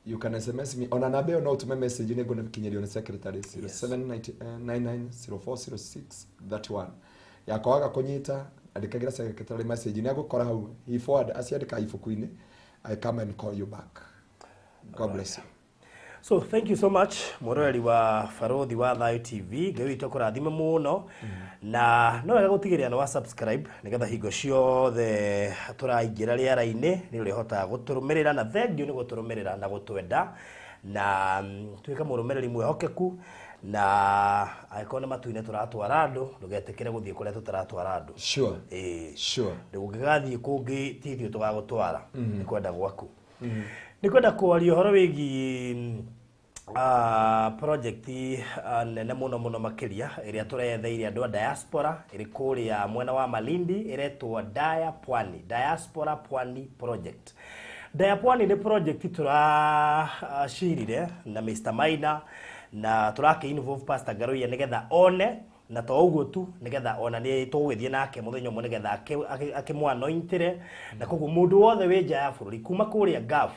you can SMS me ona namba ĩyo, no ũtũme message nĩ ngũkinyĩrio nĩ secretary. 0799040631 yakwa waga kũnyita, andĩkagĩra secretary message, nĩ agũkora hau, he forward aciandĩka ibuku-inĩ. I come and call you back. God bless you. So thank you so much, mwĩroreri wa Barothi wa Thayo TV. Ngai witũ akũrathime mũno, na no wega gũtigĩrĩra nĩ wa subscribe nĩgetha hingo ciothe tũraingĩra rĩera-inĩ nĩ ũrĩhotaga gũtũrũmĩrĩra. Na thank you nĩ gũtũrũmĩrĩra na gũtwenda na tuĩka mũrũmĩrĩri mwĩhokeku, na angĩkorwo nĩ matu-inĩ tũratwara andũ, ndũgetĩkĩre gũthiĩ kũrĩa tũtaratwara andũ. Ĩĩ. Ũngĩgathiĩ kũngĩ ti ithuĩ tũgagũtwara, nĩ kwenda gwaku. Nĩ kwenda kwaria ũhoro wĩgiĩ project nene mũno mũno makĩria ĩrĩa tũretheire andũ a diaspora, ĩrĩ kũrĩa mwena wa Malindi, ĩretwo Daya Pwani, Diaspora Pwani Project. Daya Pwani nĩ project tũracirire na Mr Maina na tũrakĩ involve Pastor Ngaruiya nĩgetha one, na to ũguo tu, nĩgetha ona nĩ tũgũgĩthiĩ nake mũthenya ũmwe nĩgetha akĩmũ-anointĩre. Na koguo mũndũ wothe wĩ nja ya bũrũri kuma kũrĩa Gulf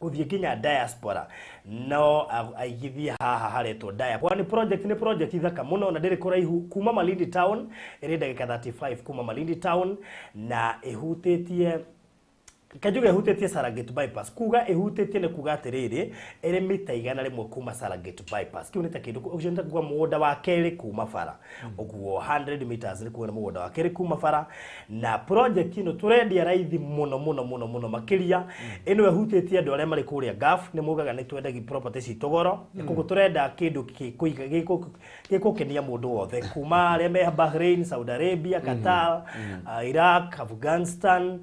gũthiĩ nginya diaspora no aigithie haha haretwo Daya Pwani Project. Nĩ project thaka mũno na ndĩrĩ kũraihu kuma Malindi town, ĩrĩ ndagĩka 35 kuma Malindi town, na ĩhutĩtie kanjuge ĩhutĩtie Saragate bypass. Kuga ĩhutĩtie nĩ kuga atĩrĩrĩ, ĩrĩ mita 100 kuma Saragate bypass. Kĩu nĩ ta kĩndũ ũcio nĩ ta kuga mũgũnda wa kerĩ kuma bara ũguo, 100 meters nĩ kuga nĩ mũgũnda wa kerĩ kuma bara. Na project ĩno tũrendia raithi mũno mũno mũno mũno makĩria. Ĩno ĩhutĩtie andũ arĩa marĩ kũrĩa Gulf. Nĩ mugaga nĩ twendagi property citũ goro, koguo tũrenda kĩndũ gĩkũkenia mũndũ wothe kuma arĩa me Bahrain, Saudi Arabia, Qatar, Iraq, Afghanistan,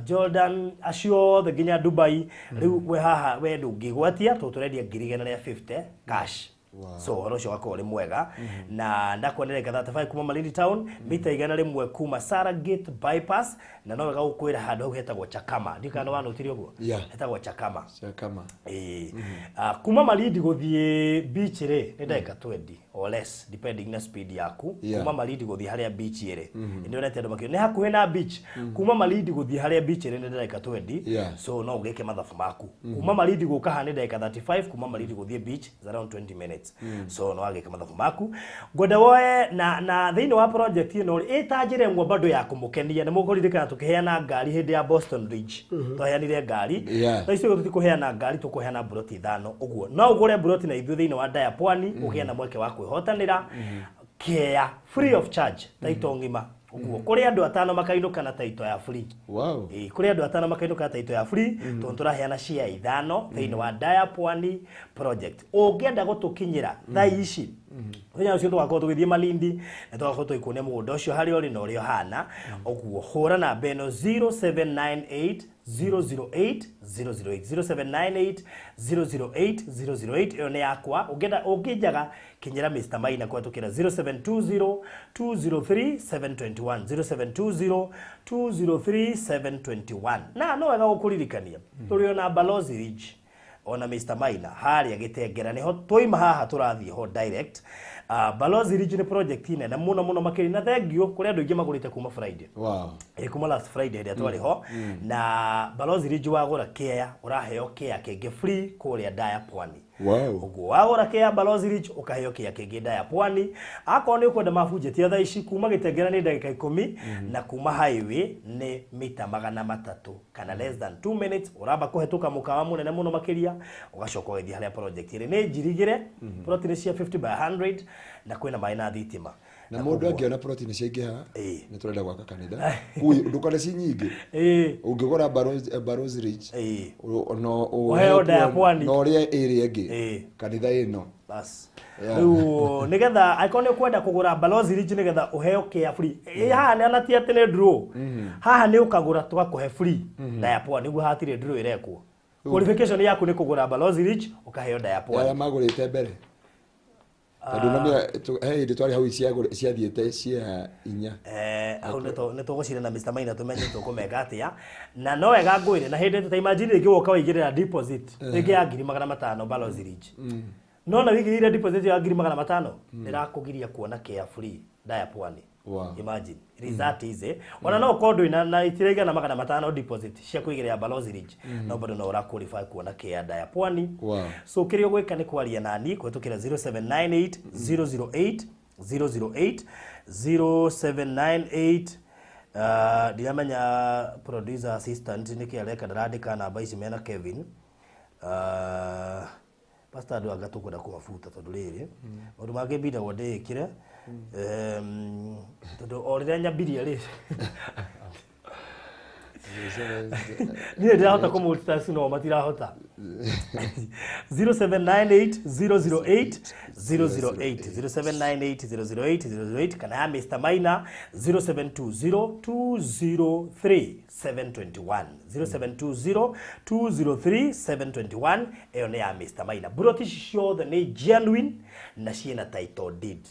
Jordan, acio othe nginya Dubai. Rĩu we haha we ndũngĩgwatia tondũ tũrendia 150,000 cash. So ũhoro ũcio ũgakorwo ũrĩ mwega na ndakuonera 35 kuma Malindi town, mita 100 kuma Saragate bypass. Na no wega gũkwĩra handũ hau hetagwo Chakama, ndiũ kana wanũtire ũguo. Hetagwo Chakama. Chakama. Ĩĩ. Kuma Malindi gũthiĩ beach rĩ nĩ ndagĩka 20 or less depending na speed yaku. Kuma Malindi gũthiĩ harĩa beach ĩrĩ, nĩ onete andũ makĩo nĩ hakuhĩ na beach. Kuma Malindi gũthiĩ harĩa beach ĩrĩ nĩ ndagĩka 20. So no ũgĩke mathabu maku, kuma Malindi gũka haha nĩ ndagĩka 35, kuma Malindi gũthiĩ beach is around 20 minutes. So no wagĩka mathabu maku. Ngwenda woe na thĩinĩ wa project ĩno rĩ, ĩta njĩra ĩmwe bado ya kũmũkenia. Nĩ mũkũririkana tũkĩheana ngari hĩndĩ ya Boston Ridge, twaheanire ngari. Thaa ici tũtikũheana ngari, tũkũheana mburoti ithano. Ũguo no ũgũre mburoti na ithuĩ thĩinĩ wa Daya Pwani, ũgĩe na mweke wa kwĩhotanĩra kea free of charge, taito ng'ima. Ũguo kũrĩ andũ 5 makainũka na title ya free. Wow. Kũrĩ andũ 5 makainũka na title ya free, tondũ tũraheana share 5 thĩinĩ wa Daya Pwani project. Ũngĩenda gũtũkinyĩra thaa ici, mũthenya ũcio tũgakorwo tũgĩthiĩ Malindi na tũgakorwo tũgĩkuonia mũgũnda ũcio harĩa ũrĩ na ũrĩa ũhana. Ũguo hũra namba ĩno 0798 008 008 0798 008 008 ĩyo nĩ yakwa. Ũngĩenda ũngĩnjaga kinyĩra Mr. Maina kũhetũkĩra 0720 203 721 0720 203 721. Na no wega gũkũririkania tũrĩ ona Balozi Ridge ona Mr. Maina harĩa Gĩtengera nĩho twaima haha tũrathiĩ ho direct. Balozi Ridge nĩ project nene mũno mũno makĩria, na thank you kũrĩ andũ aingĩ magũrĩte kuma Friday. Wow. Kuma last Friday ĩrĩa twarĩ ho. Na Balozi Ridge wagũra kĩea ũraheo kĩea kĩngĩ free kũrĩa Daya Pwani. Wow. Ũguo wagũra kĩea Balozi Ridge ũkaheo kĩea kĩngĩ Daya Pwani. Akorwo nĩ ũkwenda mabunjeti thaa ici kuma Gĩtengera nĩ ndagĩka 10 na kuma highway nĩ mita 300 kana less than 2 minutes. Ũramba kũhetũka mũkawa mũnene mũno makĩria ũgacoka ũgĩthiĩ harĩa project ĩrĩ. Nĩ njirigĩre plot nĩ cia 50 by 100 na kwĩna maĩ na thitima. Na mũndũ angĩona plot nĩ ciaingĩha, nĩ tũrenda gwaka kanitha kuu, ndũkone ci nyingĩ. Ũngĩgũra Balozi Ridge, no ũheo Daya Pwani. No ũrĩe ĩrĩa ĩngĩ kanitha ĩno. Bas. Rĩu nĩgetha angĩkorwo nĩ ũkwenda kũgũra Balozi Ridge nĩgetha ũheo kĩa free. Haha nĩ ona ti atĩ nĩ draw. Haha nĩ ũkagũra tũgakũhe free Daya Pwani, nĩguo hatirĩ draw ĩrekwo. Qualification yaku nĩ kũgũra Balozi Ridge ũkaheo Daya Pwani. Arĩa magũrĩte mbere. Tondũ he hĩndĩ twarĩ hau ciathiĩte cia 4. Hau nĩ tũgũcira na Mr. Maina tũmenye tũkũmeka atĩa. Na no wega ngwĩre na hĩndĩ ta imagine rĩngĩ woka waigĩrĩra deposit rĩngĩ ya 500,000 Balozi Ridge. No na wigĩrĩire deposit ya 500,000 ĩrakũgiria kuona kĩa free Daya Pwani. Wow. Imagine it is that easy. Ona no ũkorwo ndũrĩ na itiraigana 500 deposit cia kũigĩrĩra Balozi Ridge, no bado no ũra qualify kuona kĩa Daya Pwani. Wow. So kĩrĩa ũgwĩka nĩ kwaria nani kũhetũkĩra 0798 008 008 0798. Ndiramenya producer assistant nĩkĩ areka ndarandĩka namba ici mena Kevin. Pastor andũ anga tũkwenda kũmabuta tondũ rĩrĩ maũndũ mangĩ mbindagwo ndĩĩkĩre, tondũ o rĩrĩa nyambirie rĩ niĩ ndĩrahota kũ multitask no matirahota. 0798 008 008 0798 008 008 kana ya Mr. Maina 0720 203 721 0720 203 721 ĩyo nĩ ya Mr. Maina. Buroti ici ciothe nĩ genuine na ciĩna title deed.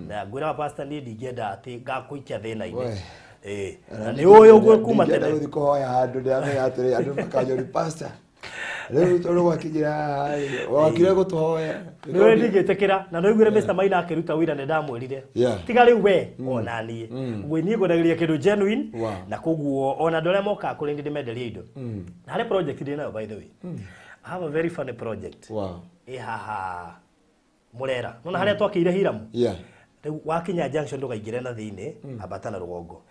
Na ngwĩra pastor niĩ ndingĩenda atĩ ngakũikia thĩna-inĩ. Na nĩ ũĩ ũguo kuma tene. Ndingĩenda gũthiĩ kũhoya handũ ndĩramenya atĩrĩ andũ makanjũria pastor rĩu tondũ gwakinyĩra haha rĩ, wakire gũtũhoya. Nĩ ũĩ ndingĩtĩkĩra na nĩ ũiguire Mr. Maina akĩruta wĩra nĩ ndamwĩrire. Tiga rĩu we ona niĩ. Ũguo niĩ ngwendagĩria kĩndũ genuine na koguo ona andũ arĩa mokaga kũrĩ niĩ ndĩmenderie indo. Na harĩ project ndĩ nayo by the way. I have a very funny project. Wow. Ĩ haha Murera. Nona harĩa twakĩire Hiramu. Rĩu wakinya junction ndũkaingĩre na thĩinĩ, ambata na rũgongo.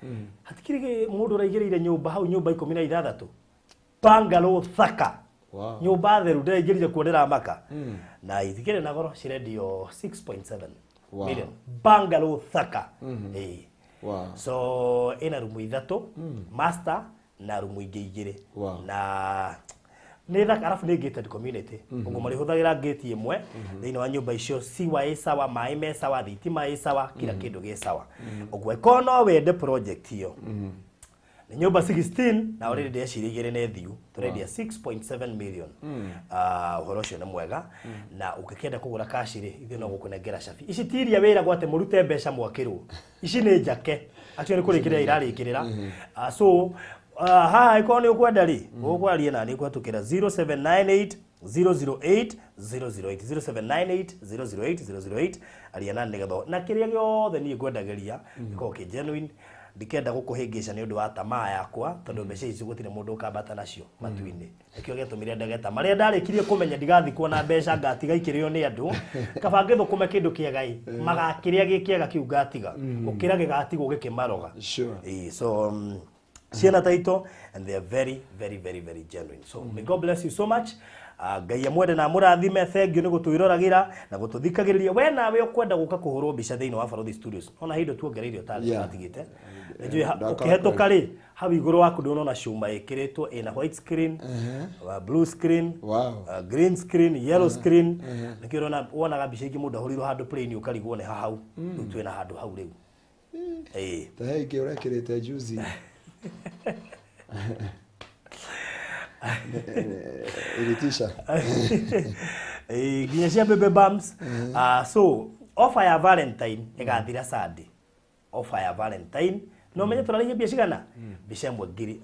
Hatikĩrĩ mũndũ ũraigĩrĩire nyũmba hau nyũmba 16. Bungalow thaka. Wow. Nyũmba theru ndĩraingĩrire kuo ndĩramaka. Na itikĩrĩ na goro cirendio 6.7 Wow. million. Bungalow thaka. Wow. So ĩna rumu 3, master na rumu ingĩ 2. Wow. Na nĩ thaka arabu nĩ gated community. Ũguo marĩhũthagĩra gate ĩmwe thĩinĩ wa nyũmba icio, siwa ĩ sawa, maĩ me sawa, thitima ĩ sawa, kila kĩndũ gĩ sawa. Ũguo ĩkorwo no wende project ĩyo. Nĩ nyũmba 16 na already ndĩreciria igĩrĩ nĩ thiu, tũrendia 6.7 million. Ũhoro ũcio nĩ mwega na ũngĩkĩenda kũgũra cash rĩ, ithuĩ no gũkũnengera cabi. Ici ti iria wĩragwo atĩ mũrute mbeca mwakĩrwo. Ici nĩ njake. Actually nĩ kũrĩkĩrĩra irarĩkĩrĩra. So haha ĩkorwo nĩ ũkwenda rĩ, ũgũkwaria na nĩ kũhetũkĩra 0798 008 008 0798 008 008 aria na nĩgetha na kĩrĩa gĩothe niĩ ngwendagĩria gĩkorwo kĩ genuine. Ndikenda gũkũhĩngĩca nĩ ũndũ wa tamaa yakwa tondũ mbeca ici gũtirĩ mũndũ ũkambata nacio matu-inĩ. Nĩkĩo gĩatũmire ndege ta marĩa ndarĩkirie kũmenya ndigathikwo na mbeca ngatiga ikĩrĩo nĩ andũ, kaba ngĩthũkũme kĩndũ kĩega ĩ, magakĩrĩa gĩ kĩega kĩu ngatiga gũkĩra gĩgatigwo gĩkĩmaroga. So ciĩna title and they are very very very very genuine. So may God bless you so much. Ngai amwende na amũrathime. Thank you nĩ gũtwĩroragĩra na gũtũthikagĩrĩria. We nawe ũkwenda gũka kũhũrwo mbica thĩinĩ wa Barothi Studios, ona hĩndĩ tuongereire ũtarĩ tũratigĩte. Nĩnjũĩ ũkĩhetũka rĩ, hau igũrũ waku ndũnona cuma ĩkĩrĩtwo ĩna white screen, blue screen, green screen, yellow screen. Nĩkĩo ũrona wonaga mbica ingĩ mũndũ ahũrĩirwo handũ plane ũkarigwo nĩ ha hau. Rĩu twĩna handũ hau rĩu. Ĩĩ. Ta he ingĩ ũrekĩrĩte juzi ilitisha. Ĩĩ, nginya cia baby bumps. So offer ya Valentine ĩgathira Sunday. Offer ya Valentine no menye tũrarĩhia mbia cigana? Mbica ĩmwe ngiri,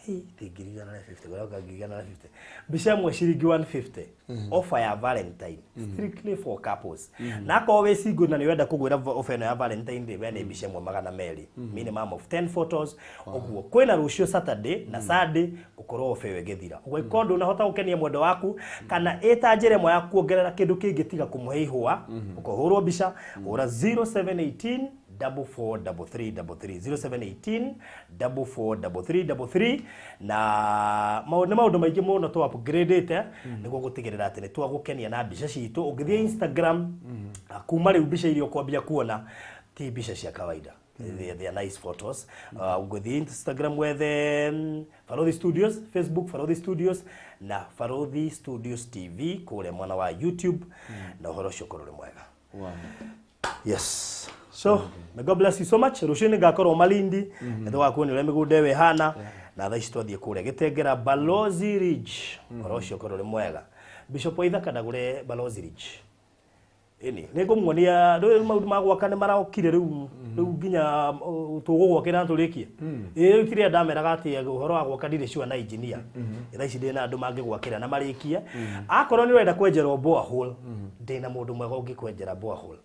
hi, ti 150,000, ngũroka 150,000, mbica ĩmwe ciringi 150. Offer ya Valentine strictly for couples. Na akorwo wĩ single na nĩ ũrenda kũgwĩra offer ĩno ya Valentine rĩ, we nĩ mbica ĩmwe 200, minimum of 10 photos. Ũguo kwĩna rũciũ Saturday na Sunday gũkorwo offer ĩyo ĩgĩthira. Ũguo ĩkorwo ndũnahota gũkenia mwendwa waku kana ĩta njĩra ĩmwe ya kuongerera kĩndũ kĩngĩ tiga kũmũhe ihũa, ũkahũrwo mbica, hũra 0718 443333, 0718 443333. Na nĩ maũndũ maingĩ mũno tũ upgradĩte nĩguo gũtigĩrĩra atĩ nĩ twagũkenia na mbica citũ. Ũngĩthiĩ Instagram, kuma rĩu mbica iria ũkwambia kuona ti mbica cia kawaida. They are nice photos. Ũngĩthiĩ Instagram wethe Barothi Studios, Facebook Barothi Studios na Barothi Studios TV kũrĩa mwena wa YouTube, na ũhoro ũcio ũkorwo ũrĩ mwega. Yes, so may God bless you so much. Rũciũ nĩ ngakorwo Malindi nĩ tũgakuonia ũrĩa mĩgũnda ĩyo ĩhana, na thaa ici twathiĩ kũrĩa Gĩtengera Balozi Ridge. Ũhoro ũcio ũkorwo ũrĩ mwega. Bishop Waithaka ndagũre Balozi Ridge ĩni nĩ ngũmuonia rĩu maũndũ ma gwaka nĩ marokire rĩu rĩu nginya tũgũgwakĩra na tũrĩkie. Ĩĩ, rĩu tiria ndameraga atĩ ũhoro wa gwaka ndirĩ sure na engineer. Thaa ici ndĩna andũ mangĩgwakĩra na marĩkie. Akorwo nĩ ũrenda kwenjerwo borehole, ndĩna mũndũ mwega ũngĩkwenjera borehole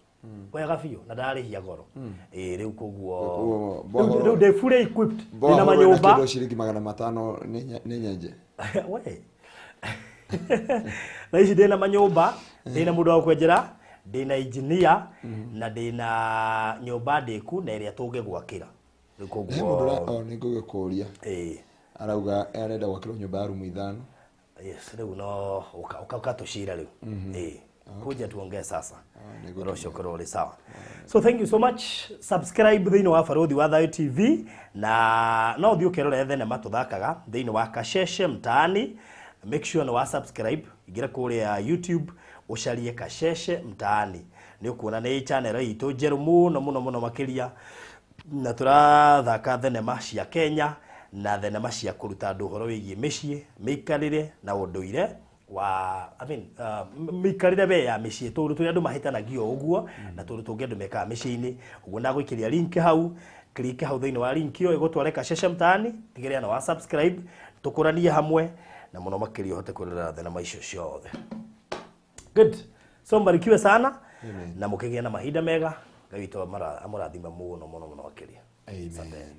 wega biũ na ndararĩhia goro. Ĩĩ, rĩu koguo Koguo rĩu ndĩ fully equipped, ndĩna borehole ĩna manyũmba kĩndũ ciringi 500 nĩ nyenje. We thaa ici ndĩna manyũmba, ndĩna mũndũ wa gũkwenjera, ndĩna engineer na ndĩna nyũmba ndĩku na ĩrĩa tũngĩgwakĩra rĩu. He mũndũ Koguo o nĩ ngũgĩkũria. Arauga arenda gwakĩrwo nyũmba ya rumu 5. Yes, rĩu no ũka tũcira rĩu. Ĩĩ, kuja tuongee sasa. Nĩguo. Ũhoro ũcio ũkorwo ũrĩ sawa. So thank you so much. Subscribe thĩinĩ wa Barothi wa Thayo TV na no ũthiĩ ũkerorere thenema tũthakaga thĩinĩ wa Kasheshe Mtaani. Make sure nĩ wa subscribe. Ingĩra kũrĩa YouTube ũcarie Kasheshe Mtaani, nĩ ũkuona nĩ channel itũ njerũ mũno mũno mũno makĩria, na tũrathaka thenema cia Kenya na thenema cia kũruta andũ ũhoro wĩgiĩ mĩciĩ, mĩikarĩre na ũndũire wa, I mean, mĩikarĩre we ya mĩciĩ, tũndũ tũrĩa andũ mahĩtanagia o ũguo na tũndũ tũngĩ andũ mekaga mĩciĩ-inĩ ũguo. Ndagũikĩria link hau, click hau thĩinĩ wa link ĩyo ĩgũtware Kasheshe Mtaani. Tigĩrĩra na wa subscribe, tũkũranie hamwe na mũno makĩria ũhote kwĩrorera thenema icio ciothe. Good. So mbarikiwe sana na mũkĩgĩa na mahinda mega. Ngai witũ amũrathime mũno mũno mũno makĩria. Amen.